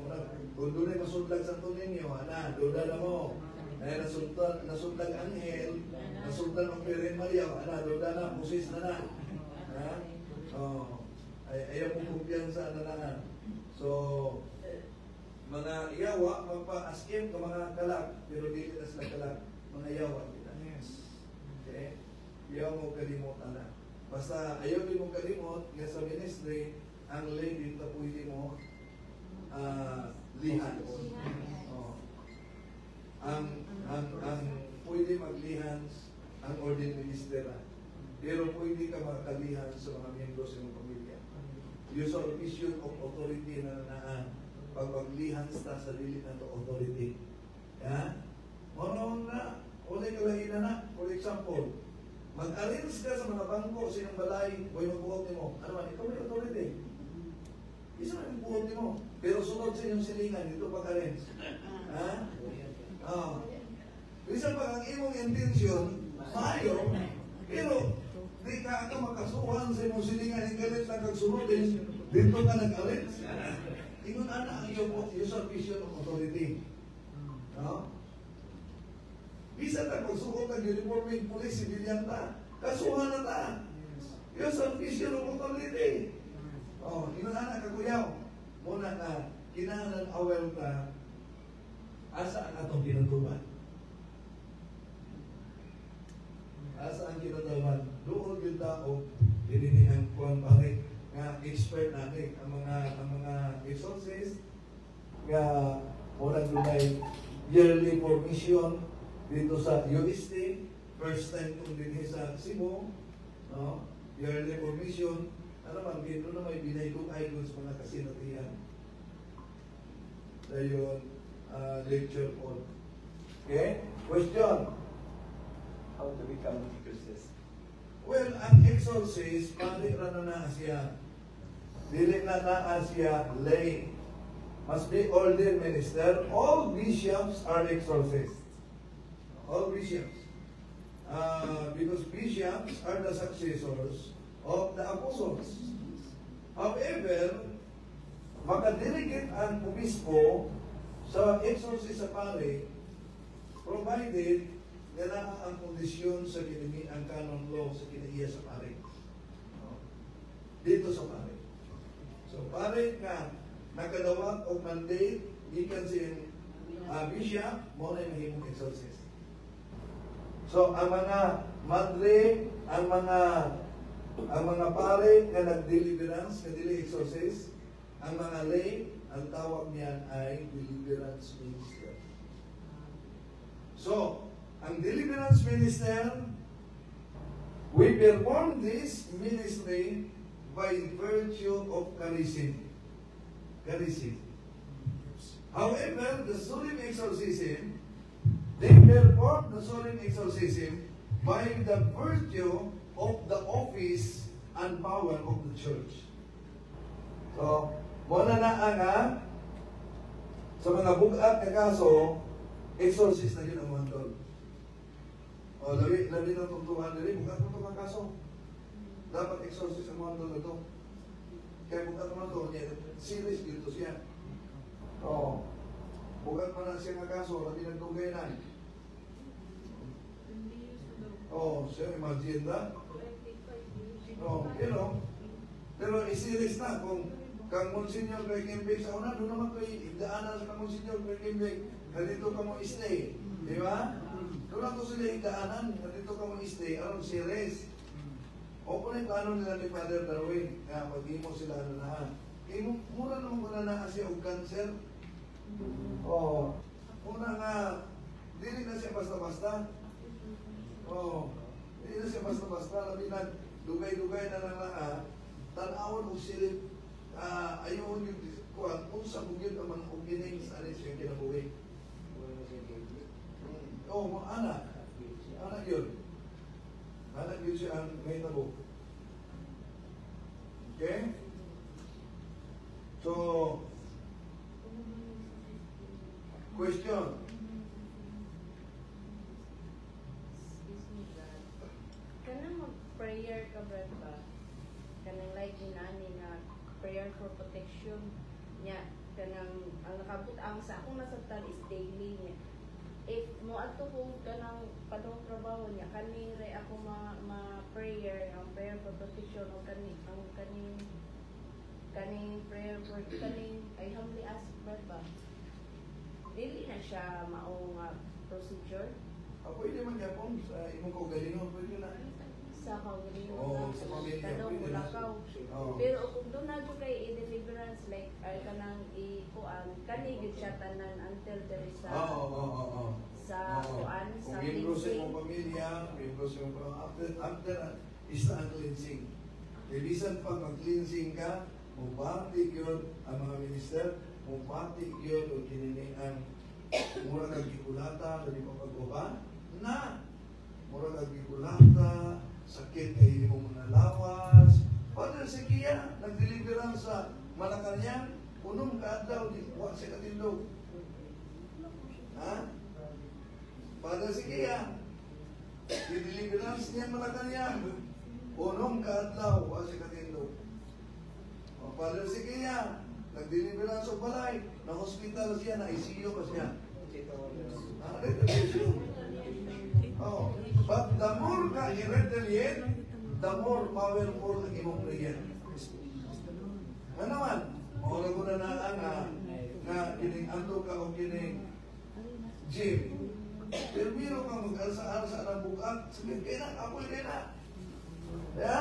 Kung doon ay masudlag Santo Niño, ana, duda na mo. Ay nasudlag, nasudlag anghel, nasudlag ang Virgen Maria, ana, duda na, pusis na na. Ha? Oh. Ay, ayaw mo kumpiyansa na na. So, mga yawa, magpa-askim ka mga kalag, pero dili na sila kalag, mga yawa nila. Yes. Okay? Ayaw mo kalimutan na. Basta ayaw din mo kalimot, nga sa ministry, ang lay dito pwede mo lihans. Oh. Ang pwede maglihans ang ordained minister na. Pero pwede ka makalihan sa mga miyembro sa iyong pamilya. Usurpation of authority na naa pag maglihans ta sa dili na to authority. Ya? Mono na, wala kalahin na na. For example, mag-arrange ka sa mga bangko sa iyong balay, o yung magbuot nimo. Ano man, ikaw may authority. Isa man yung buot nimo. Pero sunod sa inyong silingan, dito pag-arrange. Ha? Oh. Bisan pa ang imong intention, maayo, pero di ka ka makasuhan sa imong silingan, ingalit lang kag sunodin, dito ka nag-arrange. Ingon ana ang iyong usurpation of authority. No? Bisan ta magsuot ang uniforming police, civilian ta, kasuhan na ta. Usurpation of authority. Oh, ingon ana kakuyaw. Muna na kinahanglan aware ta asa ang atong kinatuban. Asa ang kinatuban? Doon gyud ta og dinhi ang kuan pare nga expert natin ang mga exorcist nga murag dunay yearly formation dito sa UST, first time kong dinhi sa Cebu, no? Yearly formation, ano man dito na may binay-dugay dun sa mga kasinatian. Dayon lecture po. Okay? Question. How to become an exorcist? Well, ang exorcist, pari ra na naa siya. Dili na naa siya lay. Must be ordained minister. All bishops are exorcists. All bishops. Because bishops are the successors of the apostles. However, makadelegate ang obispo sa exorcist sa pare, provided nga naa ang kondisyon sa kinimi ang canon law sa kinaiya sa pare. No? Dito sa pare. So pare nga nakadawat og mandate gikan sa iyang bishop, mo na mahimong exorcist. So ang mga madre, ang mga pare nga nag-deliverance, nga dili exorcist, ang mga lay, ang tawag niyan ay deliverance minister. So, ang deliverance minister, we perform this ministry by virtue of charism. Charism. However, the solemn exorcism, they perform the solemn exorcism by the virtue of the office and power of the church. So, muna na ang sa mga bugat nga kaso, exorcist na yun ang mandol. O, labi, labi ng tungtungan diri, bukat mo ito kaso. Dapat exorcist ang mga na to. Kaya bukat mo na to, niya, serious dito siya. Oo. Bukat mo na siya nga kaso, labi nagdugay na. Oh, siya, imagine na. Oh. Pero i-serious na kung kang Monsignor Greg Imbig sa una, doon naman ko'y higdaanan sa kang Monsignor Greg Imbig, na dito ka mo stay. Di ba? Doon na to sila higdaanan, na dito ka mo stay, aron serious. O kung yung plano nila ni Father Darwin, nga maghimo sila ano na ha. Kaya mura naman ko na naa siya og cancer. Oo. Una nga, dili na siya basta-basta. Oo. Dili na siya basta-basta. Labi na, dugay-dugay na lang lang ha. Tan-awon og silip, ayon yung kuan, unsa bugid ang mga openings ani siya kinabuhi. Oo, mo ana. Ana yun. Ana yun siya ang may tabo. Okay? So, question. Excuse me, Brad. Kanang mag-prayer ka, Brad, ba? Kanang like ni nga prayer for protection niya. Kanang ang nakabot ang sa akong nasabtan is daily niya. If mo adto ko kanang padung trabaho niya kani re ako ma, ma prayer ang prayer for protection o kani ang kaning kaning prayer for kaning I humbly ask, Brad, ba, dili na siya mao nga procedure? Ah, pwede man gyapon sa imong kaugalingon, pwede na. Sa kaugalingon? Oo, sa pamilya, tanong pwede na. mulakaw. Oo. Pero kung doon na kay i-deliverance like ay kanang i-kuan kani gyud siya tanan until there is a Oo. sa kuan Kung sa miyembro sa cleansing. imong pamilya, miyembro sa imong pamilya, after is ang cleansing. Kaya bisan pa mag-cleansing ka, mubati yun ang mga minister, mubati yun o kinini ang mura kag gikulata, dali pa pag-uba, na mura kag gikulata, sakit kay imong mga lawas. Father Sekia, nag-deliverance sa Malacanang, unong kaadlaw, di wa siya katindog. Ha? Father Sekia, di-deliverance niya Malacanang, unong kaadlaw, wa siya katindog. O, Father Sekia, nag-deliverance sa balay, na hospital siya, na ICU pa siya. Ah, retaliation. Oh, but the more ka i-retaliate, the more powerful ang imong prayer. Ano naman? Maura ko na naa nga nga kining anto ka o kining gym. Pero miro ka mag-alsa-alsa ng bukat, sige, kaya na, ako kaya na. Ya?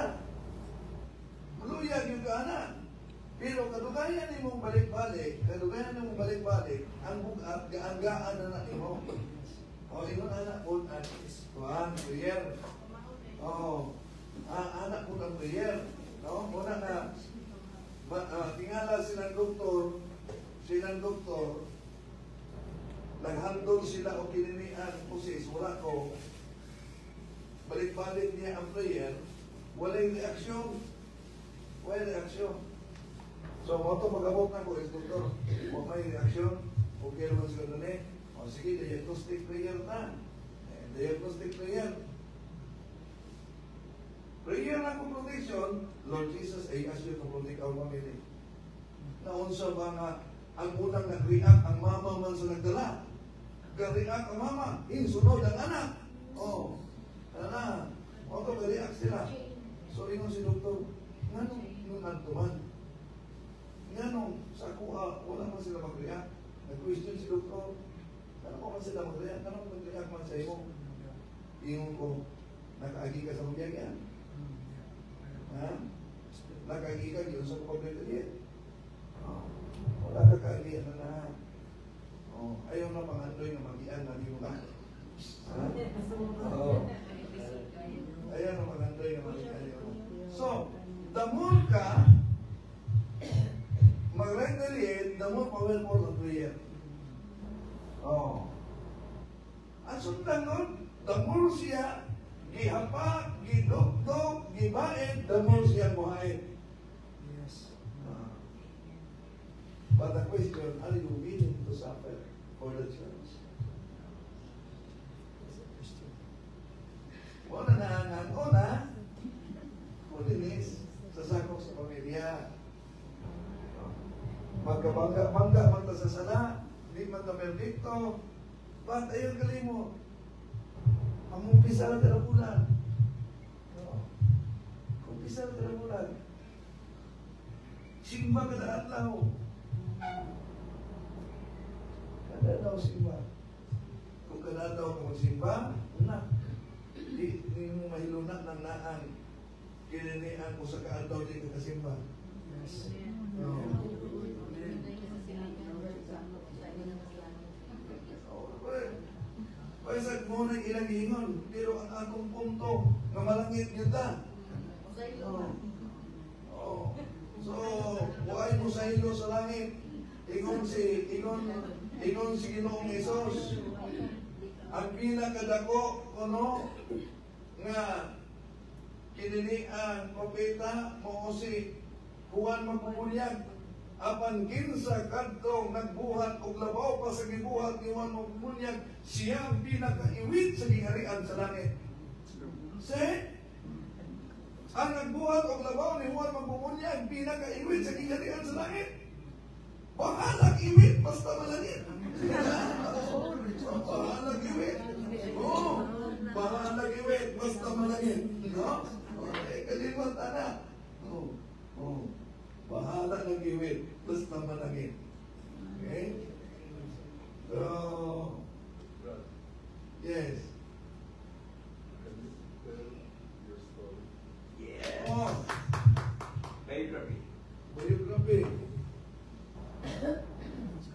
Maluyag yung ka na. Pero kadugayan nimong balik-balik, kadugayan nimong balik-balik, ang bugat, gaanggaan na na nimo. O, ingon anak po ang kuan, prayer. Oo. Anak po ang prayer. No? Muna na, tingala silang doktor, naghandol sila o kininian process, wala ko, balik-balik niya ang prayer, walay reaksyon. Walay reaksyon. So, mo ito mag-abot na ko is doktor, wa may reaksyon, okay naman sila nun eh. O sige, diagnostic prayer na. Eh, diagnostic prayer. Prayer na kong protection, Lord Jesus, I ask you to protect our family. Naunsa ba nga, ang unang nag-react, ang mama man sa nagdala. Ga-react ang mama, insunod ang anak. Oh, ano na, o to, ga-react sila. So, ingon si doktor, nganong nung man? Nganong sa kuha, wala man sila mag-react. Nag-question si doktor, ano pa man sila mag-react? Anong mag-react man sa imo? Ingon ko, nakaagi ka sa magyagyan. Ha? Nakaagi ka, yun sa kapag-retaliate. Oh, wala ka kaagian na na. Oh, ayaw na pangandoy nga magian na di mo ka. Ha? Oo. Ayaw na pangandoy nga magian di mo. So, the more ka mag-retaliate, the more powerful ang prayer. Oh. Ang sundan nun, the more siya gihapa, gidukdok, gibain, the more siya muhain. Yes. But the question, are you willing to suffer for the church? That's a question. Bangga-bangga man ta sa sala, di man ta perfecto. But ayun kalimo. Ang umpisa na tirabulan. No. Umpisa na tirabulan. Simba kada adlaw. Kada adlaw simba. Kung kada adlaw ka magsimba, una, di mo mahiluna ng naan. Kininian mo sa kaadlaw di ka kasimba. Yes. No. Paisag mo na ilang ingon, pero ang akong punto, nga malangit yun ta. Oh. So, buhay mo sa ilo sa langit. Ingon si Ginoong Hesus. Ang pinakadako kuno nga kinini ang propeta mao si Juan Magbubunyag. Apan kinsa kadtong nagbuhat og labaw pa sa gibuhat ni Juan Magbubunyag, siya ang pinakaiwit sa giharian sa langit. Se ang nagbuhat og labaw ni Juan Magbubunyag, pinakaiwit sa giharian sa langit. Bahalag iwit basta malangit. Bahalag iwit. Oo. Bahalag iwit basta malangit. No? Okay, kalimot ana. Oo. Oo. Bahala ng iwit basta malangit. Okay? So, yes. Can you tell your story? Yeah. Oh, Biography. Biography.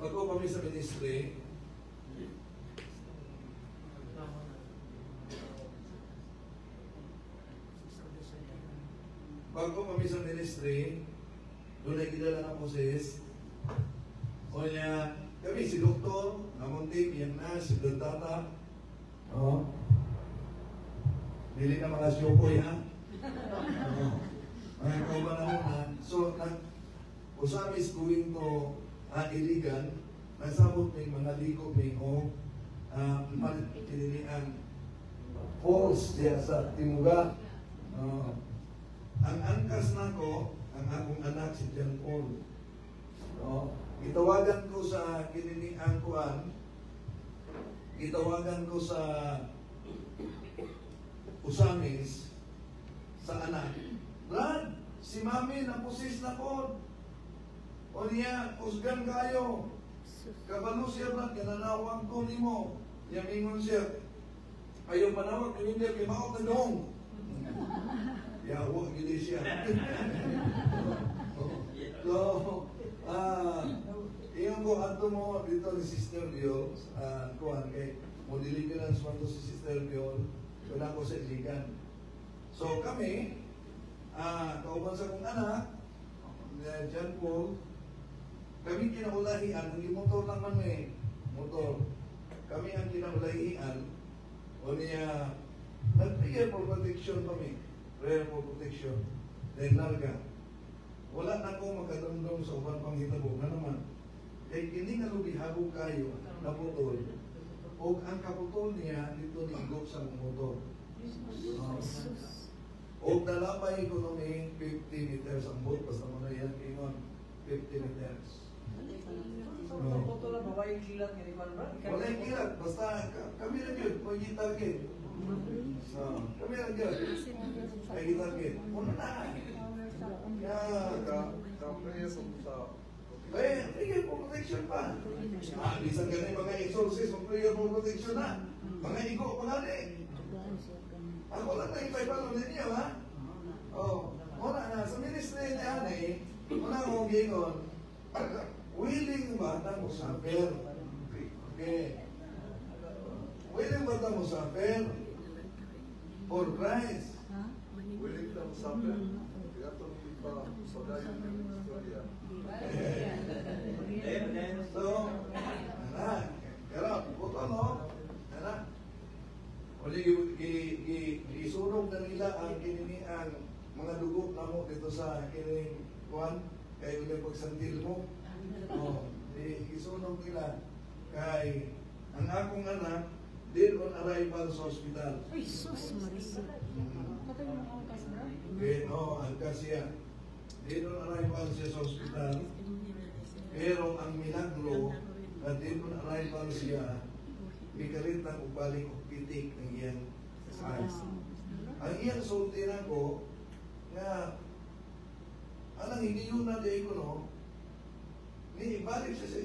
Bago kami sa ministry, doon ay kilala na po sis. O niya, kami si Doktor, namong team, yan na, si Brad Tata. Oo. Dili na mga syokoy, ha? Oo. Mga kauban na muna. So, usamis going to Iligan, nasabot may mga ligo may o ang falls diya sa Timuga. Ang angkas nako, ang akong anak si John Paul. No? Gitawagan ko sa kininiang kuan, gitawagan ko sa Usamis, sa anak. Brad, si mami napusis na po. O niya, kusgan kayo. Kabalo siya, Brad, kananawag ko nimo. Yamingon siya. Ayaw panawag, hindi kay maot na doong. Yawa, gili siya. So, iyon ko, ato mo dito ni Sister Biol, kuhan kay, mo deliverance man to si Sister Biol, wala ko sa Iligan. So kami, kauban sa kong anak, John Paul, kami kinaulahian, hindi motor lang kami, motor. Kami ang kinaulahian, o niya, nag-prayer for protection kami. Prayer for protection. Then larga. Wala na ko magkadumdum sa uban pang hitabo. Na naman, kay kini nga lubihabog kayo, naputol. O ang kaputol niya, dito ni sa motor. O dalapay ko nung 50 meters ang boat. Basta mo na yan, ingon, 50 meters. So, putol na ba? Wala yung kilat nga ni Juan, bro? Wala yung kilat. Basta kami lang yun. May target. So, kami lang yun. May target. Una na. Ka-prayer sa... Eh, prayer for protection pa. Bisan ganun mga exorcist, mag-prayer for protection na. Mga igo pa nga eh. Ako lang na ipay-palo ninyo, ha? Oh, una na. Sa ministry ni Ane, una akong gingon, willing ba ta mo suffer? Okay. Willing ba ta mo suffer? For Christ. Willing ta mo suffer? Kaya itong ipapadayon ng istorya. So, anak, pero, buto no? Anak. Uli, isunog na nila ang kininiang mga dugo na mo dito sa kinining kuan, kay uling pagsantil mo. Oh, isunog nila kay ang akong anak dead on arrival sa hospital. Ay, sus, Marisa. Okay, no, angkas siya. Dead on arrival siya sa hospital. Pero ang milagro, na din on arrival siya, mikalit na og balik og pitik ang iyang heart. Ang iyang sulti nako nga anang higayuna di ko, no, ni ibalik siya sa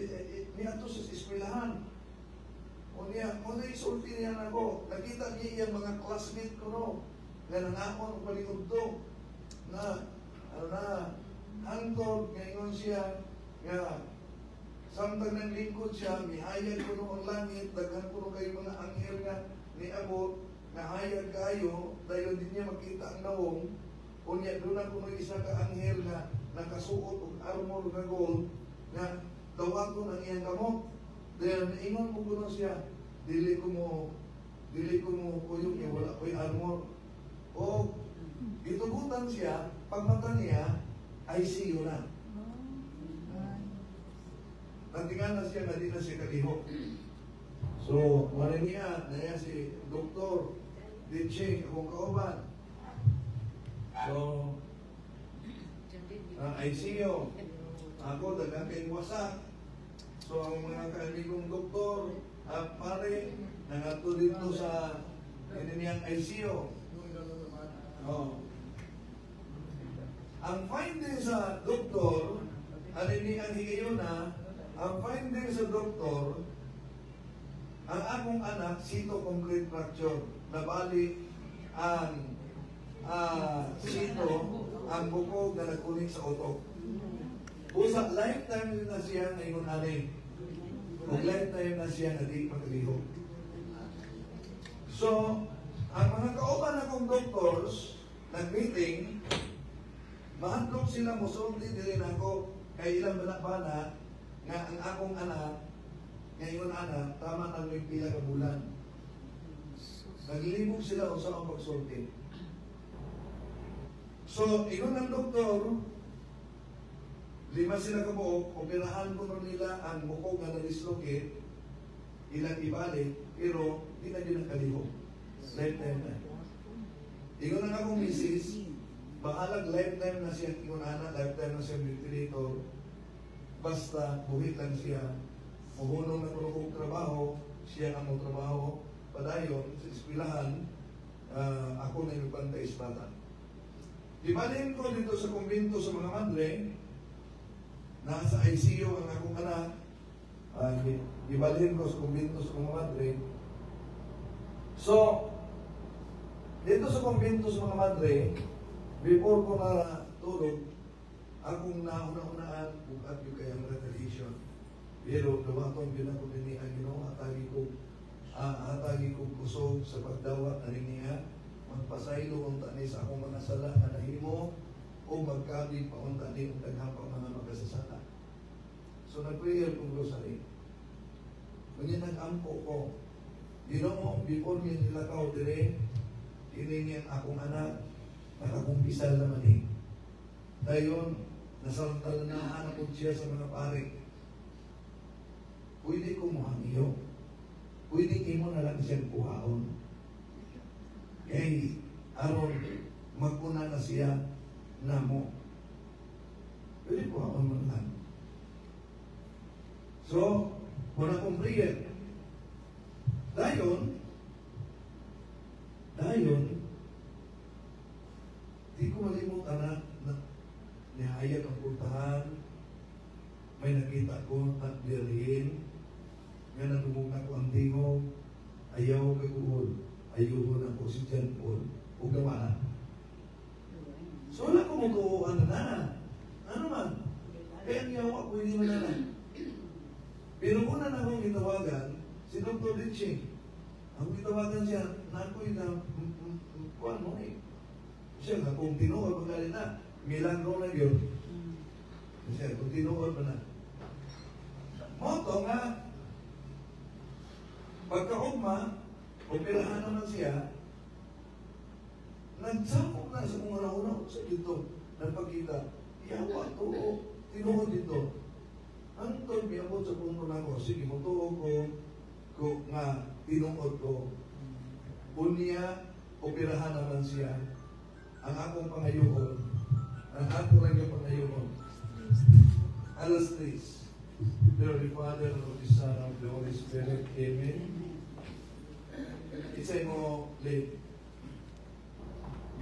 ni ato sa eskwelahan. O niya, mo na isulti niya nako, nakita niya iyang mga classmate ko, no, nga nangaon og palingudto na ano na hangtod ngayon siya nga samtang naglingkod siya, mihayag kuno ang langit, daghan kuno kay mga anghel nga niabot, nahayag kayo, dayon din niya makita ang nawong. Unya doon na kuno isa ka anghel nga nakasuot og armor nga gold nga dawaton ang iyang kamot. Dayon ingon mo kuno siya, Dili ko mo kuyog kay wala ko'y armor." O gitugutan siya, pagmata niya, ICU na. Natingan na siya nga di na siya kalihok. So, wala niya, niya si Dr. Ditching, akong kauban. So, ang ICU, ako, daghang kay wasak. So, ang mga kaamigong doktor, ang pare, nangadto dito sa ini niyang ICU. Oh. Ang finding sa doktor, ano ni ang higayuna, ang finding sa doktor, ang akong anak, C2 complete fracture. Nabali ang C2, ang bukog na nagkunik sa utok. Usa, lifetime na siya ngayon ani. Ug lifetime na siya nga di makalihok. So, ang mga kauban akong doctors, nag-meeting, mahadlok sila musulti diri nako kay ilang bana nga ang akong anak ngayon anak tama nang may pila ka bulan. Naglibog sila unsa ang pagsulti. So, ingon ng doktor, lima sila kabuok, operahan ko nila ang bukog nga na-dislocate, ilang ibalik, pero di na yun ang kalihok. Lifetime na. Ingon ang akong misis, bahalag lifetime na siya, ingon ana, lifetime na siya ventilator, basta buhit lang siya, muhunong na kuno kog trabaho, siya ang mo trabaho, padayon sa eskwelahan, ako na yung bantay sa bata. Ibalhin ko dito sa kumbento sa mga madre, nasa ICU ang akong anak, ibalhin ko sa kumbento sa mga madre. So, dito sa kumbento sa mga madre, before ko natulog, akong nauna-unaan, bukat yung kayang retaliation. Pero dawaton yun ako din ang Ginoo, hatagi ko kusog sa pagdawat ani niya, magpasaylo unta ni sa akong mga sala nga nahimo o magkabig pa unta ni og daghang pa mga magkasasala. So nag-prayer kong rosary. Unya nag-ampo ko. Ginoo, before mi nilakaw dire, ini niyang akong anak, nakakumpisal naman eh. Dayon, nasaltalanahan ako siya sa mga pare. Pwede ko muhangyo. Pwede imo na lang siyang kuhaon. Kay aron magpuna na siya namo. Pwede kuhaon mo na lang. So, muna kong prayer. Dayon, di ko malimot anak na nihayag ang puntahan, may nakita ko na birhen, nga nadungog na ko ang tingog, "Ayaw kaguol, ayuhon ako si John Paul," ug gawa na. So wala ko mutuoan na na. Ano man? Kaya ang yawa pwede man na. Pero una na akong gitawagan, si Dr. Ditching. Ang gitawagan siya, na ako'y na, kuan mo eh. Siya nga, kung tinuod pa na, milagro na yun. Siya, kung tinuod pa na. Moto nga, pagkaugma, operahan naman siya, nagsakop na sa kung una sa dito, nagpakita, yawa to, tinuod dito. Hantod, miabot sa punto na ko, sige, mutuo ko nga, tinuod ko. Unya, operahan naman siya. Ang akong pangayoon, ang ako lang yung pangayoon, alas 3. The Father, and of the Son, and of the Holy Spirit. Amen. Isay mo, late.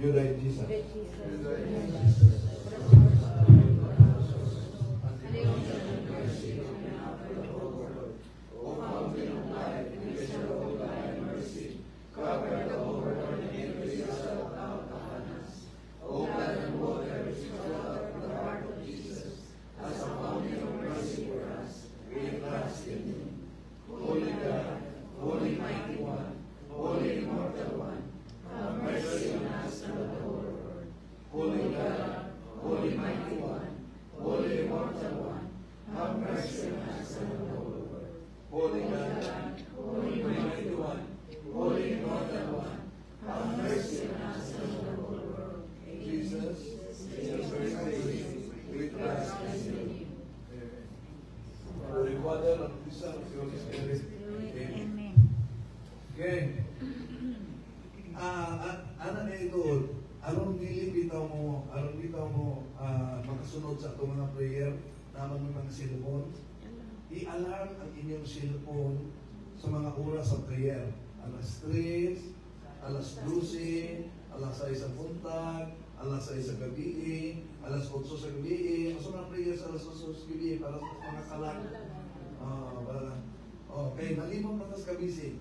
You like Jesus. Jesus. O fountain of life, measure of thy mercy, cover the overturning and yourself out upon us. O blood and water which flowed out of the heart of Jesus, as a fountain of mercy for us, we trust in you. Holy God, Holy Mighty One, Holy Immortal One, have mercy on us and on the whole world. Holy God, Holy Mighty One, Holy Immortal One, have mercy on us and on the whole world. Holy God, Holy Mighty One, Holy Immortal One, have mercy on us and on the whole world. Jesus, in your mercy, we trust in you. Amen. Holy Father, and of the Son, and of the Holy Spirit. Amen. Amen. Okay. Ana na ito, aron bitaw mo makasunod sa atong mga prayer, naman may mga cellphone, i-alarm ang inyong cellphone sa mga oras sa prayer. Alas 3, alas 12, alas 6 sa buntag, alas 6 sa gabi, alas 8 sa gabi. Asa mga prayer sa alas 8 sa gabi para sa mga kalag. Para, okay, nalimot na tas kabisi.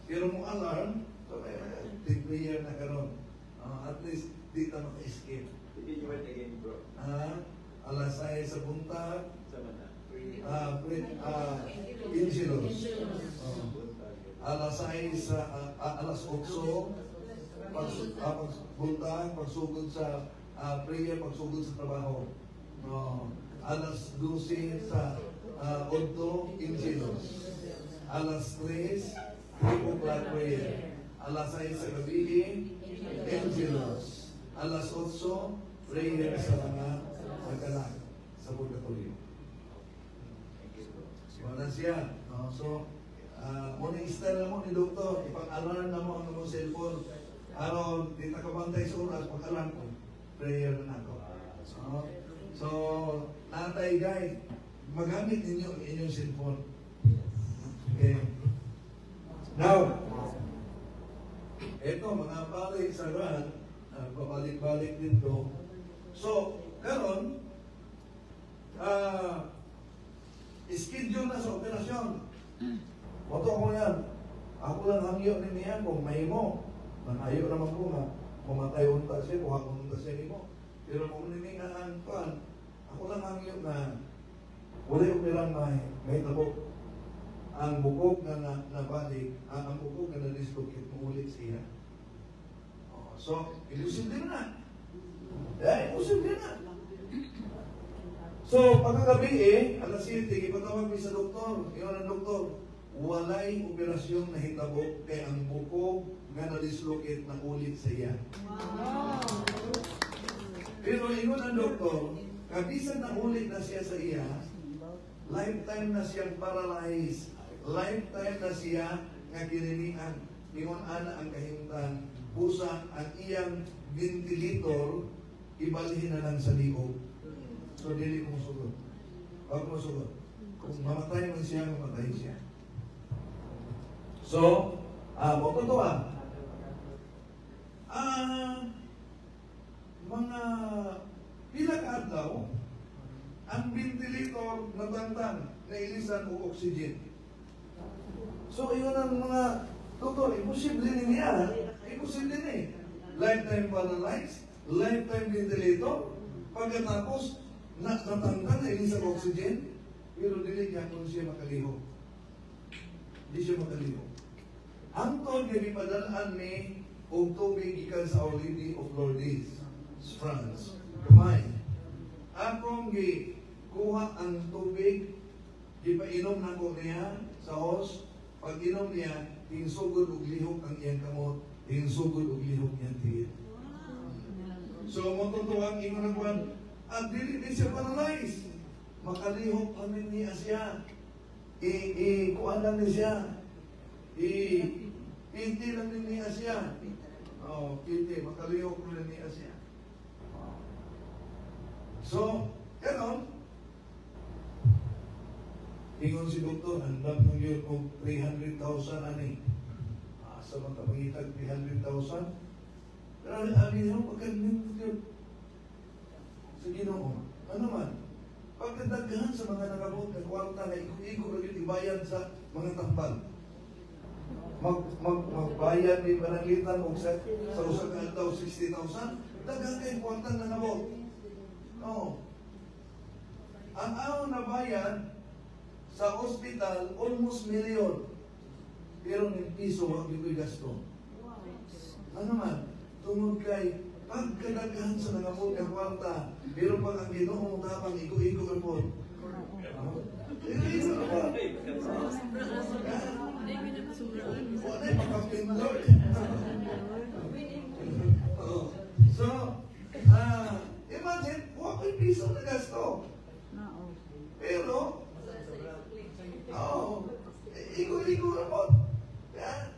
Pero mo alarm, so may prayer na karon. At least di ta maka-escape. Did you went again, bro? Alas 6 sa buntag, Sa mana? Angelus. Alas 6 sa alas 8 pag, buntag, pagsugod sa prayer, pagsugod sa trabaho. Alas 12 sa 8, Angelus. Alas 3, 3 o'clock prayer. Alas 6 sa gabi, Angelus. Alas 8, prayer sa mga nagkalag sa purgatorio. Wala siya. No? So, mo style na mo ni doktor, ipang-alarm na mo ang imong cellphone. Aron di ta kabantay sa oras, pag-alarm ko, prayer na nako. No? So, natay guys, magamit ninyo ang inyong cellphone. Okay. Now, eto mga pare sa ran, pabalik-balik dito. So, karon, schedule na sa operasyon. Moto ko yan. Ako lang hangyo ni niya kung mahimo. Mangayo naman ko nga, mamatay unta siya, kuha ko unta siya nimo. Pero kung nini nga ang kuan, ako lang hangyo na wala yung nilang may tabo. Ang bukog nga na, nabalik, ang bukog nga na-dislocate, muulit siya. Oh, so, imposible na. Eh, imposible na. So, pagkagabi eh, alas 7, ipatawag mi sa doktor. Iyon ang doktor, walay operasyon na hitabo kay ang bukog nga na-dislocate na ulit sa iya. Pero ingon ang doktor, kabisan na ulit na siya sa iya, lifetime na siyang paralyzed. Lifetime na siya nga kininian. Ingon ana ang kahimtang, busa ang iyang ventilator, ibalhin na lang sa liog. So, dili mo sugod. Huwag mo sugod. Kung mamatay man siya, mamatay siya. So, mo totoo mga pila ka adlaw, ang ventilator natangtang na ilisan og oxygen. So, iyon ang mga doktor, imposible ni niya. Imposible ni. Lifetime paralyzed, lifetime ventilator, pagkatapos, natangtang na ilisan og oxygen, pero dili niya kung siya makalihok. Di siya makalihok. Hangtod nga gipadalaan ni og tubig gikan sa Our Lady of Lourdes, France. Kamay. Akong gikuha ang tubig, gipainom nako niya sa hose. Pag inom niya, hinsugod og lihok ang iyang kamot, hinsugod og lihok iyang tiil. So, mo ang ingon ang kuan, at dili ni siya paralyzed. Makalihok kami niya siya. I kuan lang ni siya. I piti lang ni niya siya. Oh, piti, makalihok lang niya siya. So, karon, Ingon si doktor, andam nung yun og 300,000 ani. Asa man ka mangitag 300,000? Pero ani mo pagkanindot yun sa Ginoo. Ano man? Pagkadaghan sa mga nakabot nga kwarta na igo-igo ra gyud ibayad sa mga tambal. Mag, mag, magbayad ni Pananglitan og sa usa ka adlaw 60,000, daghan kay kwarta na nabot. Oo. Ang ahon na bayad sa ospital, almost million. Pero ng piso, wa gyud gasto. Ano man, tungod kay pagkadaghan sa nangabot nga kwarta, pero pag ang Ginoo tabang, igo-igo ka po. Igo-igo ka po. Wala yung makapindot. Oh. So, imagine, wa ko'y piso na gasto. Pero, oh, igo-igo na po. Yan.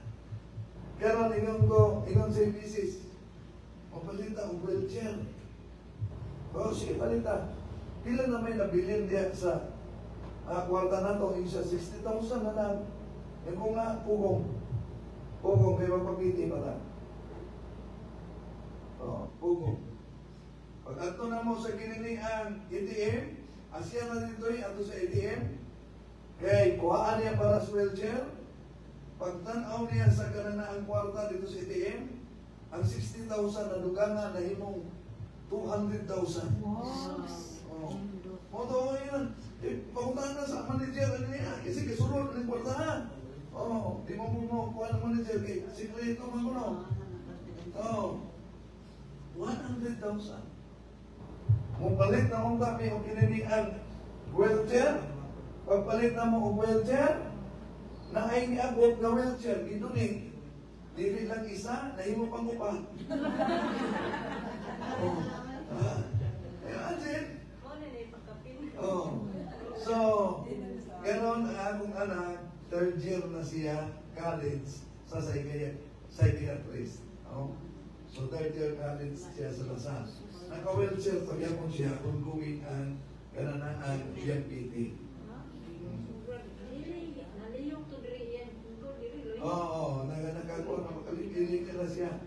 Karon ingon ko, ingon sa misis, mapalita og wheelchair. Oh, sige, palita. Pila na may nabilin diya sa kwarta na to, isa 60,000 na lang. Eh kung nga, pugong. Pugong, kay magpapiti pa ta. Oh, pugong. Pag ato na mo sa kininiang ATM, asya na dito ato sa ATM, kay kuhaan niya para sa wheelchair, pagtanaw niya sa kananaang kwarta dito sa ATM, ang 60,000 na dugangan na himong 200,000. Wow. Oh. Mo to yun. Eh, paguntahan na sa manager ano niya kasi kasulod ng kwartahan. Oh, di mo mo kuha ng manager kay sikreto man kuno. Oh. 100,000. Kung palit na kong dami o kinini ang wheelchair, pagpalit na mo og wheelchair, na ay niabot nga wheelchair, gidunit. Dili lang isa, nahimo pang upat. Oh. Ah. Imagine. Oh. So, ganon ang akong anak, third year na siya, college, sa psychiatrist. Oh. So, third year college siya sa La Salle. Naka-wheelchair pa gyapon siya, ongoing ang kananaan iyang PT. Oo, nakakuha na makalikilig na siya.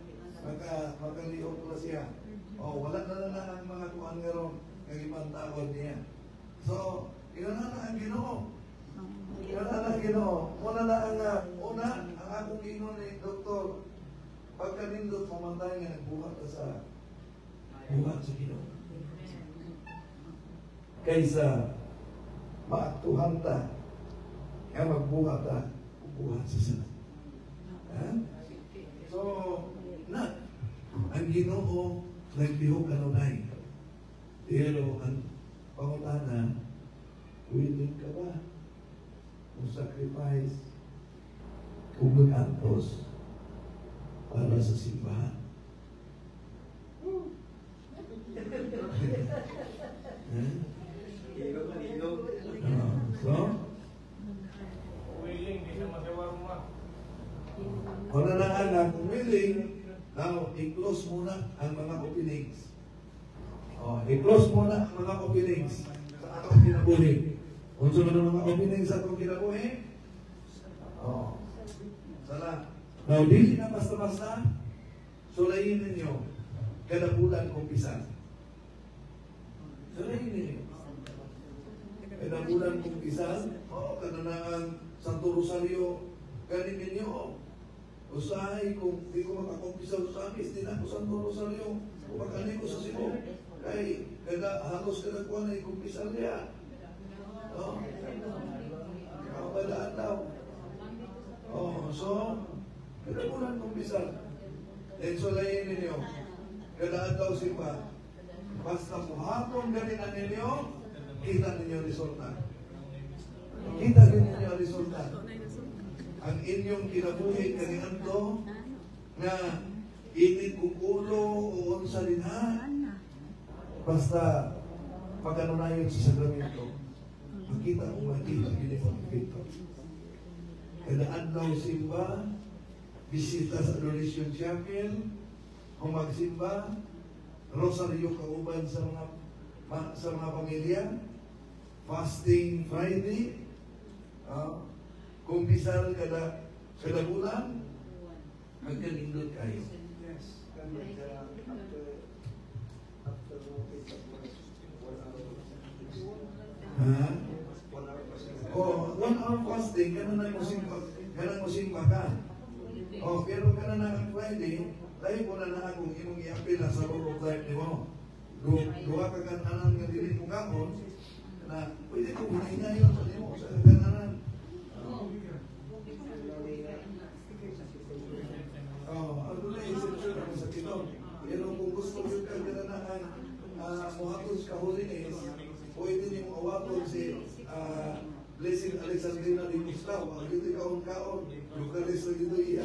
Makaliok na siya. Oh, wala na na ang mga kuan ngaron nga gipantaon niya. So, ina na na ang Ginoo. Ina na na ang Ginoo. Una na ang una ang akong ingon ni doktor, pagkanindot mamatay nga nagbuhat ka sa buhat sa Ginoo. Kaysa maaktuhan ta nga magbuhat ta buhat sa sala. Ha? So, na ang Ginoo naglihok kanunay. Pero ang pangutana, willing ka ba o sacrifice o mag-antos para sa simbahan? So, willing, di na masawarma. Una na anak, kung willing, now, i-close muna ang mga openings. Oh, i-close muna ang mga openings sa atong kinabuhi. Unsa man ang mga openings sa atong kinabuhi? Oh. Sala. Now, dili na basta-basta, sulayin ninyo kada bulan kumpisal. Sulayin ninyo. Kada bulan kumpisal, oh, kada na ang Santo Rosario, ganin ninyo, oh. Usahay, kung di ko makakumpisal sa amis, di na ako Santo Rosario, kumakani ko sa Cebu. Kay, kada, halos kada kuha na ikumpisal niya. Oh. Kada adlaw. Oh, so, kada bulan kumpisal. Then sulayin ninyo, kada adlaw simba. Basta buhaton ganin na ninyo, kita ninyo resulta. Kita din ninyo ang resulta. Ang inyong kinabuhi kaniadto nga init kung ulo o unsa din ha. Basta pagkanunayon sa sakramento, makita o makita gini ang epekto. Kada adlaw simba, bisita sa Adoration Chapel, kung magsimba, rosaryo kauban sa mga pamilya, fasting Friday, Kumpisal kada kada bulan, magkanindot kayo. Yes. And after mo take 1 hour. Ha? 1 hour fasting. Oh, 1 hour fasting, kana na mo simba, kana mo simba ka. Oh, pero kana na ang Friday, lahi mo na na akong imong i-apil na sa rule of life nimo. Duha ka kan-anan nga dili mo kaon, na pwede ko hinay-hinayon sa nimo sa kan-anan. Oh. Oh, ang doon ay exception ang sa kinon. Pero kung gusto mo kang gananahan, mohatol sa holiness, pwede nimo awaton si Blessing Alexandrina de Gustavo. Ang dito kaon-kaon, Eucharist na dito iya.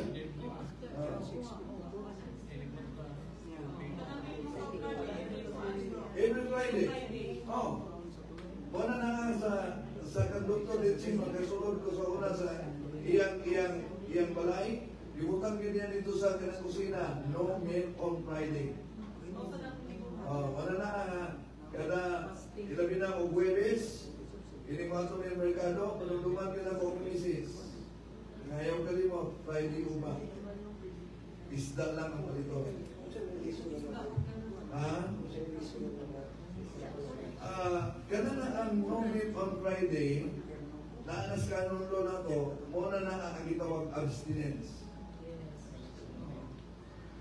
Every Friday. Oh. Wala na nga sa konduktor din magkasulod ko sa una sa iyang iyang iyang balay. Ibutang yun yan dito sa kanang kusina, no meat on Friday. Oh, wala na nga kada ilabi na og Huwebes, ini mo ato may merkado, panuluman ka na ko misis. Ngayaw kalimot, Friday uba. Isda lang ang palito. Ha? Kana na ang no meat on Friday, naanas kanon lo na to, mo na na ang gitawag abstinence.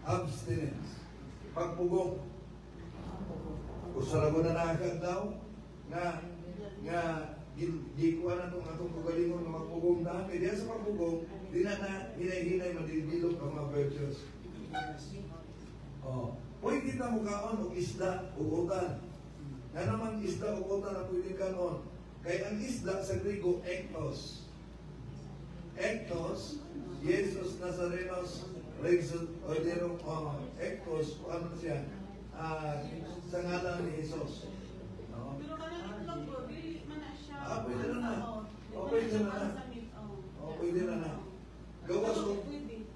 Abstinence. Pagpugong. Usara ko na nakakadlaw nga nga gikuha na itong atong kagalingon nga magpugong na. Kaya diyan sa pagpugong, di na na hinay-hinay madidevelop ang mga virtues. Oh. Pwede kita mo kaon og isda o utan. Nga naman isda o utan ang pwede kaon. Kay ang isda sa Griego, ektos. Ektos, Jesus Nazarenos, Rexod, o ektos, o ano siya, sa ngalan ni Jesus. No? Pero kanang itlog bro, dili man na siya. Ah, pwede na na. Oh, pwede na na. Oh, pwede na na.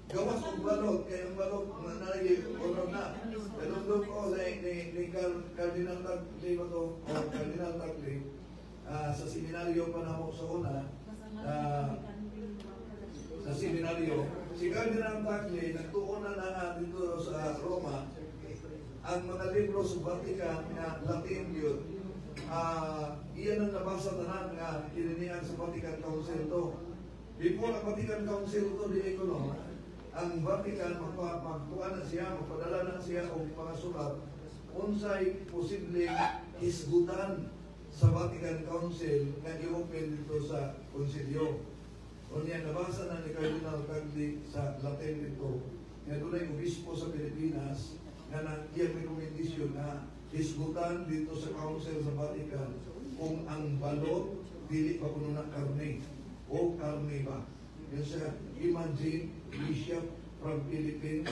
Gawas og balot, kay ang balot na nalagi, ono na. Kanundong ko sa ni Cardinal Tagle ba to? O Cardinal Tagle, sa seminaryo pa namo sa una, sa seminaryo, si Cardinal Tagle, nagtuon na na dito sa Roma, ang mga libro sa Vatican nga Latin yun, iyan ang nabasa tanan nga kininian sa Vatican Council to. Before ang Vatican Council to, di ko no, ang Vatican magkuan na siya, magpadala na siya og mga sulat unsay posibleng hisgutan sa Vatican Council nga i-open dito sa konsilyo. Unya nabasa na ni Cardinal Tagle sa Latin dito nga dunay obispo sa Pilipinas nga na iyang rekomendasyon na hisgutan dito sa Council sa Vatican kung ang balot dili pa kuno na karne o karne ba. Yun siya, imagine, bishop from Philippines,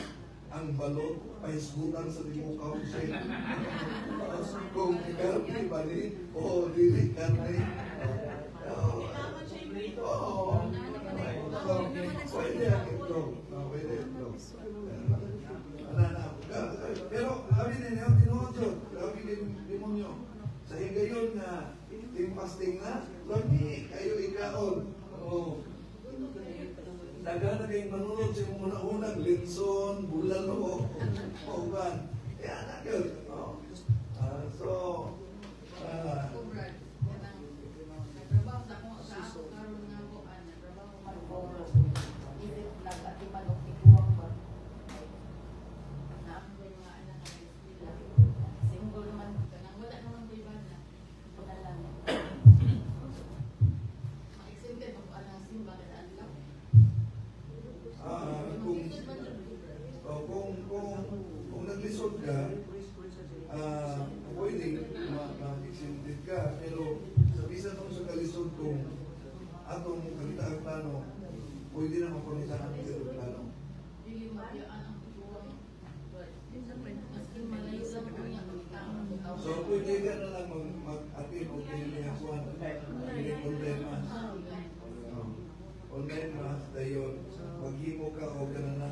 ang balot, pahisgutan sa Limo Council. Kung karne ba ni, o dili karne. Oo. So, pwede ang itlog. Pwede itlog. Pero, sabi ninyo, tinuod yun. Sabi demonyo. Sa higayon nga, timpasting na, lami, kayo ikaon. Oo. Daghan na kayong manunod sa imong una-unang litson, bulalo, o ban. Yan na yun. Oh. So, Brad, kanang nagtrabaho sa ako sa ako karon nga kuan, nagtrabaho karon. Isip nag-atiman og tiguang ba? Na ako yung mga anak na eskwela. Single man kanang wala naman ko'y bana. Wala lang. Ma-exempted ako anang simba kada adlaw. Kung oh, kung naglisod ka, pwede ma-exempted ka, pero sa bisan tong sa kalisod kung atong kakita ang plano, pwede na maparusahan ang plano. Dili mabiyaan ang tiguang. But maski malayo lang ko niya ang So pwede ka na lang mag-attend o kinilihakuan, online mass. Oh. Online mass, dayon, maghimo ka o ka na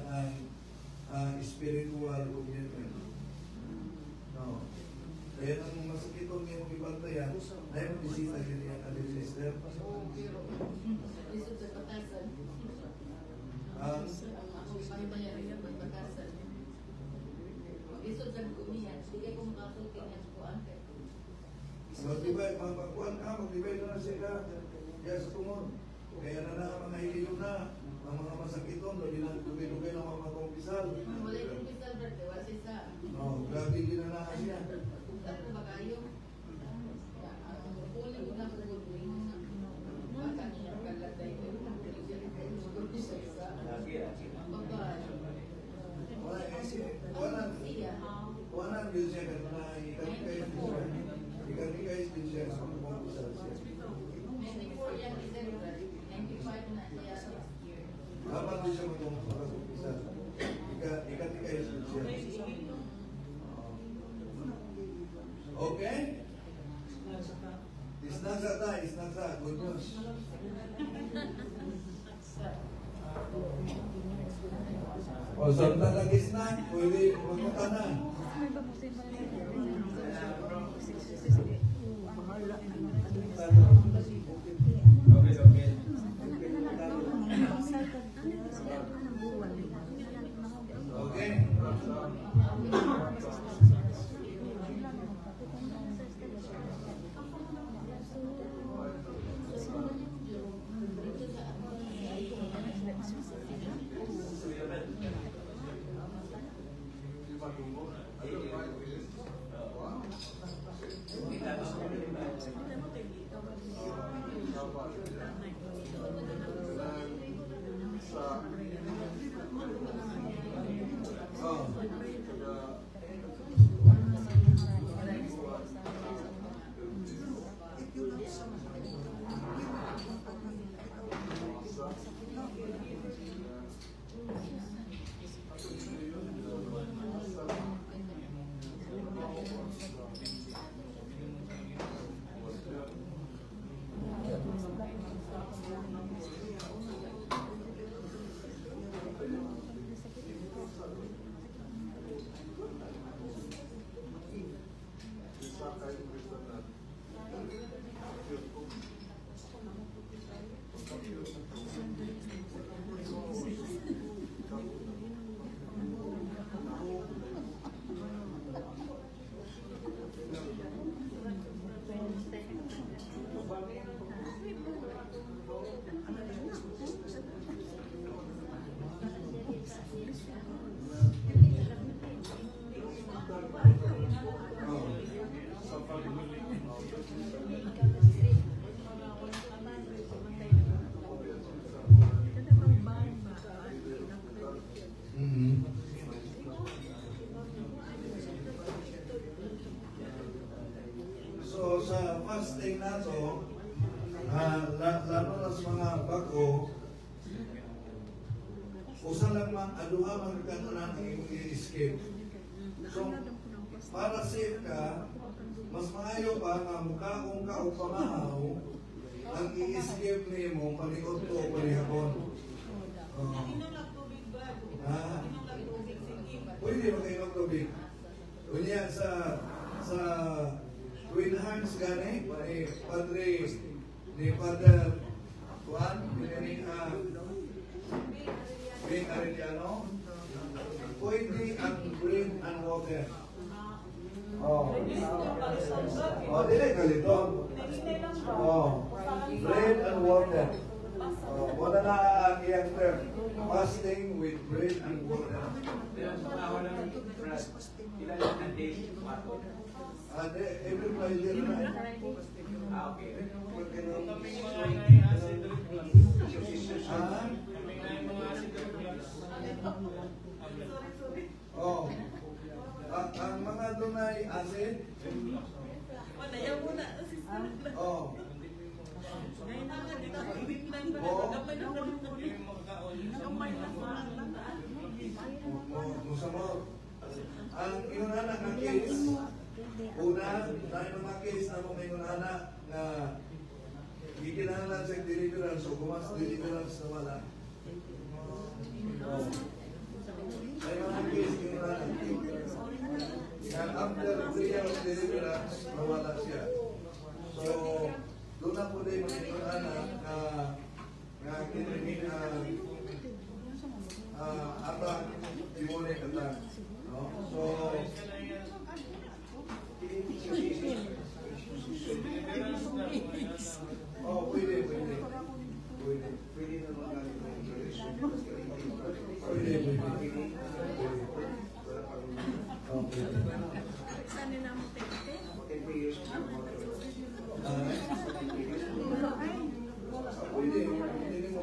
ang spiritual commitment. No. Kaya nang masakit ang iyong ibantayan, na yung bisita yun niya ka sister. Oo, pero lisod sa batasan. Ang Ang ako ipantayan sa batasan. Lisod sa gumihan. Sige kung makasulti niya sa kuan. Magtibay, magkuhan ka, magtibay na na sila. Kaya sa tungod. Kaya na na ang mga hiliyo na, ang mga masakiton, labi na dugay-dugay na mga magkumpisal. Wala yung kumpisal, Brad. Wala siya sa. No, grabe din na na siya. Ako ba kayo? Ang huli ko na sa bata niya kalatay. Babay. Wala, eh, wala, wala yun siya, kanina, ikanikay din siya. Ikanikay din siya sa magkumpisal siya. 94 yan, sir, Brad. 95 na siya next year. Dapat din siya magkumpisal. Ikanikay din siya. Okay? Isnasa ta, isnasa. Good news. O, sa nag-snack, pwede magpunta na. Okay. Okay? Di ba tungo? I don't mind this. Wow. Dapat. Sa Oh. Oh. So sa fasting nato, lalo na sa mga bago, usa lang man aduha man katanan ang imong i-skip. So para safe ka, mas maayo pa nga mukaon ka og pamahaw, ang i-skip nimo paniudto o panihapon. Oh. Ha? Pwede makainom tubig. Unya sa Twin Hands gani ni Padre ni Father Juan ni Bing Arellano, pwede ang bread and water. Oh. Oh, dili kalito. Oh. Bread and water. Oh, wala na ang iyang term. Fasting with bread and water. Ilan lang ang days? Every Friday na. Ah, okay. Ah? Oh. Ang mga dunay acid? Oh. Musamot. Ang inunana nga case, una, dahil mga case na mong inunana nga gikinahanglan sa deliverance o gumas deliverance na wala. Oh. May mga case inunana. Nga after prayer of deliverance, mawala siya. So, doon na po din mga anak na nga kini attack, demonic attack. No? So, oh, pwede, pwede. Pwede. Pwede na magaling ng insurrection. Pwede, pwede. Wala pang Oh, pwede. 10 years. Pwede. Pwede mo.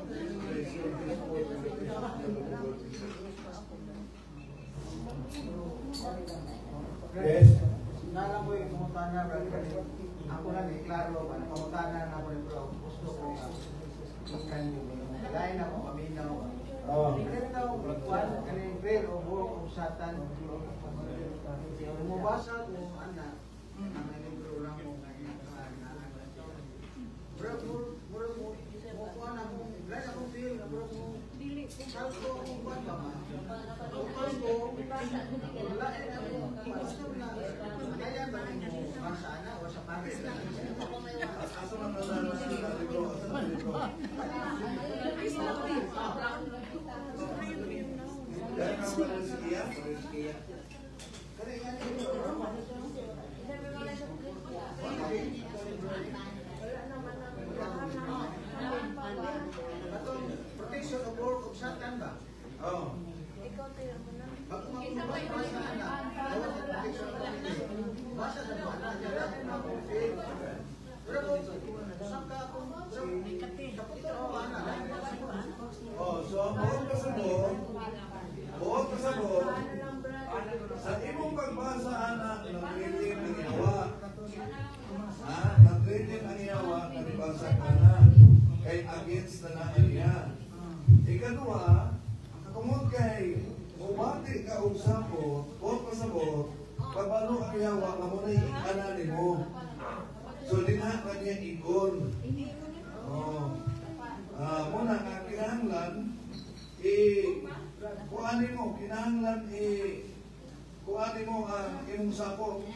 Yes. Nala ko yung pangutana, Brad. Ako na ni klaro ba, pangutana na ako ni bro. Gusto ko nga. Ikan yung lain ako, paminaw. Oh. Kaya daw, kwan, kaning prayer o work of Satan. Mubasa ko, ana, ang libro lang mo. Bro, bro, bro, mo kuan akong, lain akong feel, bro, mo. Salto akong kuan ba ma? Kuan ko, wala eh ako, gusto na, kaya ba mo basa na o sa pare? Asa man na na libro? Asa na libro? Dahil ka ba ng siya? Kaya yan bro. Atong protection of work of Satan ba? Oh. Bago mabasa na, protection of work. Basa sa buwan na, dyan lang ako feel. Pero kung saan ka kung sa puto ko ana. Oh, so buot pasabot, buot pasabot, sa imong pagbasa ana, nag-reading ang yawa. Ha? Nag-reading ang yawa, nalibasa ka na. Kay against na na niya. Ikaduha, tungod kay mubati ka og sapot, buot pasabot, pabalo ang yawa, nga mo na ikana nimo. So dinha ka niya ikon. Oh. Muna nga kinahanglan kuani mo kinahanglan kuani mo ang imong sapot.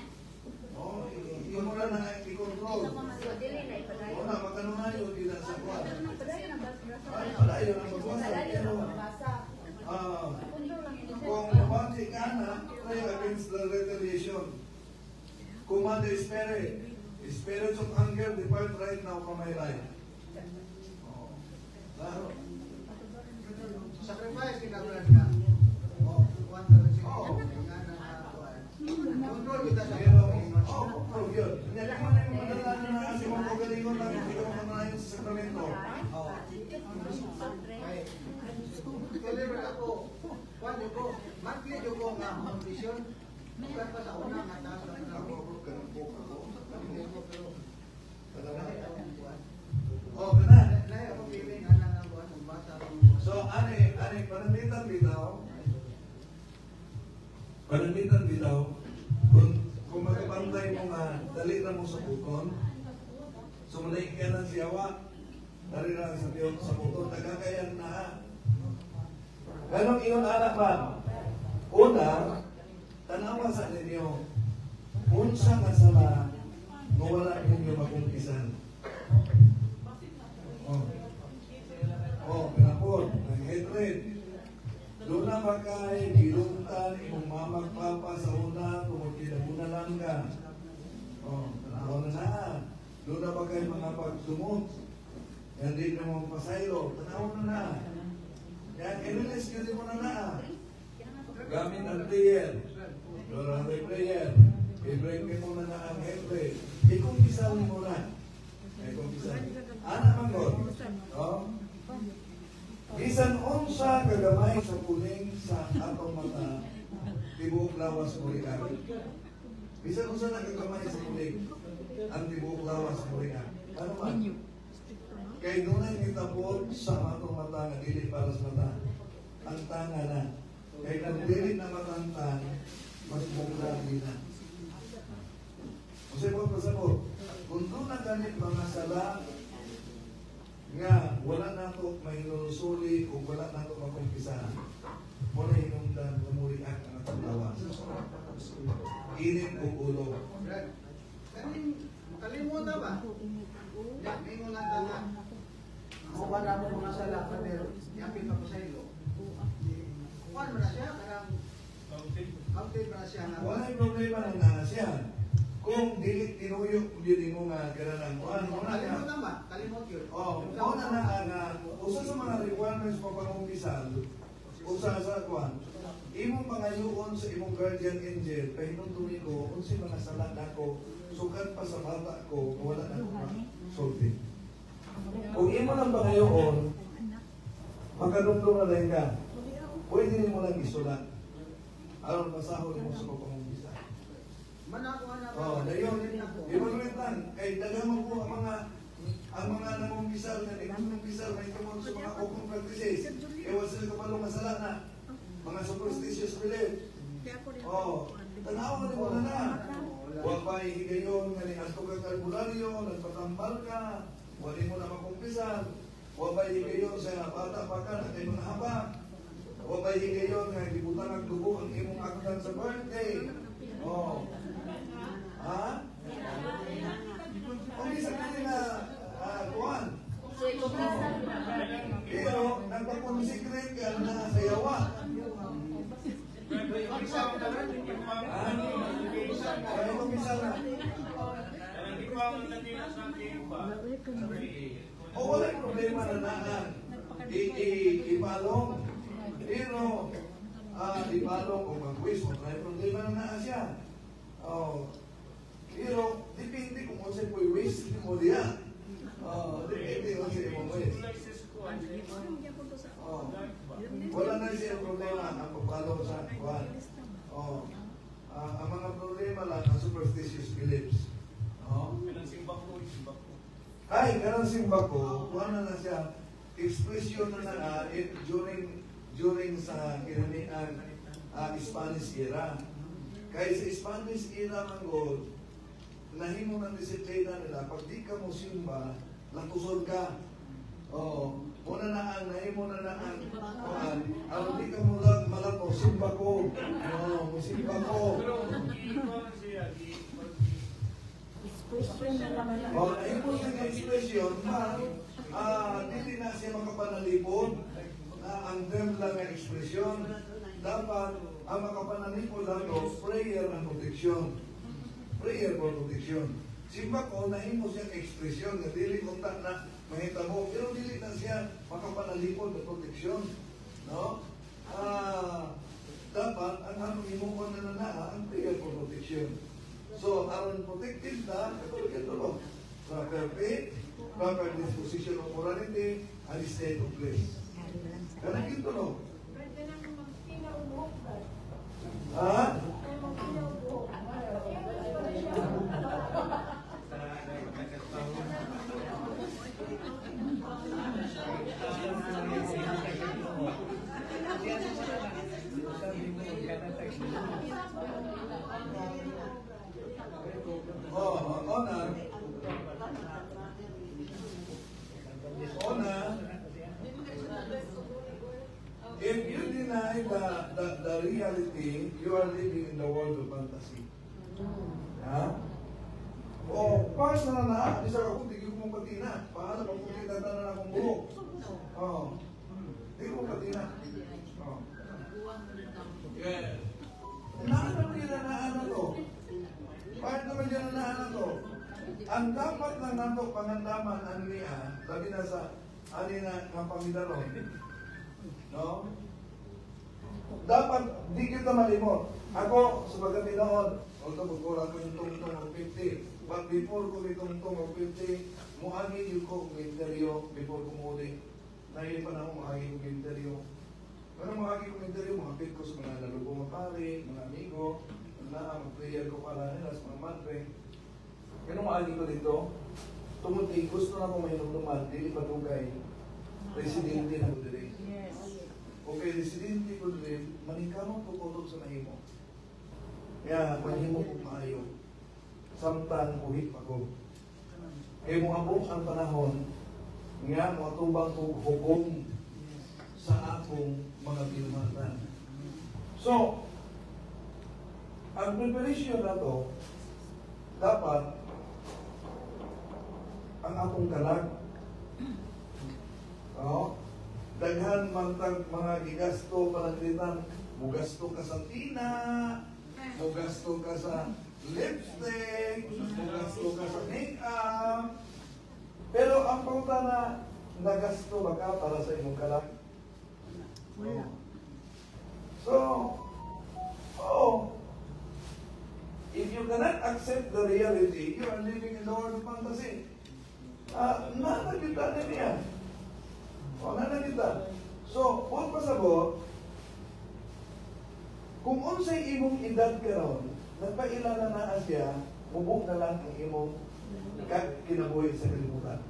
Oh, imo ra na i-control. Muna makanunayo di na sa kuan. Ay, padayon ang pagbasa pero kung mabati ka na, pray against the retaliation. Command the spirit. Spirits of anger depart right now from my life. Oh. Klaro. Sacrifice kita Brad na. Oh, kuan ka rin Oo. Nga na kuan. Control kita sa Pero, oh, control yun. Hindi mo na yung madala na na si mong kagalingon lang, hindi ka makanayon sa sakramento. Oh. Ay. Deliver ako. Kuan ko. Monthly jud ko nga completion. Bukan pa sa una nga taas na Ako, ako. ganun po ako. Hindi ko pero Oh, kana. Lahi ako feeling ana nga kuan basa ko. So, ani, panamitan bitaw. Panamitan bitaw. Kung magpantay mo nga, dali na mo sa buton. So, mulaik ka na siyawa. Dali na sa buton, sa buton. Tagakayan na. Ganong ingon anak man. Una, tanawa sa ninyo. Unsa nga sala, nga wala ninyo makumpisan. Oh. Oh, pinapod, ang hatred. Doon na ba kay giluntan imong mama at papa sa una, tungod kay laguna lang ka. Oh, tanaw na na. Doon na ba kay mga pagdumot? Yan din na mong pasaylo, tanaw na na. Yan, i-release yun mo na na. Gamit ang prayer. Doon ang prayer. I-break mo na na ang hatred. Ikumpisal mo na. Ikumpisal. Anak man God. Oh? Bisan unsa kagamay sa puling sa atong mata, tibuok lawas mo rin. Bisan unsa na kagamay sa puling, ang tibuok lawas mo rin. Ano man? Kay dunay nitapon sa atong mata nga dili para sa mata. Ang tanga na. Kay kung dili na matantang, mas mukla di na. Kasi mo pasabot, kung doon na ganit mga sala, nga wala nato mahinusuli o wala nato makumpisahan, mo na hinungdan nga muriak ang atong lawas. Init ug ulo. Brad, kaning makalimot na ba? Ya, mingon lang ta nga. Ako ba na ako mga sala, pero yapit pa ko sa ilo. Kuan man na siya, kanang counted man na siya nga. Walay problema nang naa siya. Kung dili tinuyo yun mo nga ganang kuan mo na Kalimot na ba? Kalimot yun. Oh, mao na na nga usa sa mga requirements pa pangumpisal, usa sa kuan, imong pangayoon sa imong guardian angel, pahinumdumi ko unsay mga sala nako sukad pa sa bata ko wala na ko sulti. Kung imo lang pangayoon, makadumdum na din ka. Pwede nimo lang isulat. Aron masahol mo sa pagpangumpisal. Oh, dayon, evaluate lang. Kay daghan man po ang mga nangumpisal na nangumpisal may tungod sa mga occult practices. Ewan sila kabalo nga sala na. Mga superstitious belief. Oh, tanaw ka mo na na. Wa pa higayon nga ni adto ka albularyo, nagpatambal ka, wali mo na makumpisal. Wa pa higayon sa bata pa ka na kay mga habak. Wa pa higayon nga gibutang ang dugo ang imong akdan sa birthday. Oh. Ha? Okay, sa kanila, kuwan. Pero, nagpa-consecrate ka na sa yawa. O wala problema na naan. Ipalong. Pero, ipalong o mag-wish, wala problema na naa siya. Oh. Pero, depende kung unsay po'y wish mo diya. Oh, depende kung unsay imong wish. Oh. Wala na siya problema ang pagpalong sa kuan. Oh. Ang mga problema lang ang superstitious beliefs. Oh. Ay, kanang simbako, kuan na siya expression na na during sa kinanian Spanish era. Kay sa Spanish era man god, nahimo ng disiplina nila, pag di ka mo simba, latusol ka. Oo. Muna na ang, nahimo na na ang, kuan, aron di ka mo lang malato, simba ko. Oo, simba ko. Oh, nahimo siya ng expression, ma, dili na siya makapanalipod na ang term lang ng expression. Dapat, ang makapanalipod lang to, prayer and protection. Prayer for protection. Simba ko, nahimo siyang ekspresyon nga dili unta na mahitabo, pero dili na siya makapanalipod na protection. No? Dapat, ang anong himuon na na ang prayer for protection. So, aron protected na, katulad proper faith, proper disposition of morality, and state of grace. Ganun ito, no? Ha? Oh, ona. Ona. If you deny the reality, you are living in the world of fantasy. Ha? O, paano na na? Bisa ka kung di ko mong patina. Paano kung kita na akong buhok? Oh. Di ko mong patina. Oh. Yeah. Naano nila na to? Paano naman dyan na naano to? Ang dapat lang nato pangandaman ang niya, labi na sa ani na nga pangidaron. No? Dapat di kita malimot. Ako, sa pagkatinoon, although magkura ko yung tungtong og 50, but before ko itungtong og 50, muagi yung ko og interview before ko muli. Nahiya pa na ako muagi og interview. Pero muagi kong interview, mahapit ko sa mga nalubong mga pare, mga amigo, na mag-prayer ko para nila sa mga madre. Pero muagi ko dito, tungod kay gusto na akong mahinumduman, dili pa dugay, residente na ko diri. Yes. Okay, residente ko diri, maningkamot ko kutob sa mahimo. Kaya manhimo ko maayo. Samtang buhi pa ko. Kay moabot ang panahon nga moatubang ko hukom sa akong mga binuhatan. So, Ang preparation na to, dapat ang atong kalag. No? Daghan man tag mga gigasto pananglitan, mugasto ka sa tina, mugasto ka sa lipstick, mugasto ka sa makeup. Pero ang pangutana, nagasto ba ka para sa imong kalag? Wala. So, oh, if you cannot accept the reality, you are living in the world of fantasy. Ah, nanagita na niya. O, nanagita. So, kung pasabot, kung unsay imong edad karon, nagpaila na naa siya, mubo na lang ang imong kinabuhi sa kalibutan.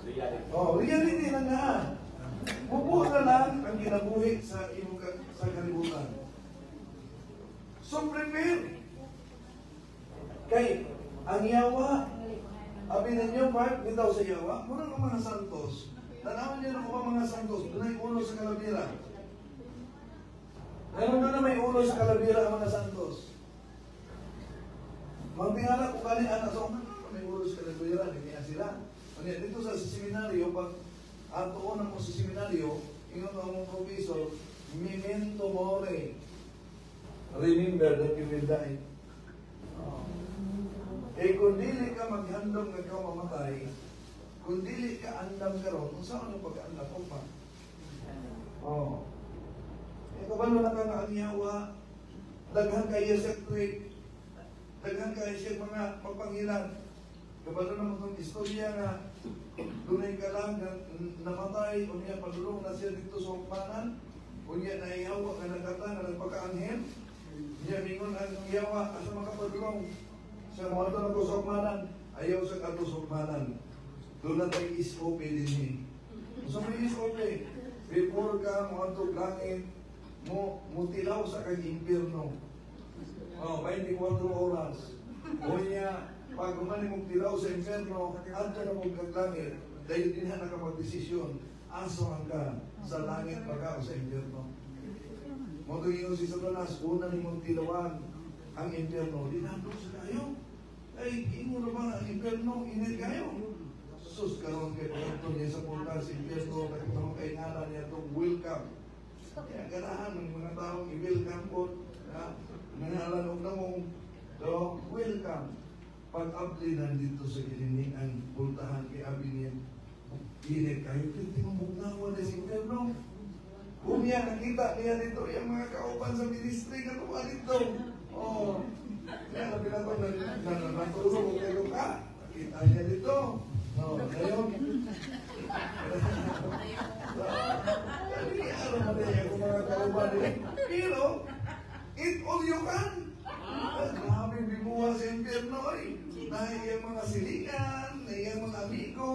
Reality. Oh, reality na nga. Mubo na lang ang kinabuhi sa imong sa kalibutan. So prepare. Kay ang yawa, abi ninyo part bitaw sa yawa, mura ng mga santos. Tanawan niyo ng ubang mga santos, dunay ulo sa kalabira. Meron doon na may ulo sa kalabira ang mga santos. Magtingala kung kani anak sa may ulo sa kalabira, hindi niya sila. Ano dito sa seminaryo, pag atuon mo sa seminaryo, ingon ang mong professor, memento mori. Remember that you will die. Oh. Eh kung dili ka maghandom nga ikaw mamatay, kung dili ka andam karon, unsa man ang pag-andam ko pa? Oh. Eh kabalo na ka nga ang yawa, daghan kayo sa trick, daghan kayo siya mga pagpangilan. Kabalo na mo itong istorya nga dunay ka lang nga namatay, unya padulong na siya dito sa hukmanan, unya naihawa ka nagkata nga nagpakaanghel, unya mingon ang yawa asa makapadulong sa mga na ko sa hukmanan, ayaw sa kato sa hukmanan. Doon na tayo SOP din eh. So may SOP, before ka mo langit, mo mutilaw sa kag impierno. Oh, 24 oras. Unya, pag humani mong tilaw sa impierno, adto na mong kag langit, dahil din na ka magdesisyon, aso ang ka sa langit pa ka o sa impierno. Mo ingon si Satanas, una nimong tilawan ang impierno, di na sa kayo. Ay, ingon na ba ang impierno, init kayo. Sus, karon kay pagkanto niya sa portal sa impierno, nakita kay ngalan niya itong welcome. Kaya ganahan ng mga taong i-welcome po, nangalan og namong, so, welcome. Pag-abli nandito sa gilinian, pultahan kay abi niya, init kayo, pwede mong bugnawan na sa impierno. Umiya, nakita niya dito yung mga kauban sa ministry nga tuwa dito. Oh, kaya na pinatong natulog o kayo ka, nakita niya dito. No, ngayon. Dali, ano man niya kung mga kauban nila. Pero, eat all you can. Grabe bibuha sa impyerno ay. Dahil yung mga silingan, yung mga amigo,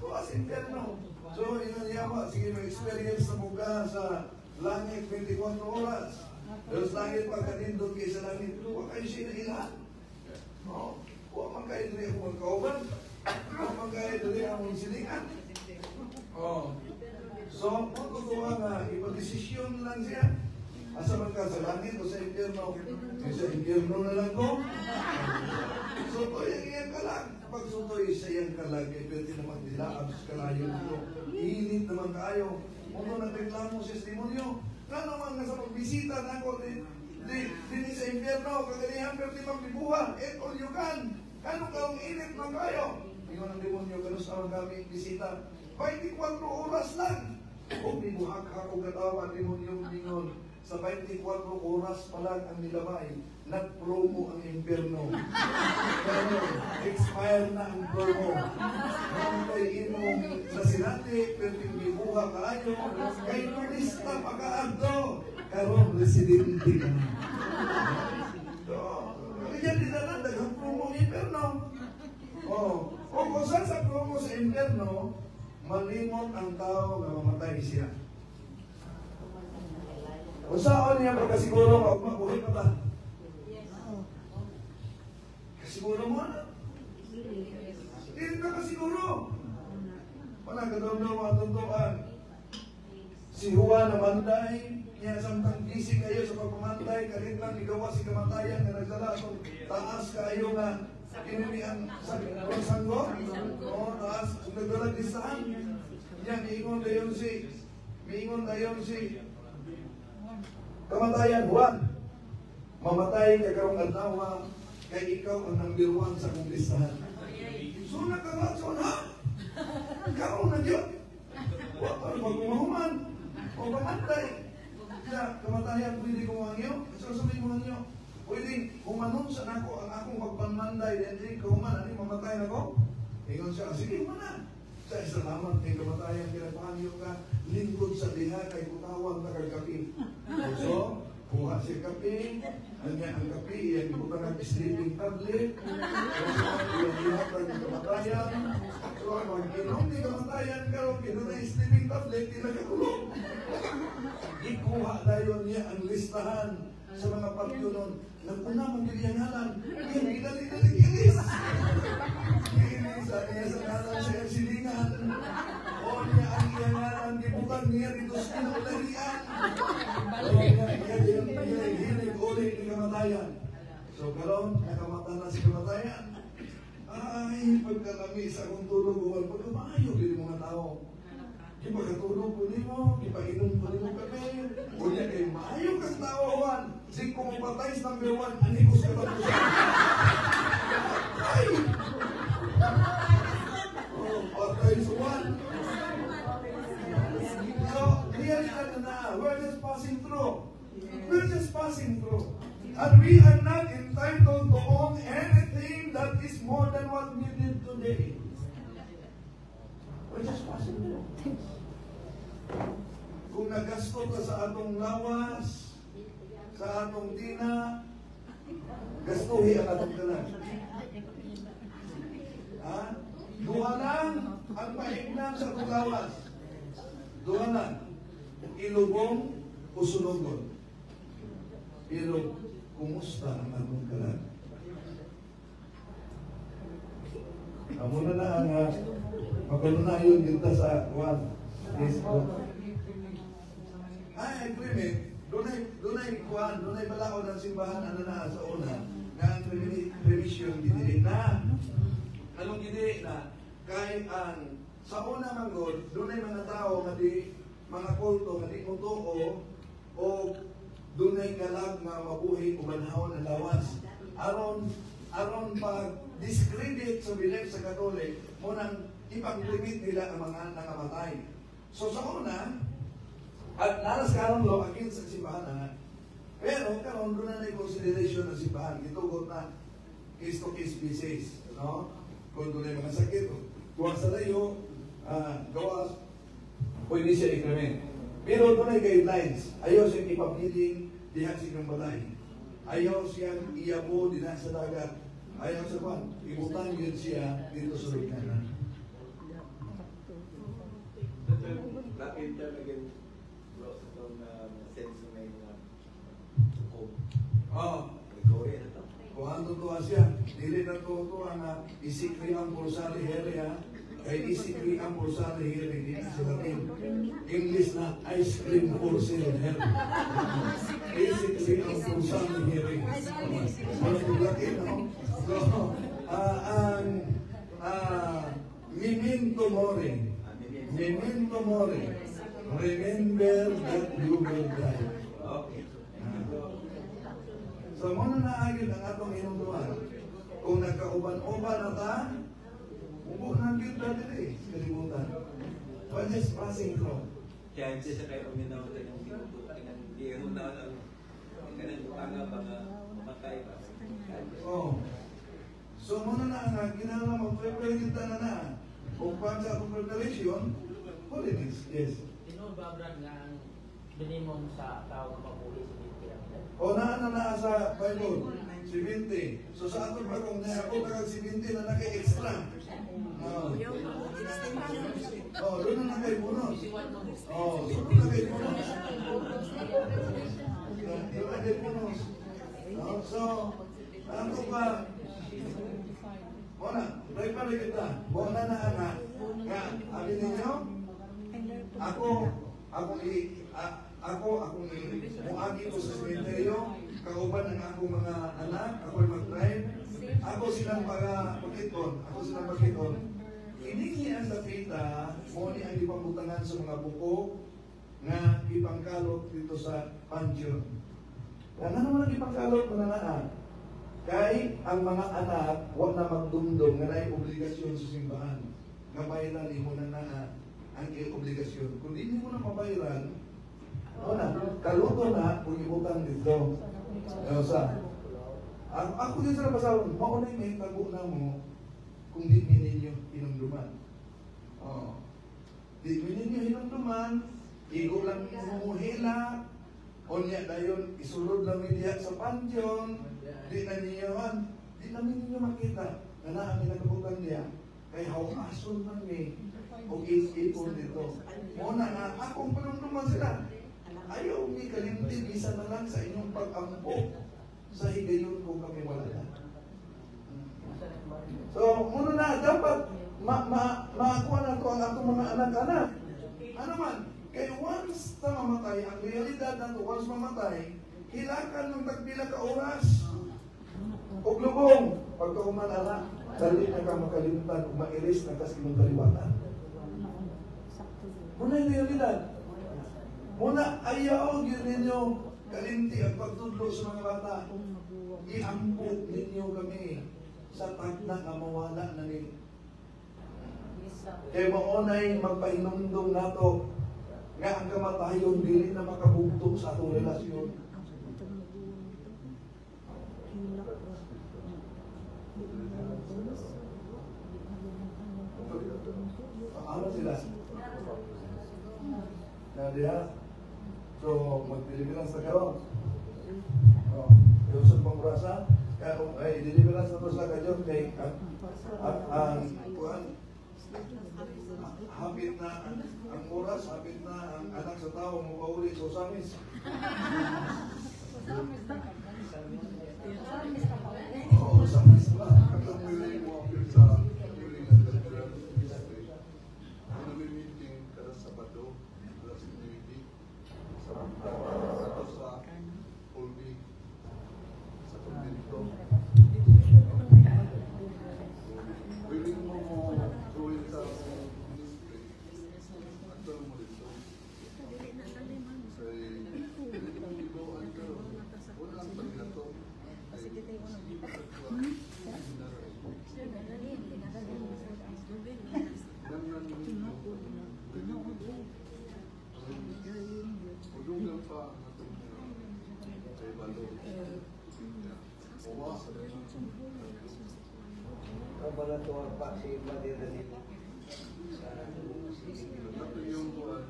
tuwa sa impyerno. So, yun ang yawa. Sige, may experience na muka sa langit 24 oras. Pero sa langit pagkanindot kayo sa langit, tuwa kayo siya na ilan. No? Huwag man kayo dali akong magkauban. Huwag man kayo dali akong silingan. Oh. So, kung totoo nga, ipa-desisyon lang siya. Asa man ka sa langit o sa impyerno? Eh, sa impyerno na lang ko. Sutoy ang iyang kalag. Pag sutoy sa iyang kalag, eh, pwede naman nila abs kalayo dito. Init naman kayo. Kung nagreklamo siya sa demonyo, nga naman nga sa pagbisita na ako, di sa impyerno, kaganihan, pwede magbibuha, eat all you can. Kano kaong init man kayo? Ingon ang demonyo, ganun sa kami bisita. 24 oras lang. O bibuhak ako katawa, demonyo, ingon. Sa 24 oras pa lang ang nilabay, nag-promo ang impyerno. Pero expire na ang promo. Nang imong nasinati, pwedeng bibuha kaayo, kay turista pa kaadto, karon residente na. So, kaya din na daghang promo ang impyerno. Oh, o kung saan sa promo sa impyerno, malimot ang tao nga mamatay siya. Kung saan niya pagkasiguro ka, mabuhay pa ba? Kasiguro mo na? Hindi ka kasiguro. Wala ka daw mga tuntuan. Si Juan namanday, Niya samtang busy kayo sa pagpamanday, kalit lang igawa si kamatayan nga nagdala atong taas kaayo nga kinini ang sanggo. Oo, taas. Nagdala listahan. Niya, miingon dayon si kamatayan, Juan. Mamatay ka karong adlaw kay ikaw ang number 1 sa akong listahan. So nakaratson ha? Karon na gyud. Wa pa maghuman. O pamantay. Siya, kamatayan, pwede ko mangyo. So sabi mo niyo, pwede humanon sa nako ang akong pagpanmanday, then di ko human, ani mamatay nako. Ingon siya, sige, human na. Sa salamat kay kamatayan, kinapangyo ka, lingkod sa diha kay kutawan ta kag kape. So, kuha siya kape, anya ang kape, iyang ibutang ang sleeping tablet, iyang ihatag ang kamatayan. So, mag-inom ni kamatayan karon kay na sleeping tablet, di nakatulog. Ikuha dayon niya ang listahan sa mga patyo nun. Naguna mong giliyang ngalan, iyang gidali-dali ilis. Ilis, niya sa ngalan sa iyang silingan. O niya ang iyang ngalan, gibutan niya dito sa kinulahian. O niya, hilig ulit ni kamatayan. So karon nakamata na si kamatayan. Ay, pagkalami sa akong tulog, uwal, pagkamaayo, dili mga tao. Gipagkatulog ko nimo, gipainom ko nimo kape. Unya kay maayo kang tao, Juan. Di ko mapatay sa number 1, anikos ka tapos. Ay! Oh, patay sa 1. So, reality na, we're just passing through. We're just passing through. And we are not entitled to own anything that is more than what we did today. We're just passing through. Kung nagasto ka sa atong lawas, sa atong tina, gastuhi ang atong tanan. Ha? Duha lang ang paignan sa atong lawas. Duha lang. Ilubong o sunugon. Pero, kumusta ang atong kalag? Amo na na ang magkanunayon kita sa one. Yes, ay, agreement. Dunay kuan, dunay balaod ang simbahan ano na sa una nga ang remission gidili na. Anong gidili na? Kay ang sa una manggod, dunay mga tao nga di mga kulto nga di motuo o dunay kalag nga mabuhi o banhawon ang lawas. Aron pag discredit sa belief sa Katolik, mo nang ipang-limit nila ang mga nangamatay. So sa una, at naras karon lo against sa simbahan na. Pero karon doon na consideration ng simbahan. Gitugot na case to case basis, no? Kung doon ay mga sakit, kuha sa layo, gawas, pwede siya i-increment. Pero doon ay guidelines. Ayaw siyang ipabiling diha sa inyong balay. Ayaw siyang iyabo diha sa dagat. Ayaw sa kwan, ibutang yun siya dito sa lugnanan. Bakit term again, bro, sa itong sense na yung hukom? Oo. Allegory na to. Kuhan totoo siya. Dili na totoo nga isikri ang pulsari heri ha. Kay isikri ang pulsari heri dito sa Latin. English na ice cream for sale heri. Isikri ang pulsari heri. Wala ko Latin, no? So, ang memento mori. Memento mori. Remember that you will die. Okay. So, muna na agad ang atong hinumduman. Kung nagkauban-uban na ta, ubo na kita dili sa kalibutan. But just passing through. Kaya siya kayo uminaw sa inyong tinutukan ng gihuna ang kanang butanga ba nga mamatay ba? Oh. So, muna na nga, kinahanglan mag-prepare kita na na. Kung pa sa atong preparation, holiness, yes. Tinuod ba, Brad, nga ang minimum sa tao nga mabuhi sa 20 ang edad? O naa na sa Bible, 70. So sa ato pa kung ako kag 70 na naka-extra. Oh. Oh, doon na nakay bonus. Oh, so doon na kay bonus. Doon na kay bonus. No, so ato pa Bona, try pa rin kita. Bona na nga. Nga, abi ninyo, ako Ako, akong muagi ko sa sementeryo, kauban ang akong mga anak, ako'y mag-drive, ako silang para pakiton, ako silang pakiton. Ini ang dapita, mo ni ang ipambutangan sa mga buko nga ipangkalot dito sa pantheon. Nga naman ang ipangkalot mga naa? Kay ang mga anak, wa na magdumdum nga naay obligasyon sa simbahan. Nga bayaran nimo na naa ang obligasyon. Kung di nimo na mabayaran, o na, kaluto na kung ibutang dito. Sa ako din sa nabasahon, maunay may tago na mo kung di ninyo hinumduman. Oh. Di ninyo hinumduman, igo lang mumuhila, o niya dayon isulod lang niya sa pantheon, di na ninyo, di na ninyo makita na naa mi nakabutan niya, kay hawason man mi o ipon dito. Muna nga, akong panumduman sila. Ayaw mi kalimti, bisan na lang sa inyong pag-ampo sa higayon kung kami wala na. So, muna na, dapat maakuha na ito ang atong mga anak-anak. Ano man, kay once na mamatay, ang realidad na ito, once mamatay, hilakan ng tagpila ka oras. O lubong, pagkahuman anak, dali na ka makalimtan o mairis na kas imong kaliwatan. Muna yung realidad. Muna, ayaw yun ninyo kalimti ang pagtudlo sa mga bata. Iampo ninyo kami sa tagna nga mawala na ni. Kaya maunay magpahinumdum nato nga ang kamatayon dili na makabugtong sa atong relasyon. Ano sila? Na diha? So, mag-deliverance na karon. Oh, yung sa pangurasa, kaya ay deliverance na to sa kadyo kay ang kuan hapit na ang oras, hapit na ang anak sa tao mopauli sa Osamis. Oo, Osamis ba? Katong willing mo appear sa willing na deliverance ministry. Ano may meeting kada Sabado, alas 9 sa ato sa Ulbi, sa kumbento. Willing mo mo join sa ministry, ato mo dito. Say, ibuan ka, walang paglato. Ay, sige pagkuha. Udugan pa ang atong kay Balo. Uwa. Kabalatuan pa si Brother Danilo sa Ito yung buwan.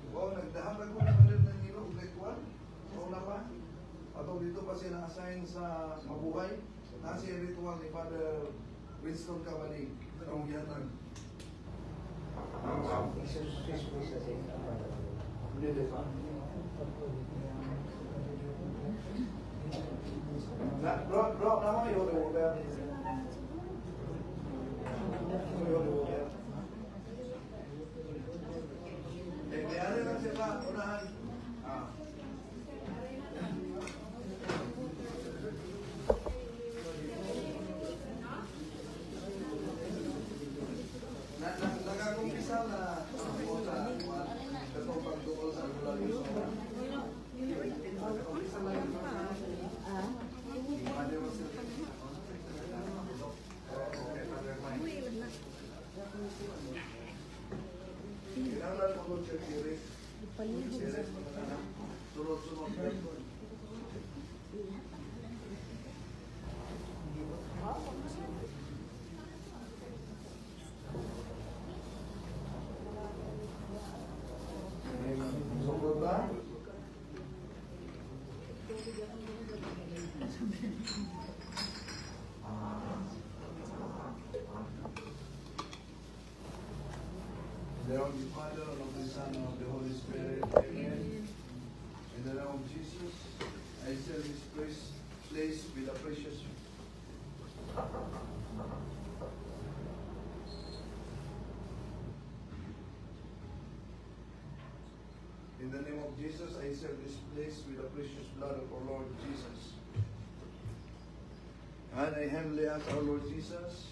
Wow, nagdahatag ko ng alert ng ilo, grade 1. So, una pa. Atong dito pa siya na-assign sa Mabuhay. Nasa ritual ni Father Winston Cabaling. Ang gihatag. Exorcismo sa siya. Hindi pa. Na, bro, bro, na mo yung holy water. Yung holy water. Eh, kaya lang sila, unahan. Ah. Nakakumpisa na ako sa katong pagduol sa albularyo sa nakakumpisa na yun. Father was okay, Father Mike. Kinahanglan mo church series. Series pa na. Sunod-sunod. Sukod ba? In the name of the Father, and of the Son, and of the Holy Spirit. Amen. In the name of Jesus, I say this praise place with the precious. In the name of Jesus, I seal this place with the precious blood of our Lord Jesus. And I humbly ask our Lord Jesus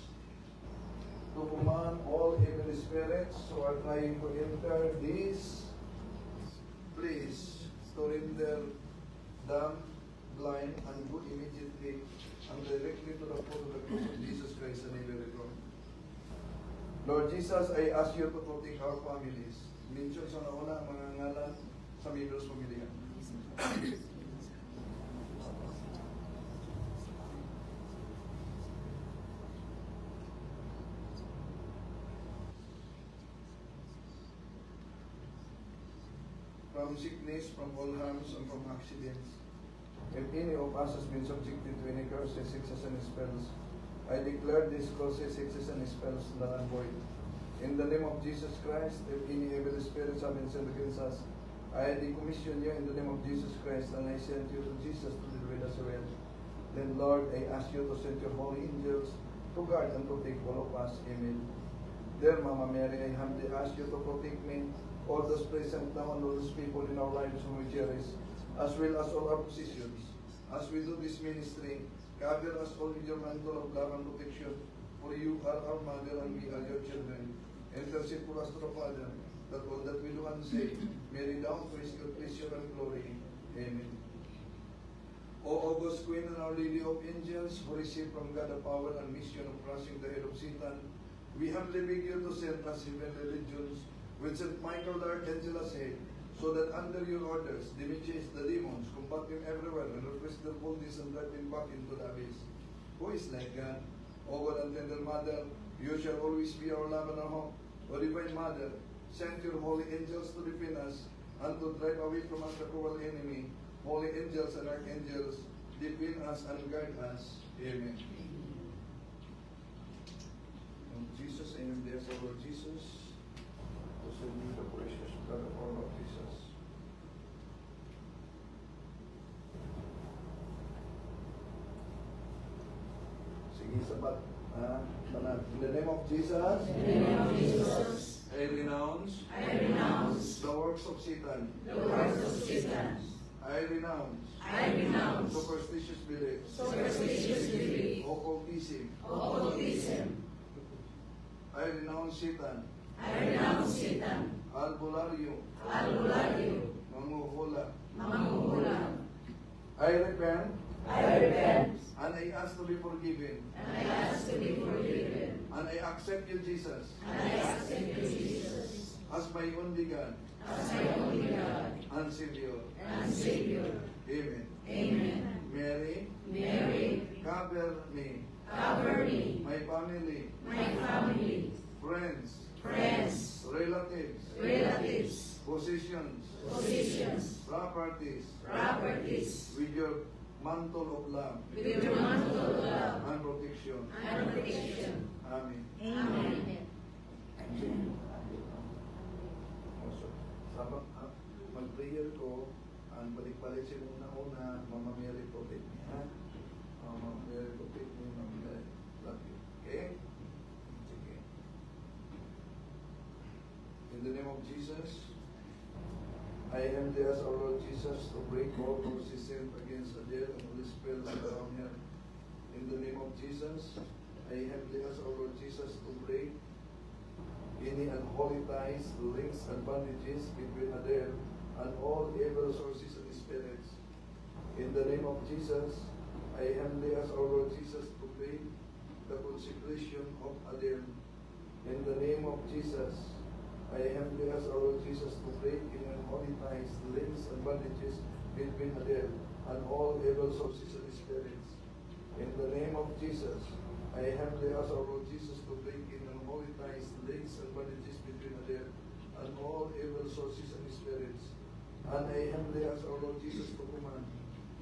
to command all evil spirits who are trying to enter this place to render them blind and go immediately and directly to the foot of the cross of Jesus Christ and never return. Lord Jesus, I ask you to protect our families. Mention sa nauna ang mga ngalan sa members pamilya. From sickness, from all harms, and from accidents. If any of us has been subjected to any curses, hexes, and spells, I declare these curses, hexes, and spells null and void. In the name of Jesus Christ, if any evil spirits have been sent against us, I decommission you in the name of Jesus Christ, and I send you to Jesus to deal with us well. Then, Lord, I ask you to send your holy angels to guard and protect all of us. Amen. Dear Mama Mary, I humbly ask you to protect me, all those present now, and all those people in our lives whom we cherish, as well as all our positions. As we do this ministry, cover us all with your mantle of love and protection, for you are our mother and we are your children. Intercede for us to the Father, that all that we do and say may redound to his good pleasure and glory. Amen. O August Queen and Our Lady of Angels, who received from God the power and mission of crushing the head of Satan, we humbly beg you to send us heavenly legions with Saint Michael the Archangel as head, so that under your orders they may chase the demons, combat them everywhere, and repress their boldness and drive them back into the abyss. Who is like God? O God and tender Mother, you shall always be our love and our hope. O Divine Mother, send your holy angels to defend us and to drive away from us the cruel enemy. Holy angels and archangels, defend us and guide us. Amen. In Jesus, I am therefore, Lord Jesus, to send you the precious blood of our Lord Jesus. Sige, sabat. Ah, tanan. In the name of Jesus, In the name of Jesus, I renounce I renounce the works of Satan. the works of Satan. I renounce I renounce superstitious beliefs, superstitious belief, occultism. occultism. I renounce Satan, I renounce Satan, albularyo, albularyo, manghuhula. manghuhula. I repent I repent and I ask to be forgiven. and I ask to be forgiven. And I accept you, Jesus, And I accept you, Jesus, as my only God as my only God and Savior. and Savior. Amen. Amen. Mary, Mary, cover me, cover me, my family, my family, friends, friends, relatives, relatives, positions, positions, properties, properties, with your mantle of love with your mantle of love and protection. and protection. Amen. Amen. Also, sabang mag-prayer ko, ang balik-balik sa una-una, Mama Mary, protect me, ha? Mama Mary, protect me, Mama Mary, love you. Okay? Sige. In the name of Jesus, I am the ask our Lord Jesus to break all curses sent against Adele and all the spells around her. In the name of Jesus, I humbly ask our Lord Jesus to break any unholy ties, links, and bandages between Adele and all evil sources and spirits. In the name of Jesus, I humbly ask our Lord Jesus to break the consecration of Adele. In the name of Jesus, I humbly ask our Lord Jesus to break any unholy ties, links, and bandages between Adele and all evil sources and spirits. In the name of Jesus, I humbly ask our Lord Jesus to break in unholy ties, links, and bandages between Adele and all evil sources and spirits. And I humbly ask our Lord Jesus to command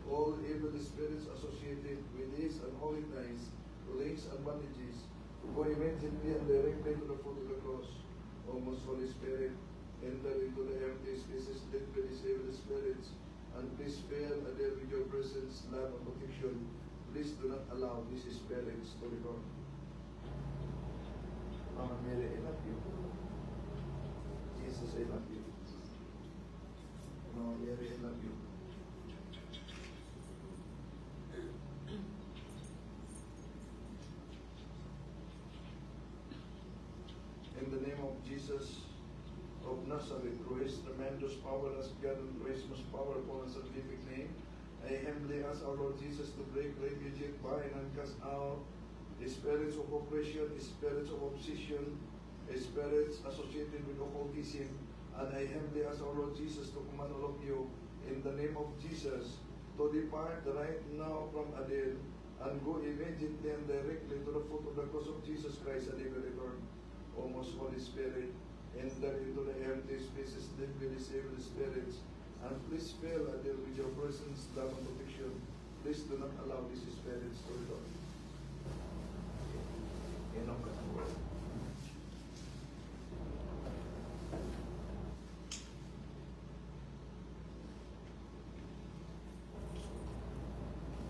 all evil spirits associated with these unholy ties, links, and bandages to go immediately and directly to the foot of the cross. O most Holy Spirit, enter into the empty spaces left by these evil spirits and please fill Adele with your presence, love, and protection. Please do not allow these spirits to return. Mama Mary, I love you. Jesus, I love you. Mama Mary, I love you. In the name of Jesus of Nazareth, through his tremendous power as God and through his most powerful and salvific name, I humbly ask our Lord Jesus to break, rebuke, bind, and cast out the spirits of oppression, the spirits of obsession, the spirits associated with occultism, and I humbly ask our Lord Jesus to command all of you, in the name of Jesus, to depart right now from Adele and go immediately and directly to the foot of the cross of Jesus Christ and never return. O most Holy Spirit, enter into the empty spaces left by these evil spirits, and please fill Adele with your presence, love, and protection. Please do not allow these spirits to return. Inom ka sa buhay.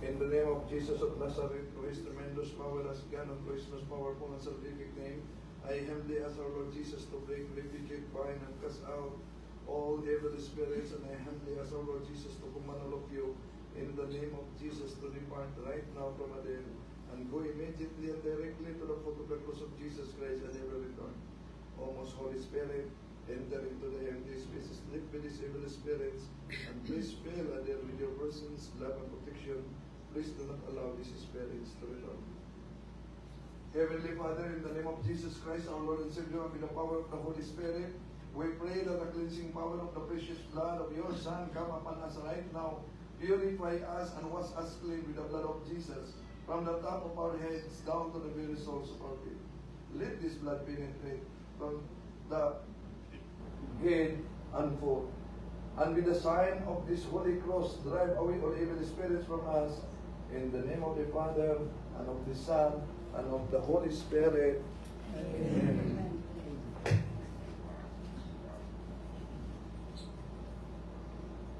In the name of Jesus of Nazareth, through his tremendous power as God and through his most powerful and salvific name, I humbly ask our Lord Jesus to break, rebuke, bind, and cast out all evil spirits, and I humbly ask our Lord Jesus to command all of you, in the name of Jesus, to depart right now from Adele and go immediately and directly to the foot of the cross of Jesus Christ and never return. O most Holy Spirit, enter into the empty spaces, live with these evil spirits, and please fill Adele with your presence, love, and protection. Please do not allow these spirits to return. Heavenly Father, in the name of Jesus Christ, our Lord and Savior, and with the power of the Holy Spirit, we pray that the cleansing power of the precious blood of your Son come upon us right now. Purify us and wash us clean with the blood of Jesus, from the top of our heads down to the very soles of our feet. Let this blood penetrate from the head and foot. And with the sign of this holy cross, drive away all evil spirits from us. In the name of the Father, and of the Son, and of the Holy Spirit. Amen.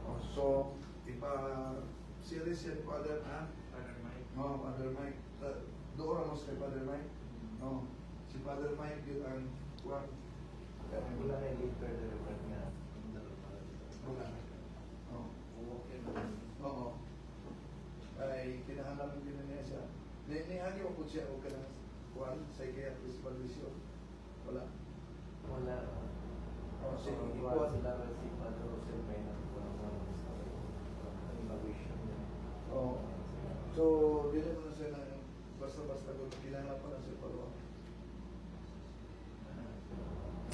Oh, so, ipa-series yan, Father, ha? Father Mike. No, Father Mike. Doon mo kay Father Mike. No. Si Father Mike yun ang kuwan. Wala na yung leader delivered nga. Wala na. Oo. Oo. Ay, kinahanglan din na niya siya. Niagi mo po siya o kanang kuwan, psychiatrist evaluation. Wala. Wala. Oh, si Kuwan sila si Father Jose may nagkuwan sa evaluation niya. Oo. So, dili mo na siya na basta-basta kung kinahanglan pa na siya follow up.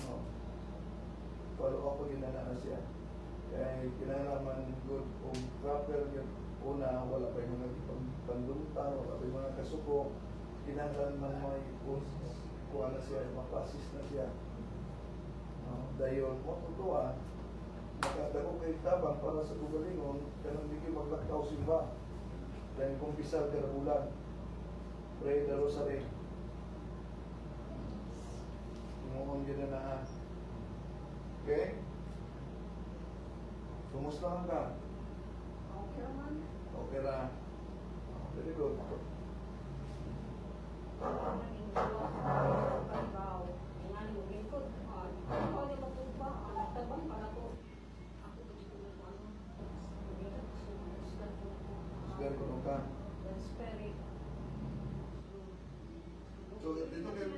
Oo. Follow up pag na siya. Kaya kinahanglan man good kung proper yun. Una, wala pa yung mga pandunta, wala pa yung mga kasuko. Kinahanglan man may kuha na siya, mapasis na siya. Dayon, mo totoo makadako kay tabang para sa kugalingon, kanang di kayo maglakaw simba. Dahil kumpisal kada bulan. Pray the rosary. Tumuon gina na ha. Okay? Kumusta ka? Okay man. Okay ra. Very good. Husgan ko nung ka. So, dito kay...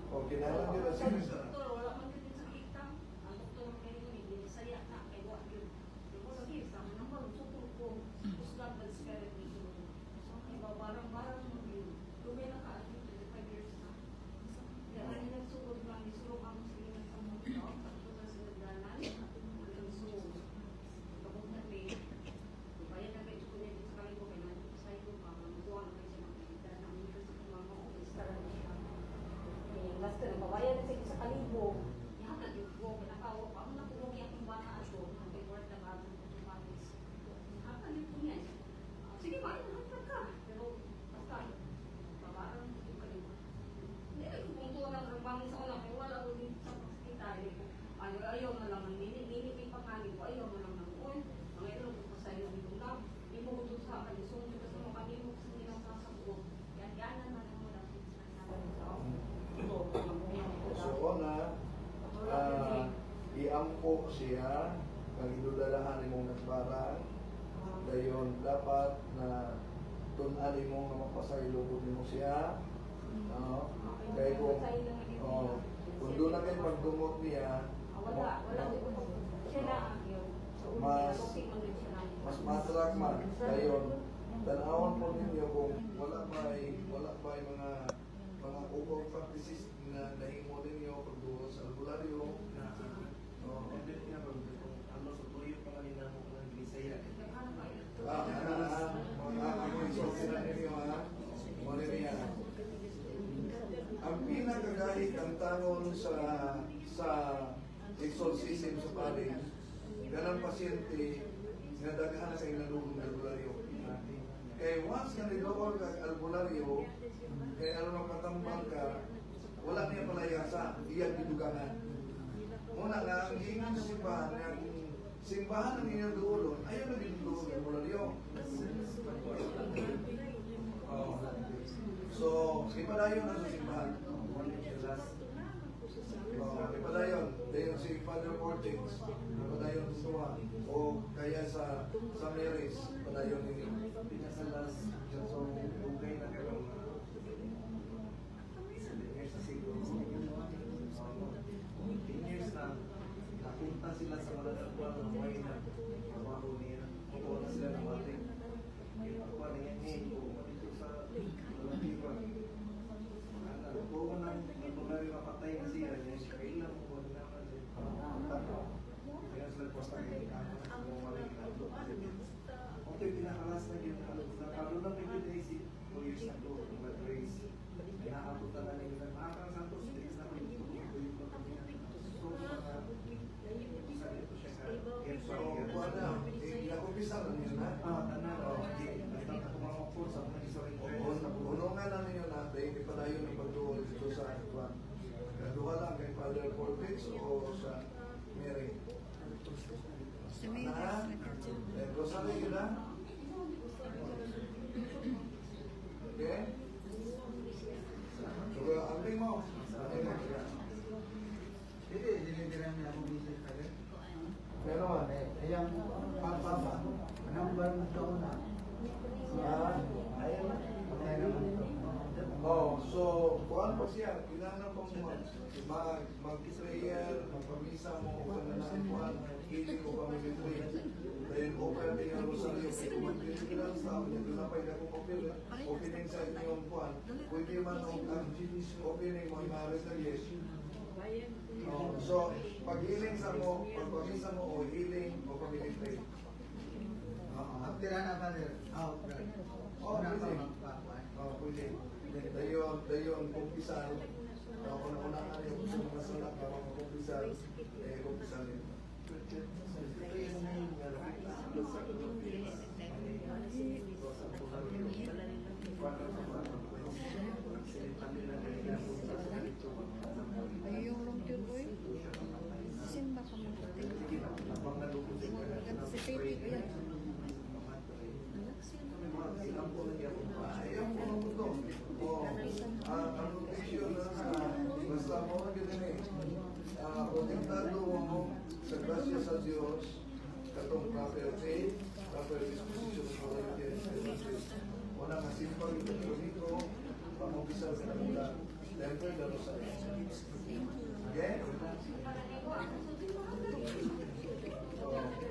O, kinahanglan nila si Krista. Doktor, wala man gyud sa kitang. Ang doktor man kayo ni Bisaya na kay wa gyud. Ko lagi sa mga naman sukol ko kusgan bad spirit ni so. So kay ba barang-barang mo gyud. Dugay na ka 25 years na. Kaya ani nagsugod nga ni sulong ako sa inyo sa mundo, sa sa nagdanan. So, kapag na may bayad na kayo ko niya sa kalibo kay nandito sa iyo pa mamukuha na kayo sa mga dana ni kasi mama ko istara na siya. Last na babayan na sa kalibo. Ayaw, ayaw na lang ang nini, nini may pangalan ko, ayaw na lang ng uy. Mga ilo, pasaylo dito lang. Di mo ko sa akin, sungkit sa mga kanimo sa nilang sasabuot. Yan, ganan man ang muna. So, una, iampo siya, kag idudalahan imong nagbarang, dayon dapat na tun-an imong nga mapasaylo gud nimo siya. No? Kay kung oh, kung doon na kay pagdumot niya, Wala, wala. Siya na ang yun. So, Mas- siya lang. Mas matrak man dayon tan-awon po ninyo kung wala pa'y mga occult practices na nahimo ninyo pagduol sa albularyo. Oh. Ano sa tuyo pa kanina mo ng Bisaya. Ah, ana ah, mga ako isulti na ninyo ha. Mo niya. Ang pinakagahit ang tangon sa exorcism sa pari, ganang pasyente nga daghan sa inalugong albularyo. Kay once nga nidool kag albularyo, kay aron makatambang ka, wala niya palayasa, iyang gidugangan. Muna nga ang giingon sa simbahan nga kung simbahan ang inyong duolon, ayaw na giduol ang albularyo. Oh. So, ipadayon na sa simbahan. Oh, ipadayon. Dayon si Father Cortex, ipadayon sa tuwa. O kaya sa Mary's, padayon ninyo. Pinaka-last, so dugay na kayo mga 7 years na siguro. 10 years na napunta sila sa mga nagkuhan ng way na trabaho niya. Kuha na sila ng matik. Kuha na yan eh. Dito sa Latifa. Ano, kuha na nagpagari mapatay na siya. Kailan mo kuha na naman siya. Kaya sila po sa ito yung pinaka-last na ginagawa. Karoon lang may si 2 years ago, mga grace. Nakaabot na lang yun. Makakang Santos, 6 na So, mga sa dito siya ka. So, kuha na. Eh, nakumpisa na ninyo na. Ah, tanan. Oh, basta ako mga course, ako nag-surrender. Uno nga na ninyo na, dahil ipadayon ang pagduol dito sa kuha. Kaduha lang kay Father Cortex o sa Mary. Sa Mary. Na, eh, Rosary yun na. Okay? So, amping mo. Amping mo. Dili, dili dili na akong visit ka rin. Pero man, Ayang papa. Number mo to na. Ah, Ayun. Patay naman to. Oh, so kuan pa siya, kailangan pang mag mag-prayer, magpamisa mo o kanang kuan, healing o pamilitry. Then open din ang rosaryo. Kung mag-deliverance sa amin, ito na pa akong open, opening sa inyong kuan. Pwede man og ang opening mo ma-retaliate. Oh, so pag healing sa mo, pag pamisa mo o healing o pamilitry. Oo. Ang tira na father. Oh, brad. Oh, Una pa pwede. magpakuan. Oh, pwede. Dayon, dayon, kumpisal. Oh, una-una ka yung sa mga sala ka, mga kumpisal, eh, kumpisal yun. Ay, yung long yun, uy. Simba ka mo. Si Pipi, ayan. Ayaw mo ang to. Oh, ang protection na sa, basta mo na ganun eh. Protektado mo sa grasya sa Diyos, katong proper faith, proper disposition of authority and services. Wala nga simpag ito dito, pangumpisal sa kanila. Never the rosary. Okay? Oh.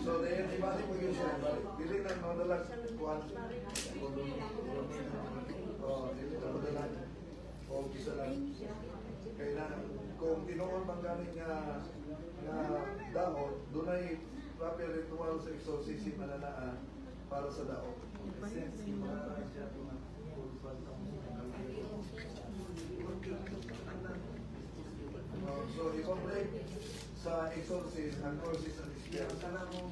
So, then, ibalik mo yun siya. Balik. Dili na madalag kuan. Oh, dili na madalag. O, bisa lang. Kaya na, kung tinuon man gani nga nga daot, dunay proper ritual sa exorcism na naa para sa daot. Since mga siya Oh, so, i-break sa exorcist, ang curses and Pero spells. sana mo,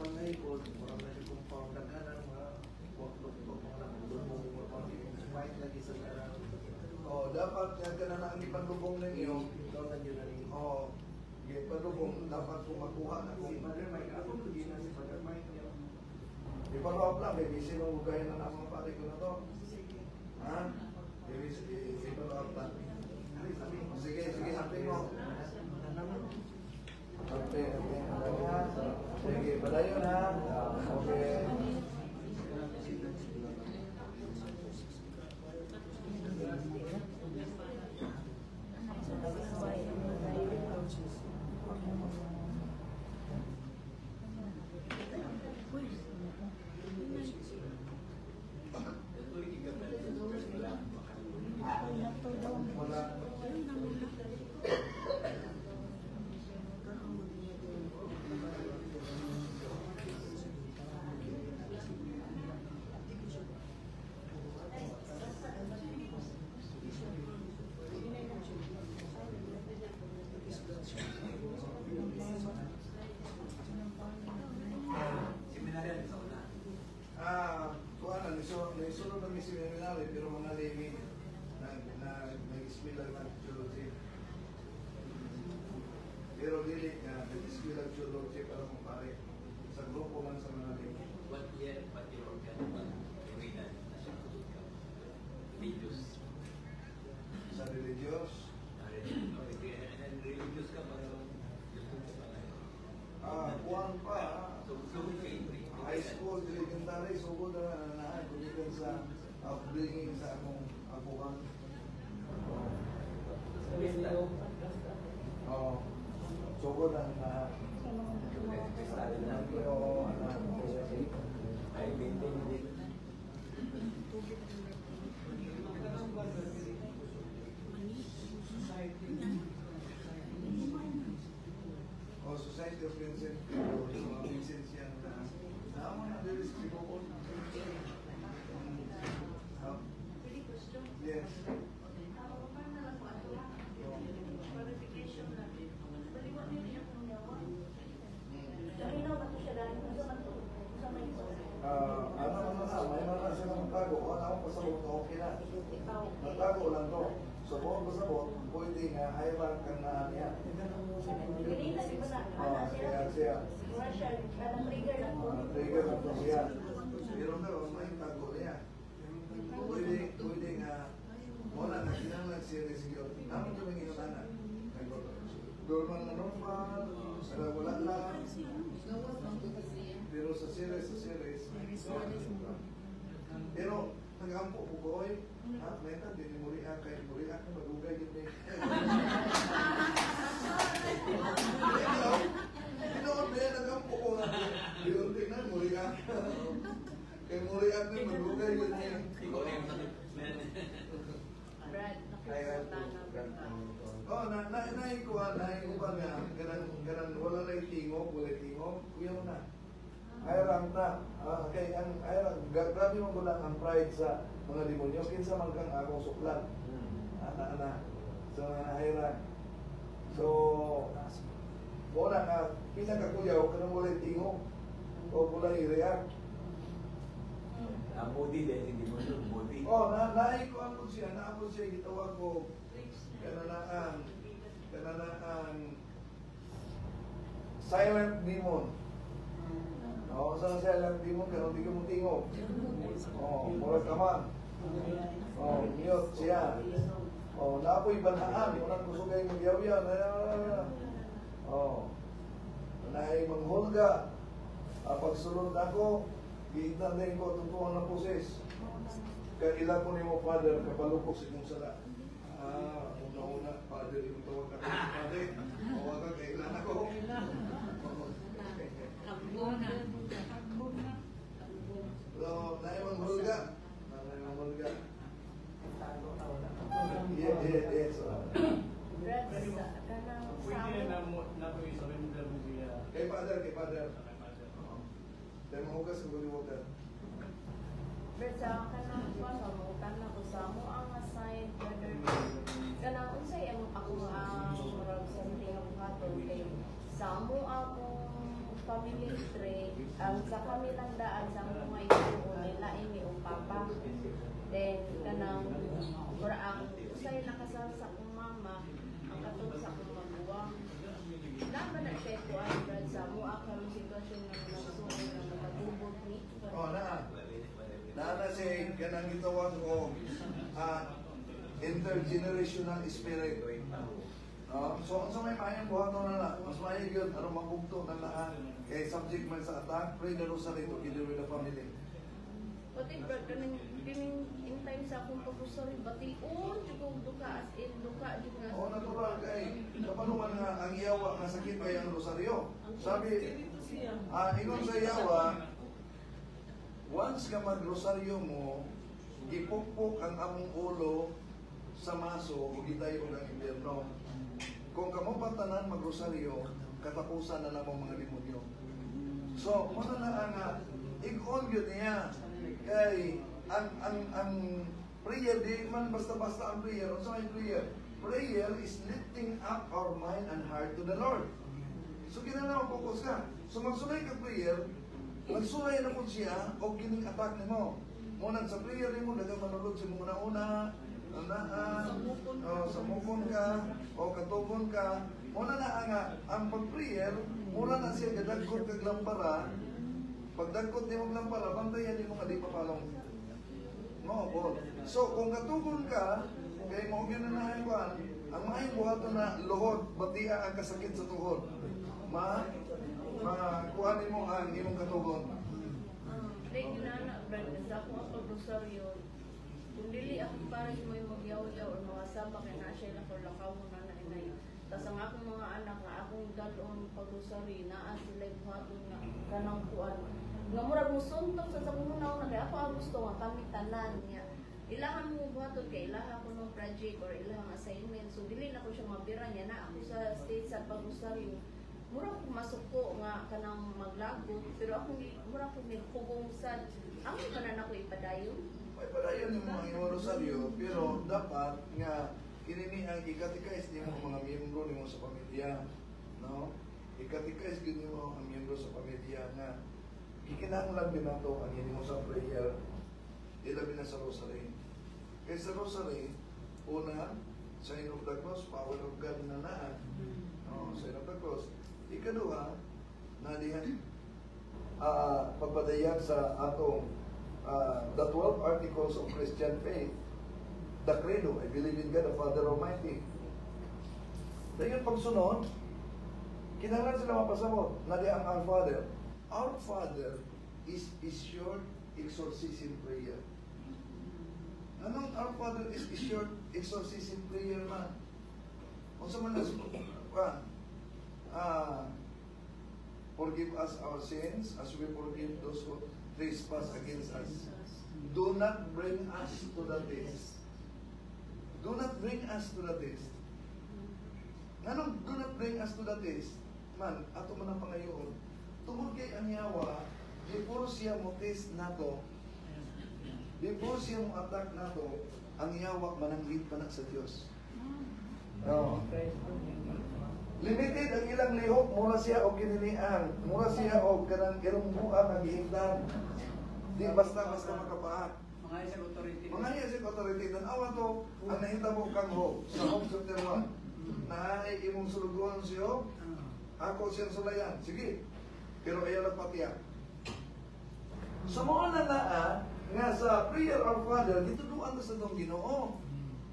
panay ko, mga medyo compound, daghan ang mga waklok to, mga nakudumong, mga spike lagi sa tanan. Oh, dapat nga ka na ang ipanlubong ninyo. Oh, ipanlubong dapat kung makuha na kung Si Father Mike, ako na si Father Mike. I-follow up lang, may busy mong bugayan na ang mga pare ko na to. Ha? I-follow up lang. Sige, sige, sabi mo. Okay, okay. Sige, padayon ha. Okay. Nisulod na mi seminary pero mga limi nag-eskwela ng theology. Pero dili nga nag-eskwela ng theology para mong pare sa grupo man sa mga limi. What year organ na siya ka? Religious. Sa religious? Religious ka para Kuwan pa. High school, elementary, sugod na nanahan, kumikan sa upbringing sa akong abuhan. Oo. Sugod na nanahan. Oo, Oh, Society of Vincent, Vincentian na. Yes. Ano na, may mga silang tago. Kung ano pasabot, okay na. Natago lang to. So kung pasabot, pwede nga hayran kang naan niya. Kaya siya. Trigger lang to siya. Pero karon may tago niya. Pwede nga, wala na kinahanglan series yun. Naman yung mga inunana. Normal na normal, wala lang. Pero sa series. Pero, nag-ampo po ko, oy. Ha, may ta, di ni Muria, kay Muria, kung madugay yun eh. Tinood na yan, nag-ampo ko nga. Di na, Muria. Kay Muria, madugay yun eh. Brad, nakikita na Brad. Oh, naikuha nga, ganan, wala na tingog, kuya mo na. Ayrang ta, kay ang ayrang, grabe mo gulang ang pride sa mga demonyo, kinsa man kang akong suklan. Ana, sa mga ayrang. So, wala nga, pinakakuyaw, kanang wala tingog, o wala i-react. Ang body din, hindi mo siya body. Oh, naikuha ko siya, naabot siya, gitawag ko, kananaan silent demon. Oo, sa silent demon, karon di ka mo tingog. Oo, murag ka man. Oo, mute siya. Oo, naapoy banhaan, unang kusugay magyawyaw. Oo, naay manghulga. Pagsulod ako, giignan din ko itong na poses. Kaila ko ni mo, Father, kapalukok sa inyong sala. Una-una, Father, yung tawag ka. Father, tawag ka, kailan ako. So, naimang hulga. Yes. Pwede na ko i-surrender mo siya. Kay Father. Dahil mahugas ang holy water. Brad, sa kanang pasamutan na ko sa mo ang aside, brother. Kanang unsay ang ako ang murag sa buhaton kay sa mo akong family tree, ang sa kami lang daan sa mga isuon nila ini o papa. Then kanang ora ang usay nakasal sa akong mama, ang katong sa akong maguwang. Laban na siya kuan, Brad, sa mua karon sitwasyon nga nagsuon nga magagubot ni. Oh, naa. Naa na siya kanang gitawag og intergenerational spirit. No? So, unsa may maayong buhaton na na, mas maayo gyud aron mabugto na laan kay subject man sa attack, pray the rosary together with the family. Pati, Brad, kaning kining in time sa akong pag-rosary, bation jud kog duka, as in duka jud nga. Oh, natural kay kabalo man nga ang yawa nga sakit kay ang rosaryo. Sabi, ingon sa yawa, once ka mag-rosaryo mo, gipukpok ang among ulo sa maso ug gitayo ang impyerno. Kung kamo pa tanan mag-rosaryo, katapusan na namong mga demonyo. So, mao na ang ig-on gyud niya. Kay ang prayer, di man basta-basta ang prayer. Unsa may prayer? Prayer is lifting up our mind and heart to the Lord. So kinahanglan focus ka. So magsulay ka prayer, magsulay na po siya og kining attack nimo. Mo nang sa prayer nimo daghang manulod sa imong una-una, unaan, o samukon ka, o katugon ka. Mo na na ang pag-prayer, mura na siya gadagkot kag lampara. Pagdagkot nimo og lampara, bantayan nimo nga di mapalong. Mo, po. So kung katugon ka, kay mo gyud na nahay kuan, ang maayong buhaton na luhod, batia ang kasakit sa tuhod. Ma makuha nimo ang imong katugon. Like yun na, Brad, sa akong ang pag-rosaryo, kung dili ako para mo yung magyaw-yaw or mga sama kay na siya lakaw lakaw mo na na inay. Tas ang akong mga anak nga akong dalon pag-rosary, naa sila buhaton nga kanang kuan. Nga murag mo suntok sa akong una kay ako ang gusto nga kami tanan niya. Ilahan mo buhaton kay ilaha ko ng project or ilahang assignment. So dili na ko siya mabira niya na ako sa state sa pag-rosaryo. Mura ko masuko nga kanang maglagot, pero ako mura ko nagpugong sad ang pa na nako ipadayon. May padayon yung mga imong rosaryo, pero dapat nga kini ang ikatikais nimo ang mga miyembro nimo sa pamilya, no? Ikatikais gyud nimo ang miyembro sa pamilya nga gikinahanglan gyud nato ang inimo sa prayer, ilabi na sa rosary. Kay sa rosary, una, sign of the cross, power of God na naa. No, sign of the cross. Ikaduha, na diha pagpadayag sa atong the 12 articles of Christian faith, the credo, I believe in God, the Father Almighty. Dayon pagsunod, kinahanglan sila mapasabot na di ang Our Father. Our Father is short exorcism prayer. Anong Our Father is short exorcism prayer man? Unsa man nas forgive us our sins as we forgive those who trespass against us. Do not bring us to the test. Do not bring us to the test. Nganong do not bring us to the test? Man, ato man ang pangayoon. Tungod kay ang yawa, before siya mo test nato, before siya mo attack nato, ang yawa mananghid pa na sa Dios. Oh. Limited ang ilang lihok, mura siya og kininiang, mura siya og kanang irong buang ang gihingdan. Di basta-basta makapaak. Mga isang authority. Mga iya authority, tan-awa to ang nahitabo kang Job sa Job chapter 1. Naay imong sulugoon si Job, ako siyang sulayan. Sige. Pero ayaw lang patiya. So mao na naa nga sa prayer of Father gituduan ta sa atong Ginoo.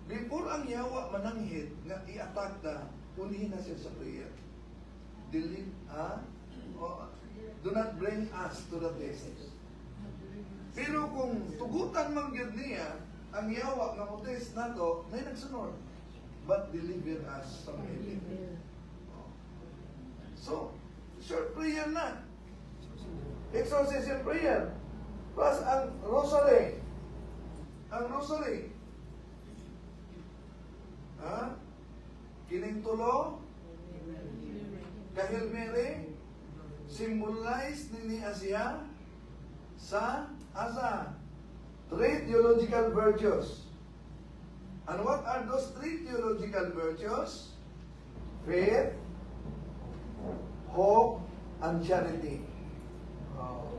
Before ang yawa mananghid nga i-attack ta, unhin na siya sa prayer. Delete, oh, do not bring us to the test. Pero kung tugutan man gyud niya ang yawa nga mo test nato, nay nagsunod. But deliver us from evil. Oh. So, short prayer na. Exorcism prayer. Plus ang rosary. Ang rosary. Ha? Kining tulo, ka Hail Mary, symbolize ni siya sa asa three theological virtues. And what are those three theological virtues? Faith, hope, and charity. Oh.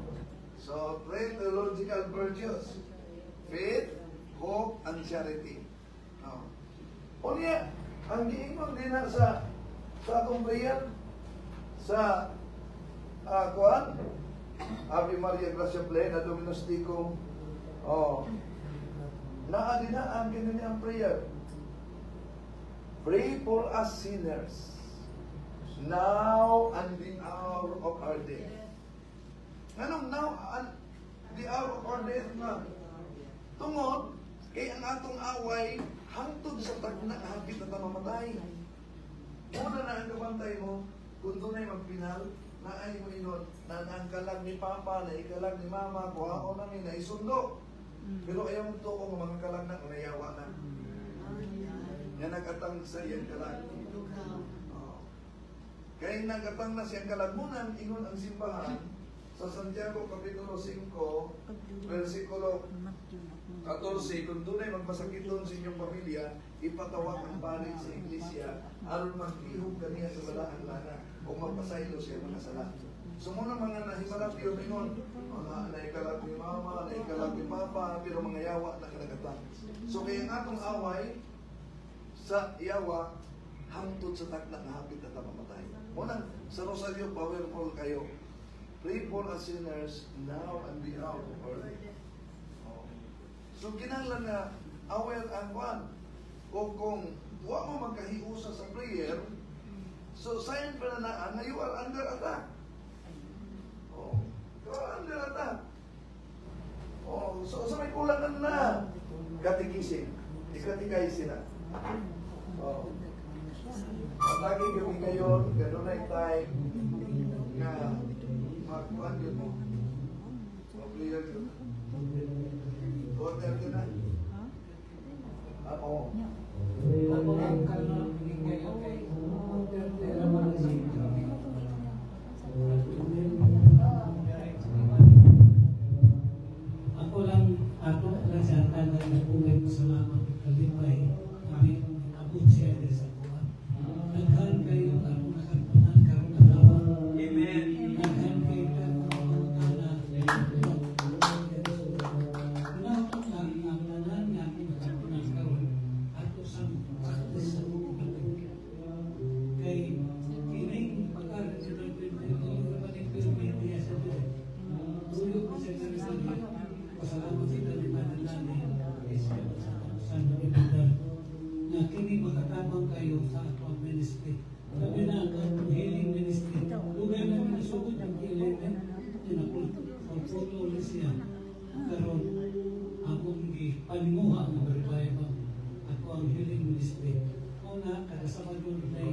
So, three theological virtues. Faith, Hope, and charity. Oh. Unya, ang giingon din na sa atong prayer, sa kuan, Ave Maria, Gracia Plena, Dominus Tecum, oh, naa din na ang kini ang prayer. Pray for us sinners, now and the hour of our death. Nganong now and the hour of our death nga? Tungod, kay ang atong away, hangtod sa tagna, hapit na ta mamatay. Una na ang kabantay mo, kung dunay magpinal, naay mo ingon, na ang kalag ni Papa, na ikalag ni Mama, kuhaon na ni, na isundo. Pero ayaw mo tuo nga mga kalag na, nayawa na. Nga nagatang sa iyang kalag. Oh. Kaya nagatang na siyang kalag mo nang ingon ang simbahan sa Santiago Kapitulo 5, versikulo 14, kung dunay magmasakiton sa inyong pamilya, ipatawag ang pari sa iglesia aron maglihok kaniya sa balaang lana o magpasaylo siya mga sala. So muna mga nahimalat yun ingon, mga naikalag ni mama, naikalag ni papa, pero mga yawa na kanagatang. So kaya ang atong away sa yawa, hangtod sa takna nga hapit na mamatay. Munang sa Rosario, powerful kayo. Pray for us sinners now and the hour of our death. Oh. So kinahanglan nga aware ang kwan. O kung wa mo magkahiusa sa prayer, so sign pa na nga you are under attack. Oh, you are under attack. Oh, so sa may kulang ka na katikisin. Ikatikay sila. Oh. Lagi kami ngayon, gano'n na time nga magkuhan yun mo. Mag-prayer yun. Order ka na. Ah, oo. Ako ang kalma, kayo kay naman si Ako lang, ato lang sa tanan na kung salamat kalipay kami abot siya diri sa kuha. Daghan kayo akong nakartunan karon adlaw. Amen. Daghan kayo akong pangutana. Nato lang ang tanan nga akong nakartunan karon ato sa practice sa kay kining pag-aral sa sa diri. Tuyo ko siya diri sa Pasalamat sa Father Danny sa San na kini makatabang kayo sa atong ministry. Sabi na ang atong healing ministry. Dugay na nasugod ang 11, tinapulpulo siya. Karon akong gipaninguha ng revival ako ang healing ministry. Una, kada Sabado na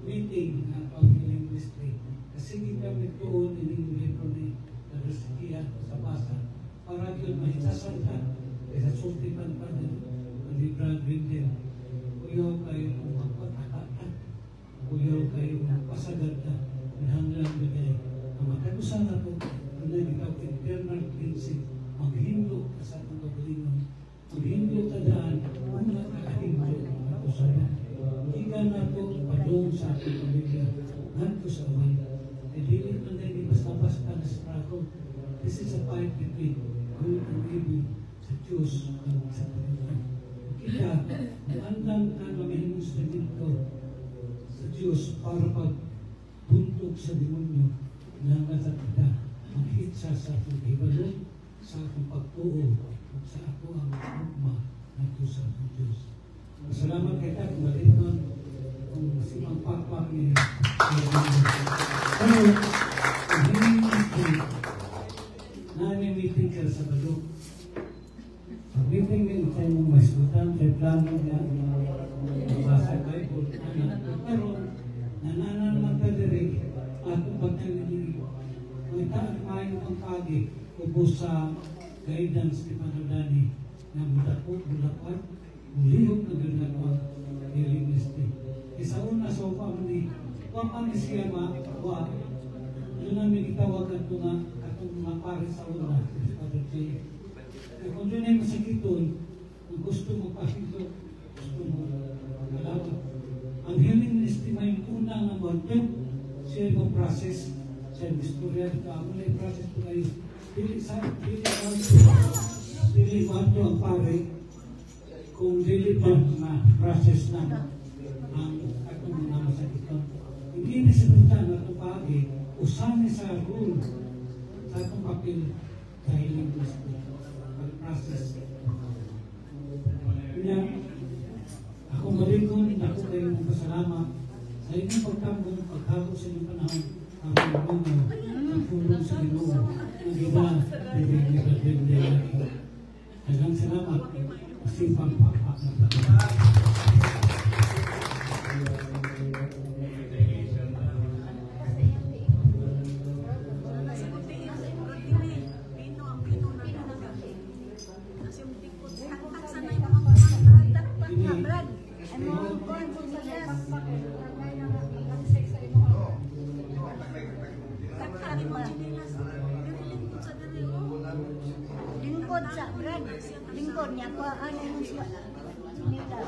meeting ang atong healing ministry. Kasi kami tuon ining libro ni Sikia sa basa para yun mahitasan ka kaysa sultipan pa din ni Brad Windel. Kuyaw kayo kung magpataka ta, kuyaw kayo kung pasagad ta, minahanglan bigay. Ang makagusan na po, kung ikaw internal cleansing, maghindo ka sa atong kagalingon, maghindo ka daan, una ka kahindo makagusan. Gikan na po, padung sa atong pamilya, ngadto sa uwan. E dili man din basta-basta na struggle. This is a fight between good and evil, sa Diyos at sa Panginoon. Kita, andam ka na mahimong instrumento sa Diyos para pagbuntog sa demonyo na nga kita maghitsa sa atong hibalo, sa atong pagtuo, ug sa ato ang gugma ngadto sa atong Diyos. Salamat kay ta kung baliton kung simang pakpak ni pero ang healing ministry na meeting ka sa Sabado. Pag meeting din sa imong maisgutan, sa plano niya, mabasa Bible, pero nanana naman ka diri, atong pagkalingi, mga maayong pagpagi, ubos sa guidance ni Father Danny, na mudako, mulakwat, mulihok na gano'n ang healing ministry. Isa una sa upa ni, wa pa ni siya ma, doon namin gitawag ato nga, atong mga pare sa una, si Father Jay. Kaya kung doon ay masakiton, kung gusto mo pahilo, gusto mo malawat. Ang healing ministry may una nga mo siya mo process, siya mo istorya dito, ang una process po kayo. Dili sa, dili sa, dili mo ang pare, Kung dili pa na process na ang atong mga masakiton. Hindi ni sinundan na itong paagi, usan ni sa rule sa atong papel sa healing ministry. Pag-process. Kanya, akong balikon, dako kayo mong pasalamat sa inyong pagtambong, paghago sa inyong panahon, aron mo sa pulong sa Ginoo, ang iba, dili ni Brad ako. Daghang salamat, masipag pa na Lingkod sa Brad. Lingkod niya ko ano yung nila.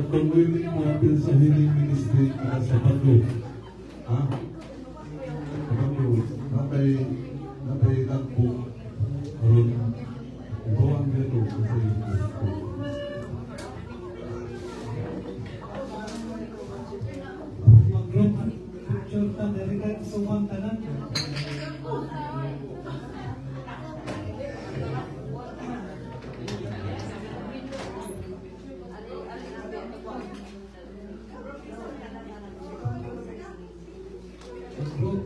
Kung willing mo apil sa healing ministry sa Bago, ha? Sa Bago, natay lagbo, aron ibawang dito kasi mag-group picture ta diri ka suwang tanan. Group.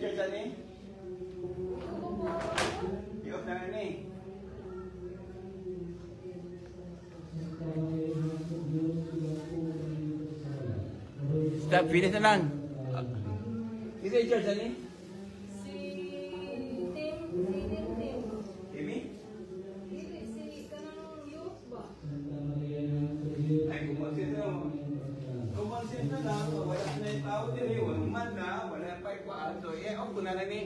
charge ani? I-off na ni. Stop, finish na lang. Isa yung charge ani? Si Tim, si Tim Tim. Timmy? Dili, si kanang youth ba? Ay, kumonsin na. Kumonsin na lang. Wala na yung tao diri. Wala man na. Wala pa ikuan. So, i-off ko na lang ni.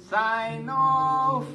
Sign off!